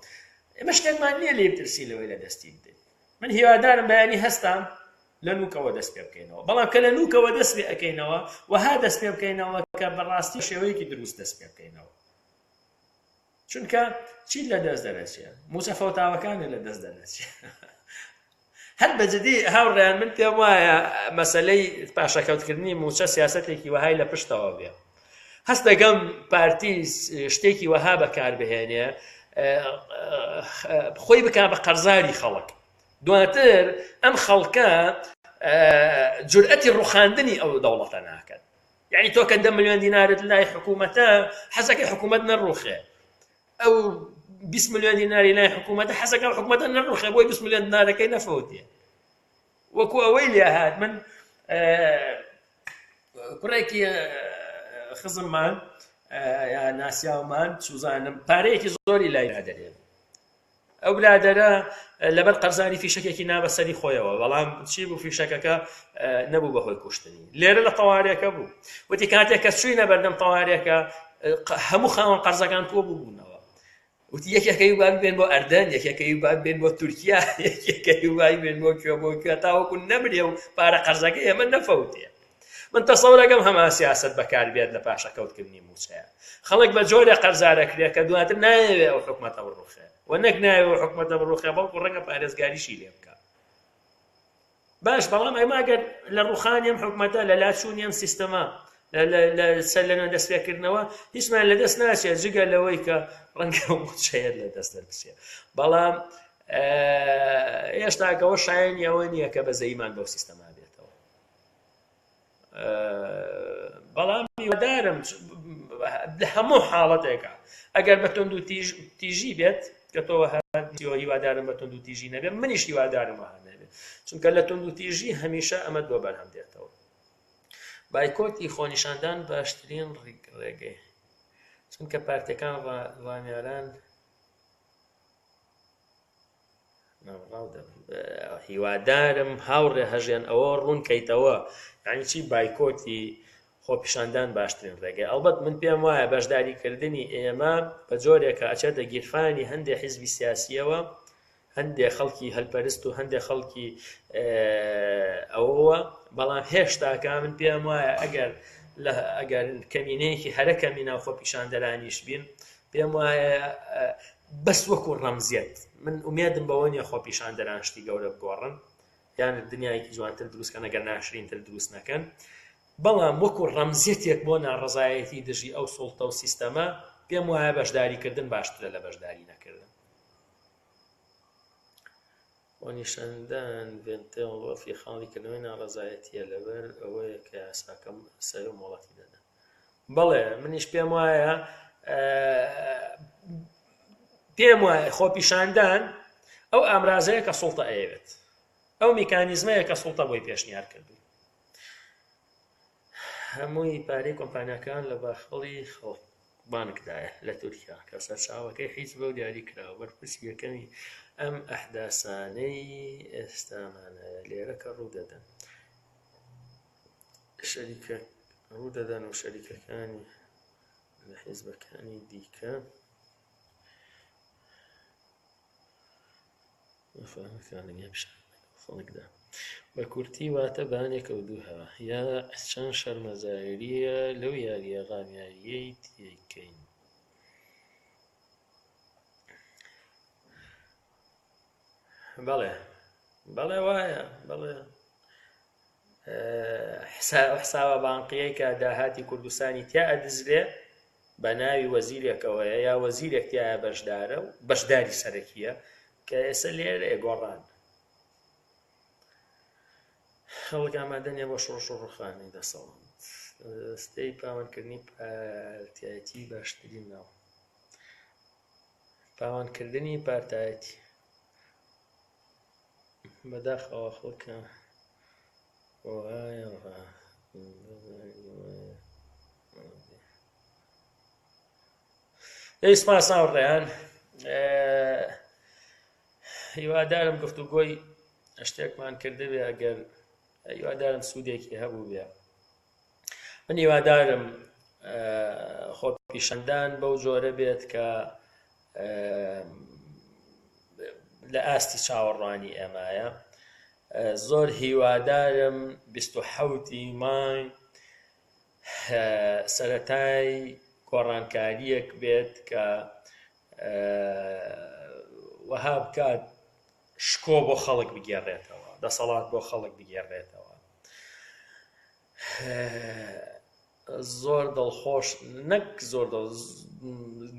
ئێمە شتێکمان نییە لێ بترسین لەوەی لە دەستی بدەین من هیوادارم بەیانی هەستام لە نوکەوە دەست پێ بکەینەوە بەڵام کە لە نوکەوە دەست پێ ئەەکەینەوە وەها دەست پێ بکەینەوە کە بەڕاستی شێوەیەکی دروست دەست پێ بکەینەوە چونکە چیت لە دەست دەرەچێ موچە فەوتاوەکانت لە دەست دەرەچێ هەر بەجدی هاوڕێیان من پێم وایە مەسلەی پاشەکەوتکردنی موچە سیاستێکی وەهای لە پشتەوە بێ هەست دەگەم پارتی شتێکی وەها بەکاربهێنێ خۆی بک بە قەرزاری خەڵک دواتر ئەم خەڵکە جورئەتی ڕوخاندنی ئەو دەوڵەتە ناکەن یعنی تۆ کە دە ملیۆن دینارت لای حکوومەتە حەزەکەی حکوومەت نەڕوخێ ئەو 20 ملیۆن دیناری لای حکوومەتە حەزەکە حکوومەتە نەڕوخێ بۆی 20 ملیۆن دینارەکەی نەفەوتێ وەکو ئەوەی لێ هات من کوڕێکی خزممان ناسیاومان چوزانم پارەیەکی زۆری لای دەرێ ئەو برادەرە لەبەر قەرزاری فیشەکێکی نا بەسەری خۆیەوە بەڵام چی بوو فیشەکەکە نەبوو بەهۆی کوشتنی لێرە لە تەوارێکە بوو وتی کاتێک کە چوینە بەردەم تەوارێکە هەموو خاوەن قەرزەکان کۆ بووبوونەوە وتی یەکێکەی با بێن بۆ ئەردەن یەکێکەی با بێن بۆ تورکیا یەکێکەی وای بێن بۆ کوێ بۆ کوێ تاوەکو نەمرێ و پارە قەرزەکەی ئێمە نەفەوتێ من تەسەورەکەم هەمان سیاسەت بەکاربێت لە پاشەکەوتکردنی مووچەیە. خەڵک بە جۆرێ قەرزارەکرێ کە دواتر نایەوێ ئەو حکومەتە بڕوخێ و نەک نایەوێ ئەو حکومەتە بڕوخێ بەڵکو ڕەنگە پارێزگاریشی لێ بکا. باش بەڵام ئێمە ئەگەر لە ڕوخانی ئەم حکومەتە لە لاچوونی ئەم سیستەمە لە سەر لە نوێ دەستپێکردنەوە هیچمان لە دەست ناچێت جگە لەوەی کە ڕەنگە مووچەیەت لە دەست دەربچێت بەڵام هێشتاکەەوە شایەنی ئەوە نییە کە بەزەیمان بەو سیستەما بێتەوە بەڵام هیوادارم لە هەموو حاڵەتێکە ئەگەر بە تۆند و تیژی بێت کە تۆ هیوادارم بە تۆند و تیژی نەبێت منیش هیوادارم وەها نەبێت چونکە لە تۆند و تیژی هەمیشە ئەمە بۆ بەرهەم دێتەوە بایکۆتی خۆنیشاندان باشترین ڕێگەی چونکە پارتەکان ڕامیاران ناوەڕاو دەبن هیوادارم هاوڕێ هەژێن ئەوە ڕوون کەیتەوە یعنی چی بایکۆتی خۆپیشاندان باشترین ڕێگەی ئەڵبەت من پێم وایە بەشداریکردنی ئێمە بە جۆرێکە ئەچێتە گیرفانی هەندێک حیزبی سیاسیەوە هەندێک خەڵکی هەلپەرست و هەندێک خەڵکی ئەوەوە بەڵام هێشتاکە من پێم وایە ئەگەر لە ئەگەر کەمینەیەکی هەرە کەمی ناو خۆپیشاندەرانیش بین پێم وایە بەس وەکو ڕەمزیەت من ئومێدم بەوە نیە خۆپیشاندەران شتی گەورە بگۆڕن یان دنیایەکی جوانتر دروست کەن ئەگەر ناشرینتر دروست نەکەن بەڵام وەکو ڕەمزیەتێک بۆ ناڕەزایەتی دژی ئەو سوڵتە و سیستەمە پێم وایە بەشداریکردن باشترە لە بەشداری نەکردن. خۆنیشاندان ڤێنتێڵ وەفی خاڵی کردنەوەی ناڕەزایەتییە لەبەر ئەوەیە کە یاساکە سەرە و مۆڵەتی دەدەن. بەڵێ منیش پێم وایە پێم وایە خۆپیشاندان ئەو ئامرازەیە کە سوڵتە ئەیەوێت ئەو میکانیزمەیە کە سوڵتە بۆی پێشنیار کردووی هەمووی پارەی کۆمپانیاکان لە باخەڵی خەڵک بانکدایە لە تورکیا کە سەرچاوەکەی حیزبە و دیاری کراوە بەرپرسی یەکەمی ئەم ئەحداسانەی ئێستامانە لێرە کە ڕوو دەدەن شەریکە ڕوو دەدەن و شەریکەکانی لە حیزبەکانی دیکە خەڵکدا بە کورتی واتە بانێکە و دوو هەوا یا چەند شەرمەزارییە لەو یارییە ڕامیارییەی تێیکەین. بەڵێ بەڵێ وایە بەڵێ حساوە بانقیەی کە داهاتی کوردستانی تیا ئەدزرێ بە ناوی وەزیرێکەوەیە یا وەزیرێک تایە بەشدارە و بەشداری سەرەکیە کە ئێستا لێرە گۆڕان خەڵک ئامادە نیە بۆ شۆڕش و ڕوخانی دەسەڵات دەستەی پاوانکردنی پارتایەتی باشترین ناو پاوانکردنی پارتایەتی بەداخەوە خەڵکە وایە دەی سپاس هاوڕێیان هیوادارم گفتوگۆی شتێکمان کردبێ ئەگەر هیوادارم سوودێکی هەبوو بێ من هیوادارم خۆپیشاندان بەو جۆرە بێت کە لە ئاستی چاوەڕوانی ئێمایە زۆر هیوادارم 27 مانگ سەرەتای گۆڕانکارییەک بێت کە وەها بکات شکۆ بۆ خەڵک بگێڕێتەوە، دەسەڵات بۆ خەڵک بگێڕێتەوە. زۆر دڵخۆش نەک زۆر دڵ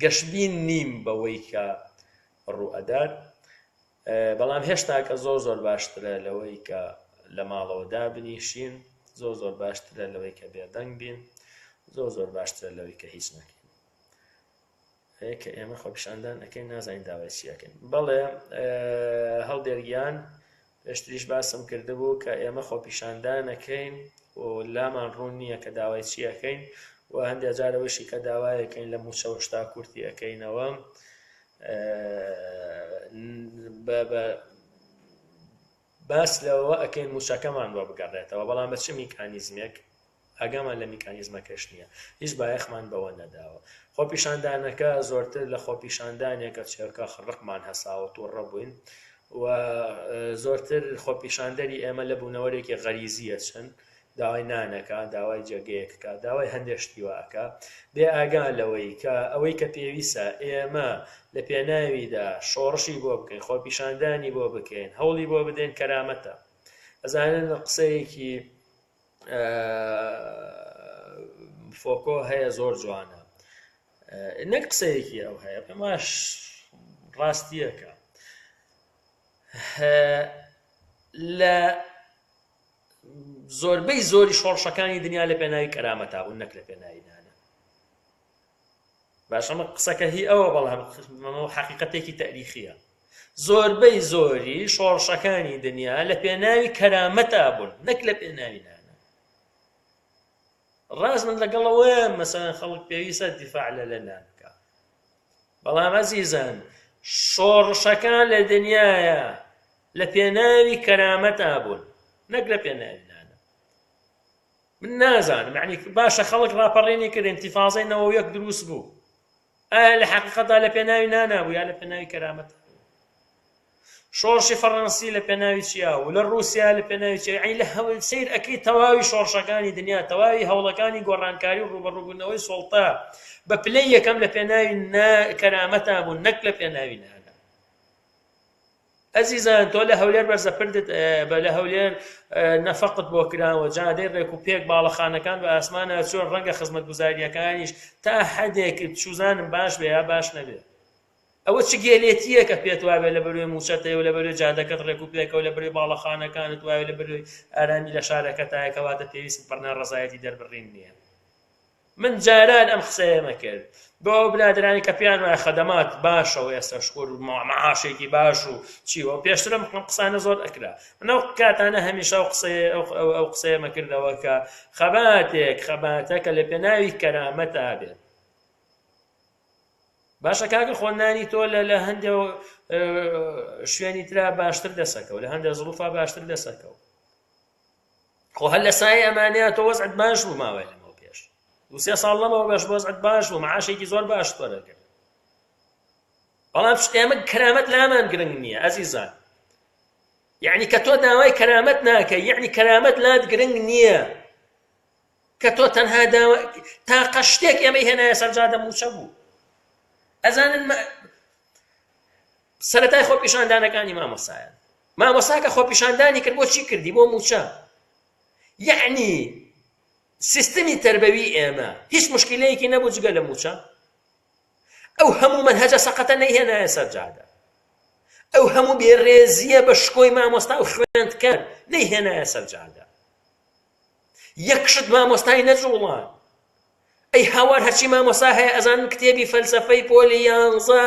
گەشبین نیم بەوەی کە ڕووئەدات بەڵام هێشتاکە زۆر زۆر باشترە لەوەی کە لە ماڵەوە دابنیشین زۆر زۆر باشترە لەوەی کە بێدەنگ بین زۆر زۆر باشترە لەوەی کە هیچ نەکەین کە ئێمە خۆپیشاندان ئەەکەین نازانین داوای چی ئەەکەین بەڵێ هەڵدێرگیان پێشتریش باسم کردبوو کە ئێمە خۆپیشاندانەکەین و لامان ڕوون نییە کە داوای چی ئەەکەین و هەندێک جارەوەشی کە داوایەکەین لە موچەوە شتا کورتی ئەەکەینەوە بە باس لەوە ئەکەین موچەکەمان بۆ بگەڕێتەوە بەڵام بە چ میکانیزمێک ئاگامان لە میکانیزمەکەش نییە هیچ بایەخمان بەوە نەداوە خۆپیشاندانەکە زۆرتر لە خۆپیشاندانێکە چێکە ڕقمان هەساوە تووڕە بووین و زۆرتر خۆپیشاندەری ئێمە لە بوونەوەرێکی غەریزیە چن داوای نان ئەکا، داوای جێگەیەک ئەکا، داوای هەندێ شتی وا ئەکا، بێ ئاگا لەوەی کە ئەوەی کە پێویسە ئێمە لە پێناویدا شۆڕشی بۆ بکەین، خۆپیشاندانی بۆ بکەین، هەوڵی بۆ بدەین کەرامەتە. ئەزانن قسەیەکی فۆکۆ هەیە زۆر جوانە. نەک قسەیەکی ئەو هەیە، پێم واش ڕاستییەکە. لە زۆربەی زۆری شۆڕشەکانی دنیا لە پێناوی کەرامەتا بوون نەک لە پێناوی نانە باشە ئەمە قسەکە هی ئەوە بەڵام حەقیقەتێکی تەریخیە زۆربەی زۆری شۆڕشەکانی دنیا لە پێناوی کەرامەتا بوون نەک لە پێناوی نانە ڕاست من لەگەڵ ئەوەیە مەسەلەن خەڵک پێویستە دیفاع لە لە نان بکە بەڵام ئەزیزان شۆڕشەکان لە دنیاە لە پێناوی کەرامەتا بوون نەک لە پێناوی نانە من نازانم یعنی باشە خەڵک ڕاپەڕینی کرد انتفاضەی 91 دروست بوو ئایا لە حەقیقەتدا لە پێناوی نانا بوو یا لە پێناوی کەرامەت شۆڕشی فەڕەنسی لە پێناوی چیا و لە ڕووسیا لە پێناوی چیا یعنی لە هەوڵ سەیر ئەکەی تەواوی شۆڕشەکانی دنیا تەواوی هەوڵەکانی گۆڕانکاری و ڕووبەڕووبوونەوەی سوڵتە بە پلەی یەکەم لە پێناوی نا کەرامەتا بوون نەک لە پێناوی نانا ئەزیزان تۆ لە هەولێر بەرزە پردت بە لە هەولێر نەفەقت بۆ کراوە جادەی ڕێک و پێک باڵەخانەکان بە ئاسمانە چۆن ڕەنگە خزمەتگوزاریەکانیش تا حدێک چوزانم باش بێ یا باش نەبێ. ئەوە چ گێلێتییەکە پێت وابێ لە بەروی موچەتەیە و لە بەروی جادەکەت ڕێک و پێکە و لە بەروی باڵەخانەکانت وایە لە بەروی ئارامی لە شارەکەتایە کەواتە پێویستت بە ناڕەزایەتی دەربڕین نییە. من جاران ئەم قسەیەمە کرد بۆ ئەو برادەرانی کە پێیان وایە خەدەمات باشە و ئێستا شکر معاشێکی باش و چی و پێشترم ئەم قسانە زۆر ئەکرا من ئەو کاتانە هەمیشە ئەو قسەیە ئەو قسەیەمە کردەوە کە خەباتێک خەباتە کە لە پێناوی کەرامەتا بێت باشە کاکە خۆ نانی تۆ لە لە هەندێ شوێنی ترا باشتر دەسەکەەوە لە هەندێ زروفا باشتر دەسەکەەوە خۆ هەر لە سایە ئەمانەیە تۆ وەزعت باش بوو ماوەی لەمەوە پێش دوو سێ ساڵ لەمەوە بەش وەزعت باش بوو معاشێکی زۆر باش وەرەگرت بەڵام ئێمە کەرامەت لامان گرنگ نییە ئەزیزان یعنی کە تۆ داوای کەرامەت ناکەی یعنی کەرامەت لات گرنگ نییە کە تۆ تەنها داوا تاقە شتێک ئێمەی هێنایە سەر جادە مووچە بوو ئەزانن سەرەتای خۆپیشاندانەکانی مامۆسایان مامۆساکە خۆپیشاندانی کرد بۆ چی کردی بۆ مووچە یعنی سیستمی تربەوی ئێمە هیچ مشکلەیەکی نەبوو جگە لە مووچە ئەو هەموو مەنهەجە سەقەتە نەیهێنایە سەر جادە ئەو هەموو بێڕێزیە بە شکۆی مامۆستا و خوێندکار نەیهێنایە سەر جادە یەک شت مامۆستای نەجوڵان ئەی هاوار هەرچی مامۆستا هەیە ئەزانن کتێبی فەلسەفەی پۆلی یانزە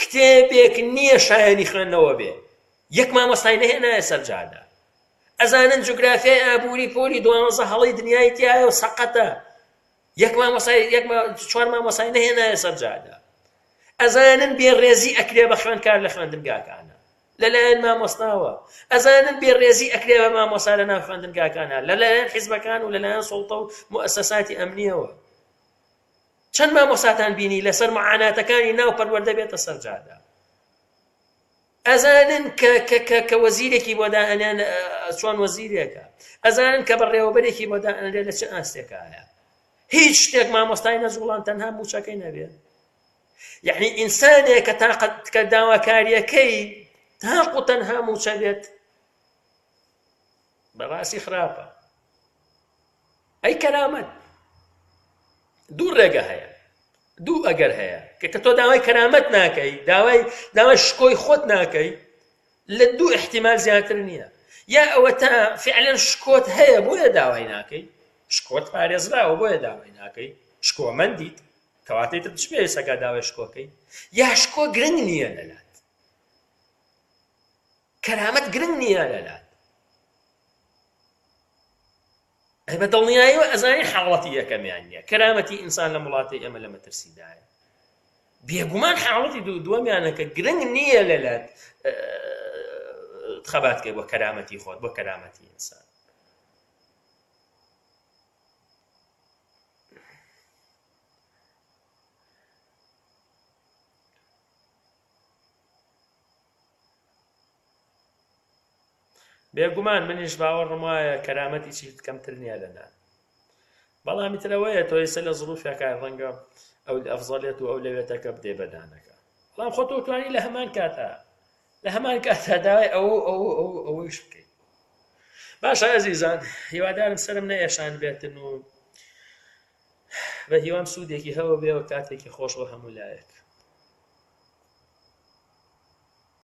کتێبێک نییە شایەنی خوێندنەوە بێ یەک مامۆستای نەهێنایە سەر جادە ئەزانن جوگرافیای ئابووری پۆلی دوانزە هەڵەی دنیای تایە و سەقەتە یەک مامۆستای یەک چوار مامۆستای نەهێنایە سەر جادە ئەزانن بێڕێزی ئەکرێ بە خوێندکار لە خوێندنگاکانە لەلایەن مامۆستاوە ئەزانن بێڕێزی ئەکرێ بە مامۆستا لە ناو خوێندنگاکانە لەلایەن حیزبەکان و لەلایەن سوڵتە و موئەسەساتی ئەمنیەوە چەند مامۆستاتان بینی لەسەر معاناتەکانی ناو پەروەردە بێتە سەر جادە ئەزانن کە کە کە کە وەزیرێکی بۆ دائەنێن چۆن وەزیرێکە ئەزانن کە بەڕێوەبەرێکی بۆ دائەنرێ لە چ ئاستێکایە هیچ شتێک مامۆستای نەجوڵان تەنها موچەکەی نەبێت یعنی ئینسانێک کە تاقەت کە داواکاریەکەی تاق و تەنها موچە بێت بەڕاستی خراپە ئەی کەرامەت دوو ڕێگە هەیە دوو ئەگەر هەیە کە کە تۆ داوای کەرامەت ناکەی داوای داوای شکۆی خۆت ناکەی لە دوو احتیمال زیاتر نییە یا ئەوە تا فعلا شکۆت هەیە بۆیە داوای ناکەی شکۆت پارێزراوە بۆیە داوای ناکەی شکۆمەندیت کەواتە ئیتر چ پێویستەکە داوای شکۆکەی یا شکۆ گرنگ نییە لەلات کەرامەت گرنگ نییە لەلات ئەی بە دڵنیاییەوە ئەزانی حاڵەتی یەکەمیان نییە کەرامەتی ئینسان لەم وڵاتەی ئێمە لە مەترسیدایە بێگومان حاڵەتی دوو دووەمیانە کە گرنگ نییە لەلات خەباتکەی بۆ کەرامەتی خۆت بۆ کەرامەتی ئینسان بێگومان منیش باوەڕم وایە کەرامەت هیچی کەمتر نییە لە نان بەڵام ئیتر ئەوەیە تۆ ئێستا لە زروفێکای ڕەنگە ئەو ئەفزەلێت و ئەو لەوێتەکە بدەی بە دانەکە بەڵام خۆ تۆ توانی لە هەمان کاتا لە هەمان کاتا داوای ئەو ئەو ئەو ئەوەیش بکەیت باشە ئەزیزان هیوادارم سەرم نەئێشان بێتن و بە هیوام سوودێکی هەوە بێ و کاتێکی خۆش بۆ هەموو لایەک.